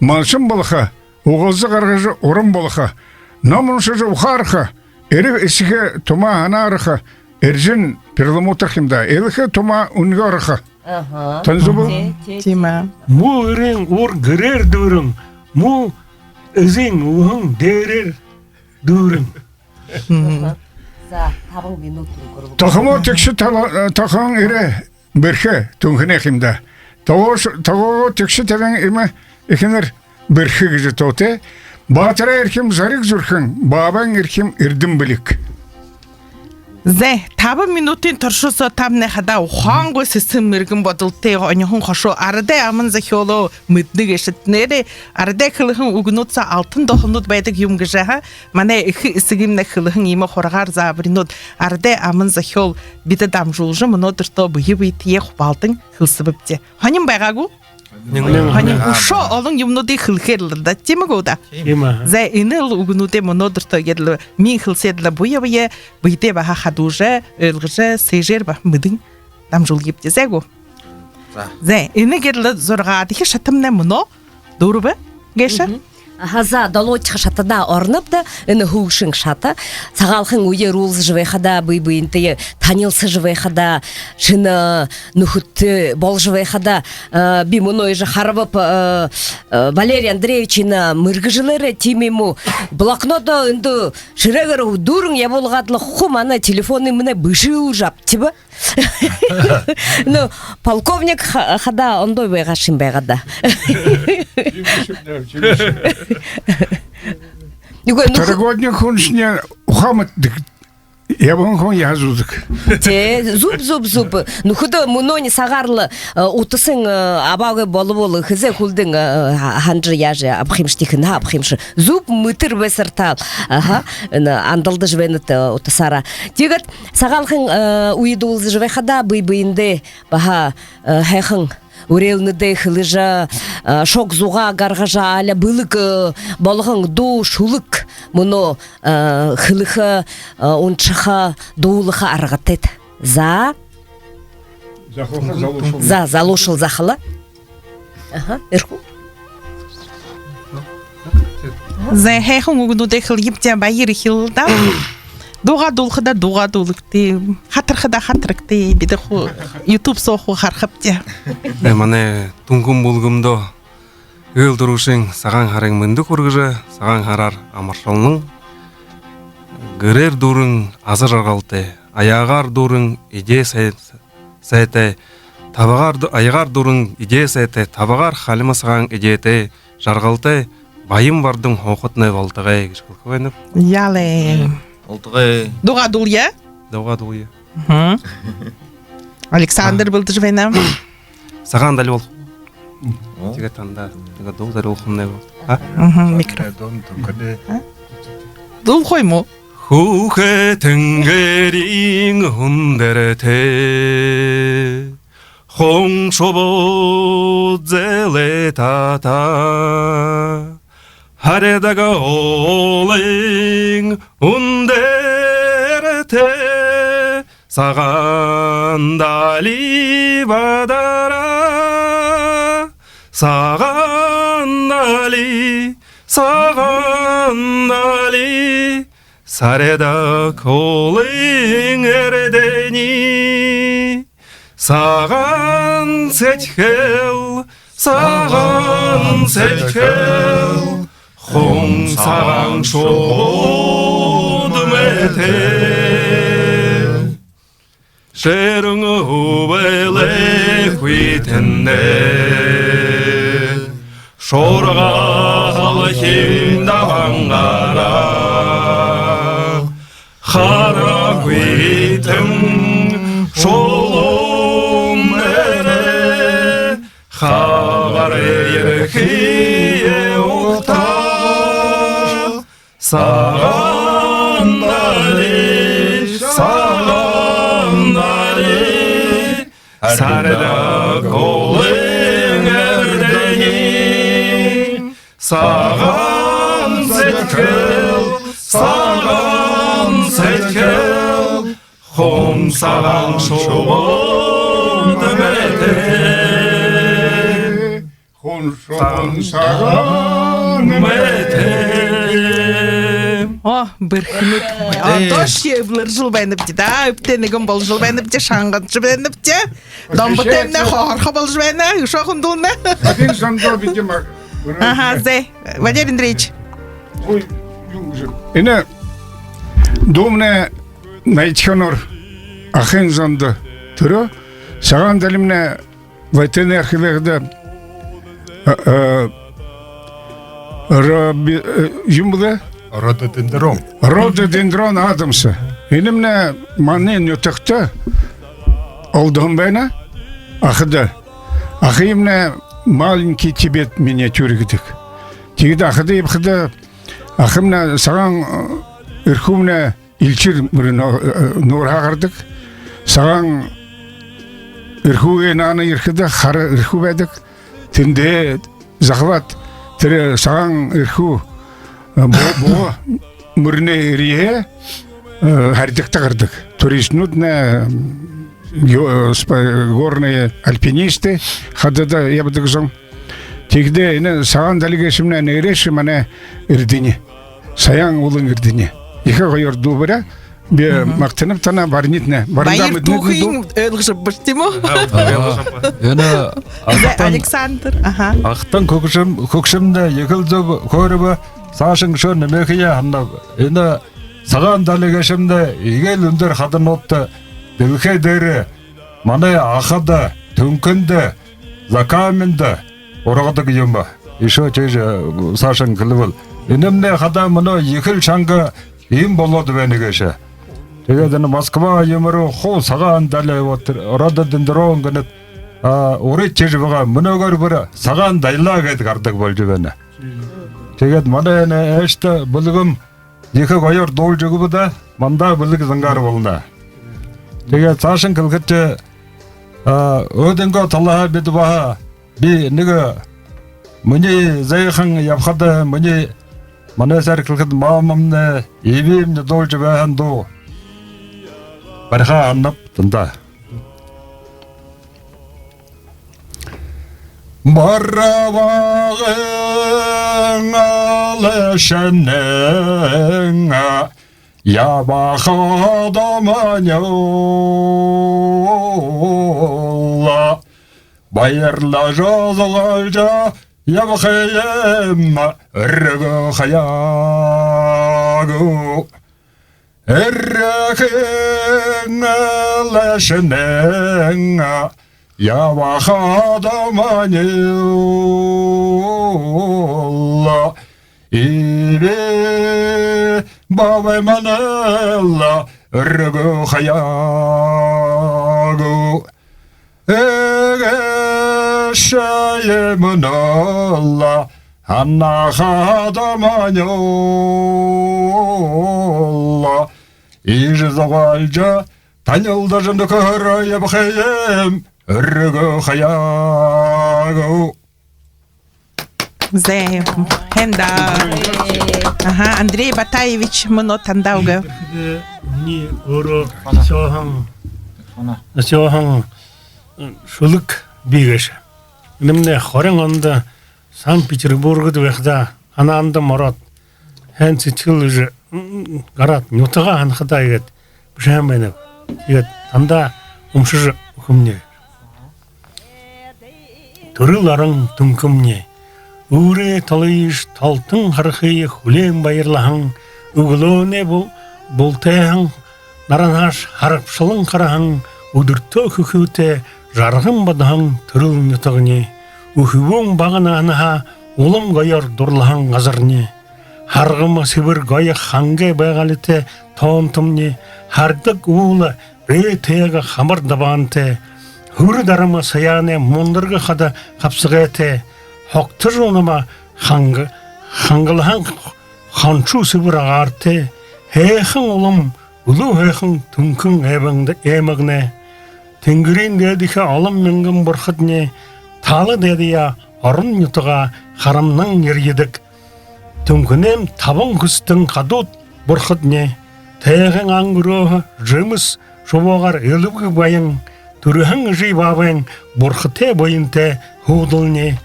малшан болохо, угалза гаргажа уран болохо, ном уншажа ухаараха, эрэ эсэхэ тумаа һанаараха, эржэн перламутр юм даа, элхэ тумаа үнгэ ороха. Аха. Тон зүб үү? Тиимэ. Муу эреэн уур гэрээр дүүрэн, муу эзэн уһан дээрээр дүүрэн. Мгм. За, табан минут үнгэрбэ. Тохоомоо тэгшэ тала-, э, тохоон эрэ бэрхэ түнхэнэй юм даа. Тогоогоо, тогоогоо тэгшэ табян эмэ эхэнэр бэрхэ гэжэ тоотой. Баатарай эрхим зариг зүрхэн, баабайн эрхим эрдэм бэлиг. Зэ, табан минутын туршада та бүгэниие хадаа ухаангүй сэсэн мэргэн бодолтой оньһон хошуу арадай аман зохёолоо мэдэнэ гээшэт. Нээрээ арадай хэлэһэн үгэнүүд соо алтан доһонууд байдаг юм гэжэ, ха? Манай эхэ эсэгымнай хэлэһэн иимэ хургаар заабаринууд, арадай аман зохёол бидэ дамжуулжа, мүнөөдэртөө бэе бэетэеэ хубаалдан хэлсэбэбди. Һонин байгаа гү? Һонин. Һонин. Үшөө олон юумэнүүдые хэлэхээр лэ даа, тиимэ гү даа? Тиимэ. Зэ, энэл үгэнүүдые мүнөөдэртөө гээд лэ мин хэлсээд лэ, бэе бэеэ, бэедээ баһа хадуужа, ойлгожо, сээжээр баһа мэдэн дамжуулыт даа, зэ гү? За. Зэ, энэ гээд лэ зургаадахи шатамнай мүнөө дүүрэбэ гээшэ. Мгм. Аха, за, долоодохи шатада оронобди, энэ һүүлшын шата. Сагаалган үеэр уулзажа байхада, бэе бэеэнтэеэ танилсажа байхада, шэнэ нүхэдтэй боложо байхада, э, би мүнөө иигэжэ харабаб, э, э, Валерий Андреевич энэ мэргэжэлээрээ тиимэ юм гү, блокнодоо эндэ шэрээгээр дүүрэн ябуулгаад лэ, хуу манай телефонымнай бэшэлжэ абтаба. Ну, полковник ха-, хадаа ондоо байгаа шэнги байгаа даа. Үгы, ну, второгодник хүншни ухаан мэдэдэг. Ябаһан хүн яажа үзэг. Тээ, зүб, зүб, зүб. Нүхэдөө мүнөөнэй сагаар лэ, э, утаһан, э, абаагүй болбол, хэзээ хүлдэн, э, ха-, һанажа яажа абаха юмши, тиихэнһээ абаха юмши. Зүб мэтэр байсартаал. Аха, энэ андалдажа байнат, э, утаһаараа. Тиигээд сагаалган, э, үедэ уулзажа байхада, бэе бэедээ баһа, э, һайхан үреэлнүүдээ хэлэжэ, э, шог зугаа гаргажа, али бэлэг, э, болгон дуу, шүлэг, мүнөө, э, хэлэхэ, э, уншаха, дуулаха аргатайт. За. Захалха, залуушуул. За, залуушуул захалаа. Аха, эрхүү. Зэ, һайхан үгэнүүдээ хэлэе юм даа, баяр ехэл даа. Дуугаа дуулахада дуугаа дуулагты, хатархада хатарагты, бидэ хуу YouTube соо хуу харахабди. Э, манай Түнхэн бүлгэмдөө эгээл түрүүшын Сагаан һарын мэндэ хүргэжэ, Сагаан һараар амаршалнан. Гэрээр дүүрэн аза жаргалтай, аягаар дүүрэн эдеэ сай-, сайтай, табагаар ду-, аягаар дүүрэн эдеэ сайтай, табагаар халима сагаан эдеэтэй, жаргалтай, баян бардам һуухатнай болтогой гэжэ хэлэхэ байнаб. Яалай. Болтогой. Дуугаа дуулая. Дуугаа дуулая. Мгм. Александр, а, бэлдэжэ байна. Сагаан дали бол. О. Тиигээ танда. Тиигээ дуу зорюулхамнай гү? А? Мгм, микрофон. Дуу, дуу, дуу, дуу. А? Дуулахаа юм гү? Хүхэ тэнгэриин үндэртэ хун шубууд зэлээ татаа. Һаридаг уулын үндэртэ Сагаан дали бадараа. Сагаан дали, Сагаан дали, һаридаг уулын эрдэни. Сагаан сэдьхэл, Сагаан сэдьхэл, хун сагаан шубууд мэтэ. Шэрэн үбэлэй хүйтэн дээрэ шуурга халхин дабангаараа, хара хүйтэн шулуун дээрэ хагар ерэхые угтаа. Сагаан Дали, Сагаан Дали, сарьдаг уулын эрдэни. Сагаан сэдьхэл, Сагаан сэдьхэл, хун сагаан шубууд мэтэ. Хун шубуун сагаан мэтэ. О, бэрхэнүүд. Одоошье эблэржэл байнабди даа. Эбтэй нэгэн болжол байнабди, шанганжа байнабди. Домботоймнай хохорхо болжо байна. Үшөө хүндэлнэ. Ага, зэ. Валерий Андреевич. Ой, юун гэжэ. Энэ дуумнай наян онуур Ахын зондо түрөө. Сагаан Далимнай латинаар хэлэхэдэ, э, э, роби-, э, юун бэ? Рододендрон. Рододендрон адамса. Энэмнай манай нютагта олдоһон байна. Ахада. Ахымнай маленький Тибет миниатюр гэдэг. Тиигээд Ахада ябахада, Ахамнай Сагаан, э, Эрхүүмнай Элшэр мүрэнһөө, э, нуурһаа гарадаг. Сагаан Эрхүүгэй наана ерэхэдэ, хара Эрхүү байдаг. Тэндээ захалаад, тэрэ Сагаан Эрхүү, э, бу-, буга мүрэнэй эрьеһээ, э, харьдагта гарадаг. Туристнууднай, м, ё-, э, спо-, горные альпинисты хадада ябадаг зон. Тиихэдээ энэ Сагаан Дали гээшэмнай нээрээшье манай эрдэни. Саяан уулын эрдэни. Ехэ гоёор дуу баряа. Би магтанаб танаа, баринатнай. Баяр Туугын ойлгожо абабаш, тиимэ гү? Энэ Александр, аха. Ахатан хүгшэм-, хүгшэмнай ехэл зүб хөөрэбэ, саашань үшөө нэмэхэеэ һананаб. Энэ Сагаан Дали гээшэмнай эгээл үндэр хадануудта, дэлхэй дээрэ, манай Ахада, Түнхэндэ, Закаменда ургадаг юм. Үшөө тиижэ, э, саашань хэлэбэл, энэмнай хадаа мүнөө ехэл шанга юм болоод байна гээшэ. Тиигээд энэ Москва юумэ руу хуу Сагаан Дали, вот, рододендрон гэнэд, а, урид тиижэ байгаа. Мүнөөгөөр бүри Сагаан Дайла гээд гарадаг болжо байна. Тиигээд манай энэ ээштэ бэлгэм ехэ гоёор дуулжа үгэбэ даа, мандаа бэлэг зангаар болоно. Тиигээд саашань хэлэхэдэ, а, өөһэдынгөө талаһаа бидэ баһа, би нэгэ, минии зайхан ябахада, минии, манай саар хэлэхэдэ, мамамнай, ибимнай дуулжа байһан дуу бариха һананаб танда. Барабагын элшэнэн ябахада манюула, баярлажа зугаалжа ябахыем үргөө хаяа гү. Эрхын элшэнэн ябахада манюула, иби баабаймнай үргөө хаяа гү. Эгэшые мүнөөл һанахада манюула, иижэ зугаалжа, танилдажа, нүхэһөөрөө ябахыем үргөө хаяа гү. Зэ, һайн даа. Аха, Андрей Батаевич, мүнөө танда үгэ. Минии өөрөө сооһон, сооһон, э, шүлэг бии гээшэ. Энэмнай хорин ондо Санкт-Петербургда байхадаа, һанаандам ороод, һайн сэдьхэл гэжэ, м, гараад, нютагаа һанахадаа иигээд бэшэһэн байнаб. Иигээд танда уншажа үгэхэмни. Түрэл орон Түнхэмни, үүрэй толыеш толтон харахые хүлеэн баярлаһан, үглөөнэй бу-, бултайһан наранһааш харабшалан хараһан үдэртөө хүхюутэй жарган бодоһон түрэл нютагни, үхибүүн бага наһанһаа улам гоёор дурлаһан газарни. Харгама сэбэр гоё хангай байгаалитай тоонтомни, һарьдаг уула, эй тайга хамар дабаантай, һүрэ дарама саяанай мундарга хада хабсагайтай, хогтожо унама ханга-, хангалһан хоншуу сэбэр агаартай, һайхан улам, үлүү һайхан Түнхэн аймагда-, аймагнай. Тэнгэриин дээдэхи олон мянган бурхадни тала дайдаяа орон нютагаа харамнан ерьедэг. Түнхэнэйм табан хүстэн хадууд бурхадни, тайгын ан гүрөөһэ жэмэс шубуугаар элбэг баян, түрэһэн эжы баабайн бурхатай буянтай һүүдэлни.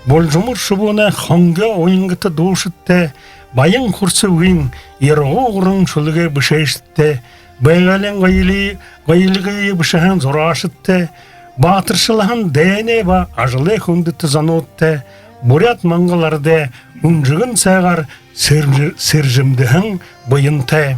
Булжамар шубуунай хонгёо уянгата дуушадтай, баян хурса үгын яргуу уран шүлэгэй бэшээшэдтэй, байгаалиин гоёли-, гоёлгые бэшэһэн зураашадтай, баатаршалһан дайнай ба ажалай хүндэтэ зонуудтай, буряад-монгол арадай үнжэгэн сайгаар сэржэ-, сэржэмдэһэн буянтай.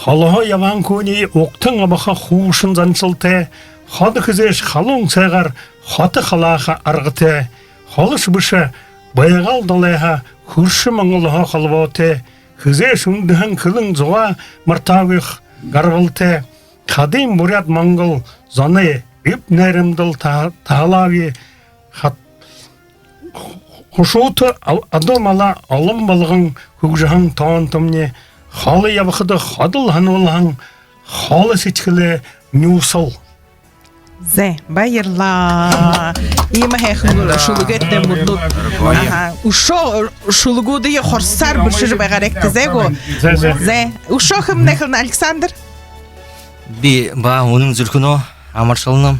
Холоһоо ябаһан хүниие угтан абаха хуушан заншалтай, ходо хэзээшье халуун сайгаар хото халааха аргатай, холошье бэшэ, Байгаал далайһаа хүршэ Монголһоо холбоотой, хэзээшье үндэһэн хэлэн зугаа мартаагүйх гарбалтай, хадын буряад-монгол зоной эб найрамдал та-, таһалаагүй хат-, хушуута ал-, адуу мала олон болгон хүгжэһэн тоонтомни, холо ябахада ходол һануулһан холо сэдьхэлэй нюусал. Зэ, баярлаа. Иимэ һайхан шүлэгтэй мүрнүүд. Аха. Үшөө шүлэгүүдые хорсоор бэшэжэ байгаарайгты, зэ гү? Зэ, зэ. Зэ, үшөө хэн эхилнэ, Александр? Би ба үнэн зүрхэнһөө амаршалнам.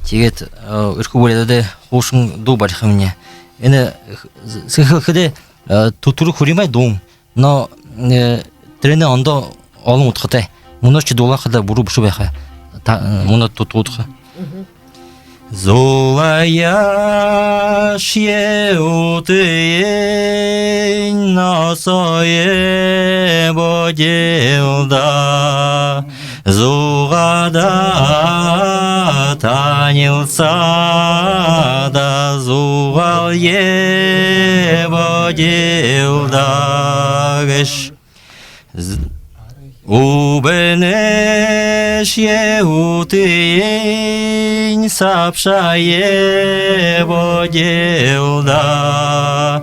Тиигээд, э, Эрхүү буряадай хуушан дуу барихамни. Энэ, э, сэхэ хэлэхэдэ, э, түтэрэг, хуримай дуун. Но, э, тэрэнэй ондоо олон удхатай. Мүнөөшье дуулахада буруу бэшэ байха. Та, э, мүнөө ту-, ту удха. Зугаалшье утыень носоёо бодил даа. Зугаадаа танилсаа даа, зугаалъе бодил даа гэжэ. З-, үбэнэшье утыень сабшаае бодил даа.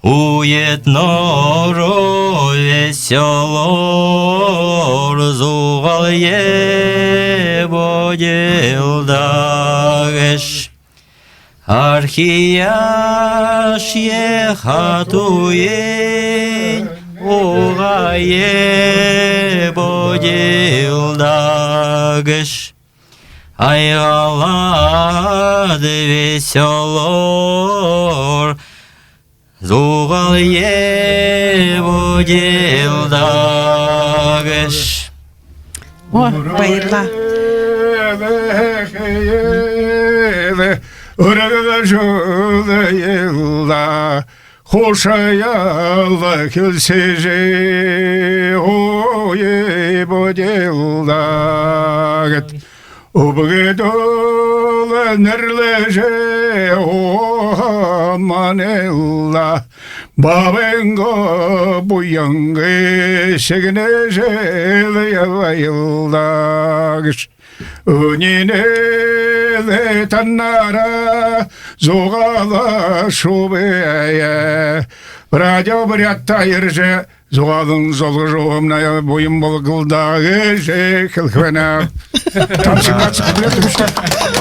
Уедноор весёлоор зугаалъе бодил даа гэжэ. Архияашье хатууень угаае бодил даа гэжэ. Аягалаад весёлоор зугаалъе бодил даа гэжэ. О, баярлаа. Үргэл шүлээл даа, хушаал хэлсэжэ, ууе бодил даа гээд. Үбгэд үл нэрлэжэ уһан манил даа, баабайнгаа буянгаа сэгнэжэл ябаял даа гэжэ. Үнинэй танаараа зугаалаа шуу бэ. Радио Буряадта ерэжэ зугаалан золгожо үгэһэмнай буян болгол даа гэжэ хэлэхэ байнаб.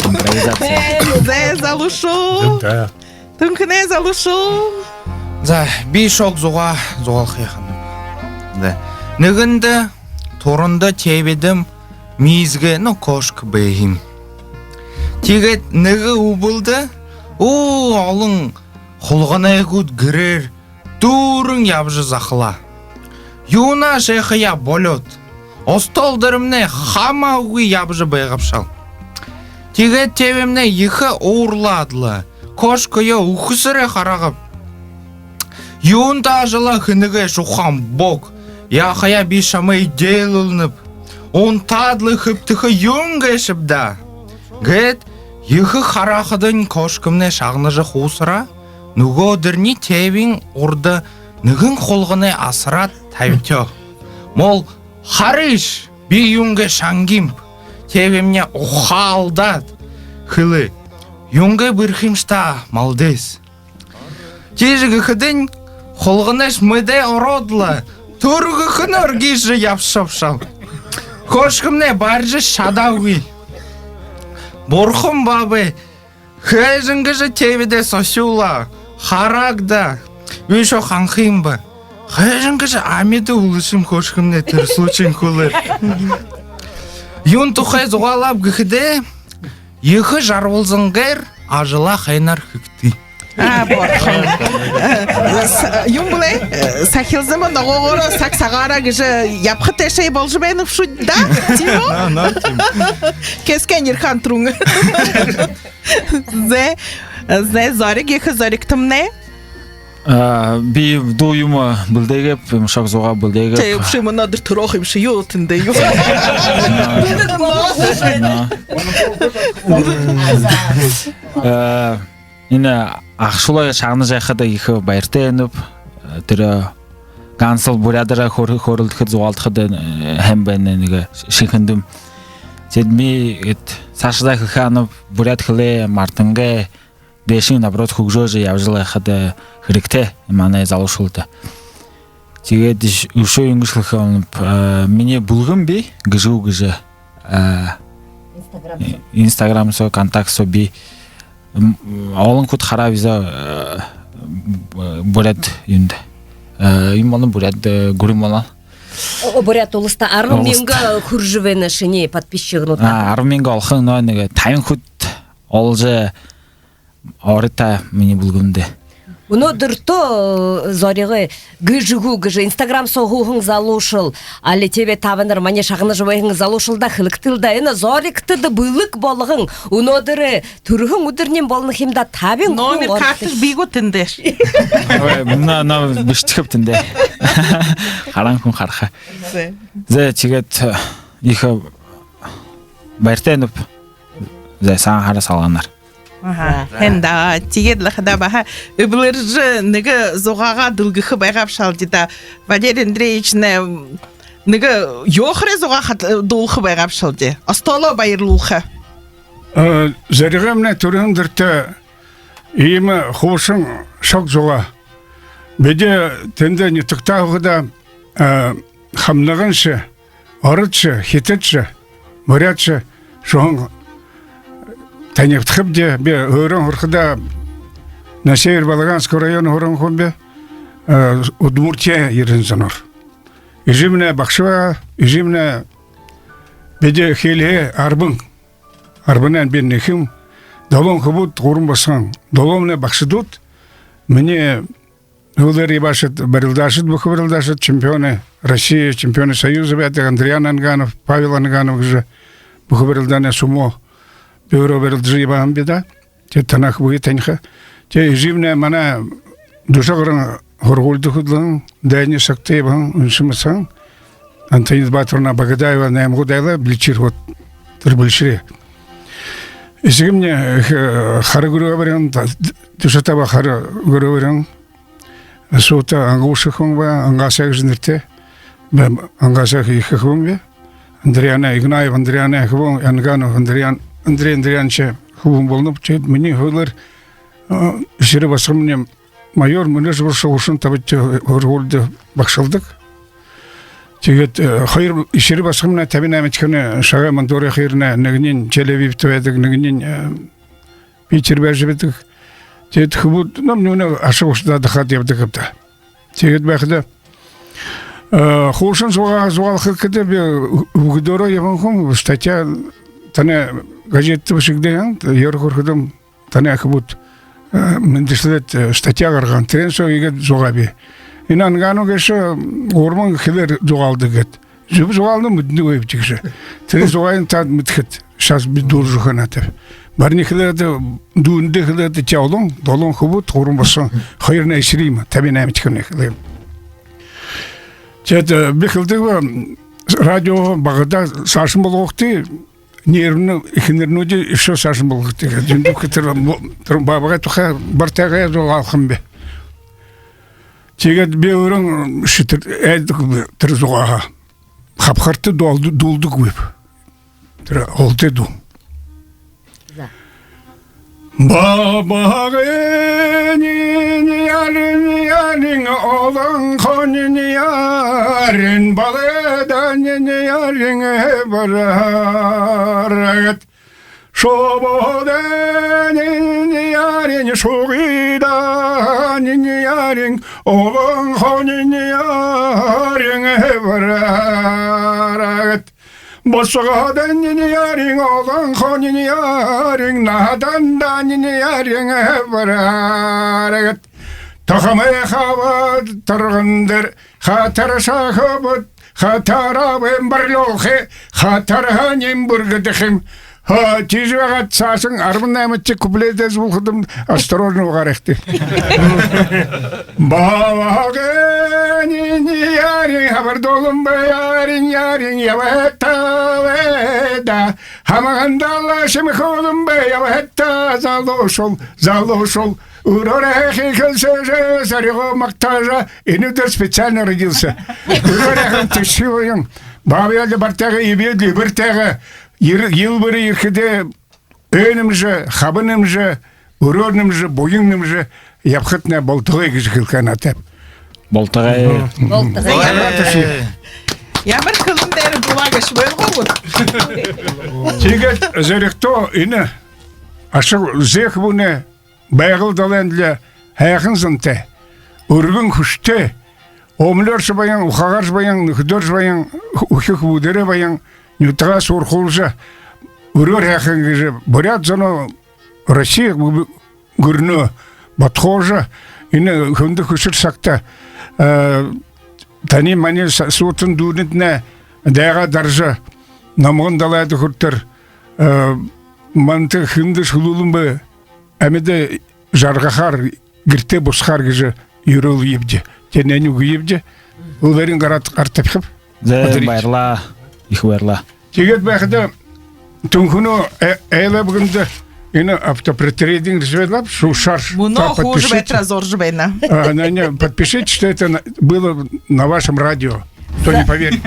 Импровизация. Зэ, залуушуул. Зэ. Түнхэнэй залуушуул. За, би шог зугаа зугаалха һананаб. Зэ. Нэгэндэ туранда тээбидэм миисгэй, ну, кошка, байһан юм. Тиигээд нэгэ үбэлдэ, оо, олон хулганайхид гэрээр дүүрэн ябажа захалаа. Юунашье хэхэеэ болёод, остол дээрэмнай хамаагүй ябажа байгааб шал. Тиигээд тээбимнай ехэ уурлаад лэ, кошкаяа үхэсөөрөө хараагааб. Юун таажа лэ хэнэгээшье, ухаан бог. Яахаяа, би шамайе эдеэлүүлнэб. унтаад лэ хэбтэхэ юун гээшэб даа. Гээд ехэ харахадань, Кошкэмнай шагнажа хуусараа, нүгөө үдэрнь телевизорой урда нэгэн хулганай асараад табитё. Мол, харыш, би юугээ шангимб. Телевизорнь ухаалдаад хэлээ: юугээ бэрхымшта, малдыс. Тиижэ гэхэдэнь, хулганайш мэдээ ороод лэ, түргэхэнөөр гүйжэ ябашабашал. Кошкэмнай барижа шадаагүй. Бурхан баабай, хайшан гэжэ телевизордэ сошуулаа, харааг даа. Үшөө ханхым бэ. Хайшан гэжэ амиды үлэшэм Кошкэмнай тэрэ случайнь хүлеэр. Юун тухай зугаалааб гэхэдэ, ехэ жаргалзан гээр ажалаа хэнээр хэгты. А, бурхан. Э, с-, юм бэлэй? Э, сахилзама ногоогоороо, саг сагаараа гэжэ ябаха тээшээ боложо байна бшуу даа. Тиимэ гү? На, на, тиимэ. Кэскэн ерхэн түрүүн. Зэ, зэ, Зориг, ехэ зоригтомнай. А, би дуу юумэ бэлдэгээб, юм, шог зугаа бэлдэгээб. Тэ, вообще, мүнөөдэр түрөөхэ юм ши, юу тэндэ, юу? На. Э, энэ ахашуулаа шагнажа байхада ехэ баяртай байнаб. Тэрэ гансал буряадаараа хөөр-, хөөрэлдэхэдэ, зугаалдахада, э, һайн байна, нэгэ шэнэ хүндэм. Тиигээд би эд саашадаа хэлэхэ һанааб, буряад хэлээ мартангүй, дээшэнь, наоборот, хүгжөөжэ ябажал байхада хэрэгтэй манай залуушуулда. Тиигээд үшөө юун гэжэ хэлэхэ һанааб, э, минии бүлгэм бии, «Гэжэ гү» гэжэ, э, Instagram соо, Контакт соо бии. М, олон хүндэ хараа бэзэ, э, буряад юундэ. Э, юм болоно, буряад, э, гүрэн болоно. О, буряад уласта арбан мянга хүрэжэ байна шинии подписчигнууд. А, арбан мянга олохонь, но нэгэ табин хүнтэ олжо орыт даа минии бүлгэмдэ. Мүнөөдэртөө, э, Зоригой «Гэжэ гү» гэжэ Instagram соо һууһан залуушуул, али ТВ табанаар манай шагнажа байһан залуушуулда хэлэгты даа. Энэ Зоригтодо бэлэг болгон, мүнөөдэр, э, түрэһэн үдэрнь болоно юм даа, табин хүн. Номер орохо. Карташ бии гү тэндээш? Ой, мүнөө, мүнөө бэшэхэб тэндээ. Хараһан хүн хараха. Зэ. Зэ, тиигээд, э, ехэ баяртай байнаб. Зэ, сагаан һара салганаар. Аха. Һайн даа. Тиигээд лэ хадаа баһа эблэржэ нэгэ зугаагаа дэлгэхэ байгаабшалди даа. Валерий Андреевичнай нэгэ ёохор зугаа хад-, дуулаха байгаабшалди. Остоолоо баярлуулха. Э, Зоригоймнай түрэһэн үдэртөө иимэ хуушан шог зугаа. Бидэ тэндэ нютагтаа һуухадаа, э, хамнаганшье, ородшье, хитадшье, буряадшье шуһан танигдахабди. Би өөрөө һурахадаа, на север Балаганского района һураһан хүм би, э, Удмуртия ерэһэн зоноор. Эжымнай багша байгаа, эжымнай, бидэ хэлэхэ арбан, арбанайнь би нэгэм, долоон хүбүүд, гурбан басаган. Долоомнай багшанууд, минии һүүлээр ябаашад, барилдаашад, бүхэ барилдаашад, чемпионы России, чемпионы Союза байдаг Андриан Анганов, Павел Анганов гэжэ бүхэ барилдаанай сумо. Би өөрөө барилдажа ябаһан би даа. Тэ, танаа бүхы таниха. Тэ, эжымнай манай Душагарын һургуулида хүдэлһэн, дайнай сагта ябаһан, үншэ мэсэһэн. Антонина Баторовна Багадаева, Наймагуд айлай бэлэдшэр, вот, тэрэ бэлэдшэрэй. Эсэгэмни, э, хара гүрөө бариһан, Душатаба хара гүрөө бариһан. Суута Ангуушев хүн бэ, Ангаса гэжэ нэрэтэй. Бэ, Ангаса ехэ хүн бэ. Андриана, Игнаев Андриана хүн, Анганов Андриан, Андрей Андрианович хүн болоноб. Тиигээд минии һүүлээр, э, эшэрэ басагамни майор Мүнөжабаршо гушан табадахи һургуулида багшалдаг. Тиигээд, э, хоёр эшэрэ басагамнай табин наймадахинь Шагай Мандуурай хоёрнай, нэгэниинь Тель-Авивта байдаг, нэгэниинь, э, Питер байжа байдаг. Тиигээд хүбүүд, ну, мүнөө аша гушадаа дахаад ябадаг юм даа. Тиигээд байхада, э, хуушан зугаа зугаалха гэхэдэ, би ү-, үбгэдөөрөө ябаһан хүн, статья, танай газетэ бэшэгдэһэн, «Ёрхо хүрхэдэм», танай хүбүүд, э, мэндэшэлээд, э, статья гаргаһан. Тэрээн соо иигээд зугаа бии. Энэ Ангано гээшэ гурбан хэлээр зугаалдаг гээд. Зүб зугаална, мэдэнэгүйбди гэжэ. Тэрэ зугаань таад мэдэхэт. Сейчас би дуулажа үгэхэ һанаатайб. Барни хэлээд, дүүндэ хэлээд, тэ олон, долоон хүбүүд, гурбан басаган, хоёрнай эшэрынь, табин наймадахинь хэлээ. Тиигээд, э, би хэлэдэг бэ, радио багада саашань болгохогты, нервнэ эхэнэрнүүдые ещё саашань болгохогты. Юундэб гэхэдэ, тэрэ баабгай тухай, бартайгаа зугаалха юм бэ. Тиигээд би өөрөө шэдэр айдаг тэрэ зугааһаа. Хабхарта дуулдаггүйб тэрэ һолотой дуу. Баабгай ниньярин, ниньярин, олон хонин ниньярин, балайда ниньярин хэбэрэгты. Шубуудай ниньярин, шугыда ниньярин, олон хонин ниньярин хэбэрэгты. Босогоотой ниньярин, олон хонин ниньярин, наһатанда ниньярин хэбэрэгты. Тахамай хабад торгон дээрэ хатаржа хабад, хатараа бэм барлюулхы, хатарһаниинь бүргэдэхэ юм. Ха, тиижэ байгаад саашань арбан наймадахи купледээ зугаалхадам, осторожно угаарайгты. Баабгай ниньярин, хабар дуулан бай, ниньярин, ниньярин, ябаһан тала даа. Хамагандала шэмхэ уулан бай, ябаһан тала, залуушуул, залуушуул. Үрөөр һайхан хэлсээжэ, зоригоо магтаажа, энэ үдэр специально родился. Үрөөр һайхан, түшхы буян. Баабгай лэ бартайгаа, эбэй лэ эбэртэйгээ, ер-, жэл бүри ерэхэдээ, ой нэмэжэ, хаба нэмэжэ, үрөөр нэмэжэ, буян нэмэжэ ябахатнай болтогой гэжэ хэлэхэ һанаатайб. Болтогой. Болтогой. Ямар хэлэн дээрэ дуулаа гээшэб, ойлгоогүй. Тиигээд зоригтоо энэ ашаг зээх бүнэ Байгал далайн лэ һайхан зантай, үргэн хүсэтэй, омолооршье баян, ухаагааршье баян, нүхэдөөршье баян, үхибүүдээрээ баян, нютагаа суурхуулжа, үрөөр һайхан гэжэ буряад зоноо Россия гү-, гүрэнөө бодхоожо, энэ хүндэ хүшэр сагта, э, танай манай са-, суутан дүүнэртнай дайгаа даража, номгон далайда хүрэтэр, э, манда хэндэшье хүлгүүлэн бэ, амиды жаргахаар, гэртээ бусахаар гэжэ юрөөлэебди. Тэнээнэй үгыебди. Һүүлээрнь гараад, гараад табихаб. Зэ, Батырыч, баярлаа. Ехэ баярлаа. Тиигээд байхада Түнхэнэй, э, айлай бүгэндэ энэ автопротрединг рисовать лаб, шуушаар. Мүнөө та хуужа подпишите. Байтараа зуража байна. А, не, не, подпишите, что это на-, было на вашем радио. Кто не поверит.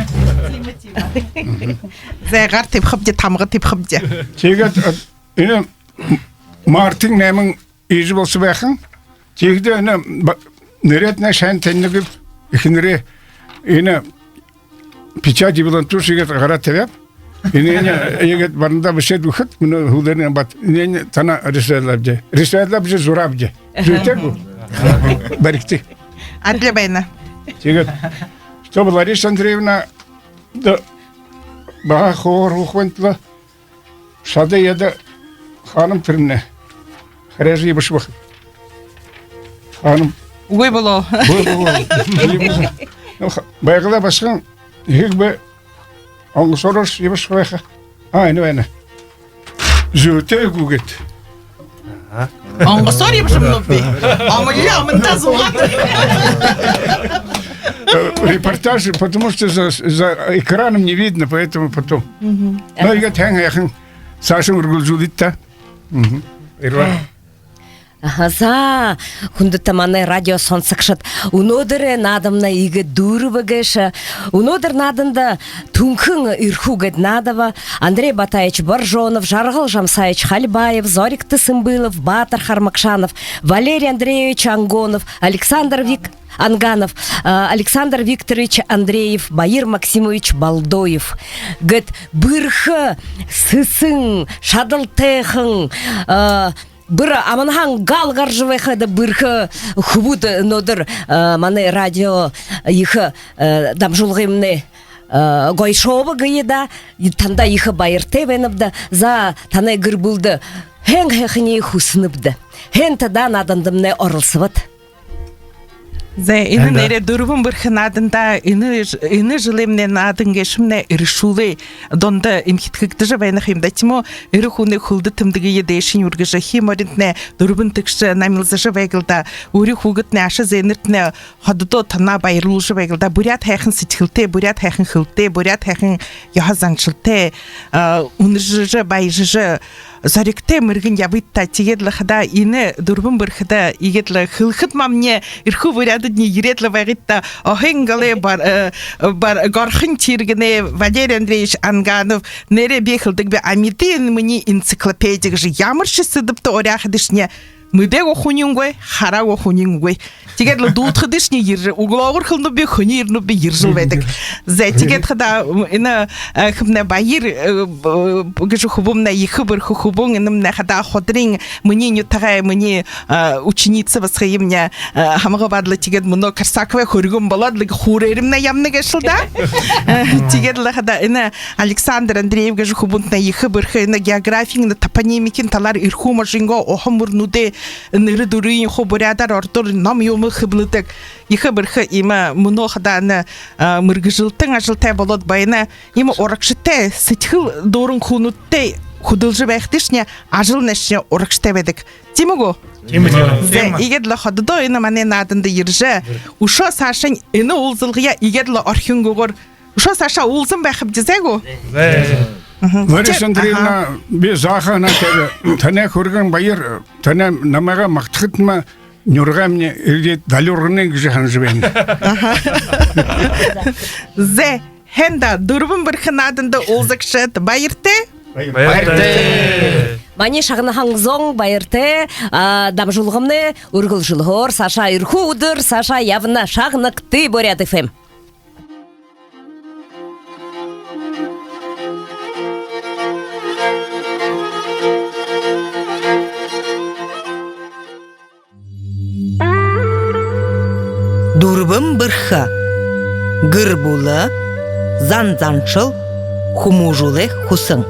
Зэ, гараа табихабди, тамга табихабди. Тиигээд, э, энэ мартын найман иижэ болошоо байха. Тиихэдэ энэ ба-, нэрэтнай шайн танигдана гэбэл, эхэнэрээ энэ печать, дебилантур шигээд гараа табяаб. Энээнээ иигээд барандаа бэшээд үгэхэт, мүнөө һүүлээрнь бат. Энээнээ танаа рисовать лабди. Рисовать лабди, зураабди. Зүйтэй гү? Баригты. Адли байна. Тиигээд, чтобы Лариса Андреевна, да, баһа хор ухвантла. Шада яда хаанам тэрэмнай. Харяажа ябашаба. Хаанам. Үгы болоо. Үгы болоо. Ябашаба. Ну, ха-, Байгалай басаган, ехэ бэ, онгосоорош ябашаба байха. А, энэ байна. Зүйтэй гү гээд. Онгосоор ябашамнаб би. Амалли амандаа зугаад. Э, репортаж, потому что за, за экраном не видно, поэтому потом. Мгм. Но иигээд һайн һайхан саашань үргэлжэлүүлыт даа. Мгм. Баярлаа. Аха, за, хүндэтэ манай радио шагнагшад, мүнөөдэр наадамнай иигээд дүүрэбэ гээшэ. Мүнөөдэр нааданда «Түнхэн Эрхүү» гээд наадаба. Андрей Батаевич Боржонов, Жаргал Жамсаевич Хальбаев, Зоригто Сымбылов, Баатар Хармагшанов, Валерий Андреевич Ангонов, Александр Вик-, Анганов, а, Александр Викторович Андреев, Баир Максимович Балдоев гээд бэрхэ, сэсэн, шадалтайхан, а, бүри аманһаань гал гаража байха даа, бэрхэ хүбүүд мүнөөдэр, а, манай радио ехэ, а, дамжуулгымнай, а, гойшообо гээ даа, танда ехэ баяртай байнабди. За, танай гэр бүлэдэ һайн һайханиие хүсэнэбди. Һайн та даа, наадандамнай оролсобот. Зэ, энэ нээрээ «Дүрбэн бэрхэ» нааданда, энэ ж-, энэ жэлэймнай наадан гээшэмнай эрэшүүлэй дунда эмхидхэгдэжэ байна ха юм даа, тиимэ гү? Эрэ хүнэй хүлдэ тэмдэгые дээшэнь үргэжэ, хии моринтнай дүрбэн тэгшэ намилзажа байг лэ даа. Үри хүүгэдтнай, аша зээнэртнай хододоо танаа баярлуулжа байг лэ даа. Буряад һайхан сэдьхэлтэй, буряад һайхан хэлэтэй, буряад һайхан ёһо заншалтай, а, үнэржэжэ, баяжажа, зоригтой мэргэн ябыт даа. Тиигээд лэ хадаа энэ «Дүрбэн бэрхэдэ» иигээд лэ хэлэхэдэ, мамни эрхүү буряадуудни ерээд лэ байгыт даа. Охин голой бар-, э, бар-, горхон чиргэнэй Валерий Андреевич Анганов. Нээрээ би хэлэдэгби, амиды энэ минии энциклопеди гэжэ. Ямаршье сэдэбтэ уряахадашни, мэдээгүй хүниингүй, хараагүй хүниингүй. Тиигээд лэ дуудахадашни ерэжэ, үглөөгүүр хэлэнэб би, хонин ерэнэб би, ерэжэл байдаг. Зэ, тиигээд хадаа, м, энэ, э, хэмнай Баяр, э, б-, гэжэ хүбүүмнай ехэ бэрхэ хүбүүн, энэмнай хадаа хударин минии нютагай, минии, э, ученица басаган юм, э, хамаг баадал. Тиигээд мүнөө Корсаковай хүргэн болоод лэ, хүүрээрэмнай ябана гээшэл даа. Э, тиигээд лэ хадаа энэ Александр Андреев гэжэ хүбүүмнай ехэ бэрхэ, энэ географиин, энэ топонимикын талаар, эрхүү можынгоо уһан мүрэнүүдэй нэрэ дүрыень хуу буряадаар, ородоор ном юумэ хэблэдэг. Ехэ бэрхэ иимэ, мүнөө хадаа энэ, а, мэргэжэлтэн ажалтай болоод байна. Иимэ урагшатай, сэдьхэл дүүрэн хүнүүдтэй хүдэлжэ байхадашни, ажалнайшни урагшатай байдаг. Тиимэ гү? Тиимэ, тиимэ. Зэ, иигээд лэ хододоо энэ манай нааданда ерэжэ, үшөө саашань энэ уулзалгаяа иигээд лэ орхингүйгөөр үшөө саашаа уулзан байхабди, зэ гү? Зэ. Мгм. Лариса Андреевна, аха, би заахан һанаа, тэрэ танай хүргэн Баяр, танай намайгаа магтахадамни, нюргамни эрьеэд далюургана гэжэ һанажа байна. Аха. Зэ, һайн даа, «Дүрбэн бэрхэ» нааданда уулзагшад, баяртай. Баяртай. Манай шагнаһан зон баяртай, а, дамжуулгамнай үргэлжэлһөөр, саашаа эрхүү үдэр, саашаа ябана. Шагнагты, Буряад ФМ. Дүрбэн бэрхэ. Гэр бүлэ, зан заншал, хүмүүжүүлэй хүсэн.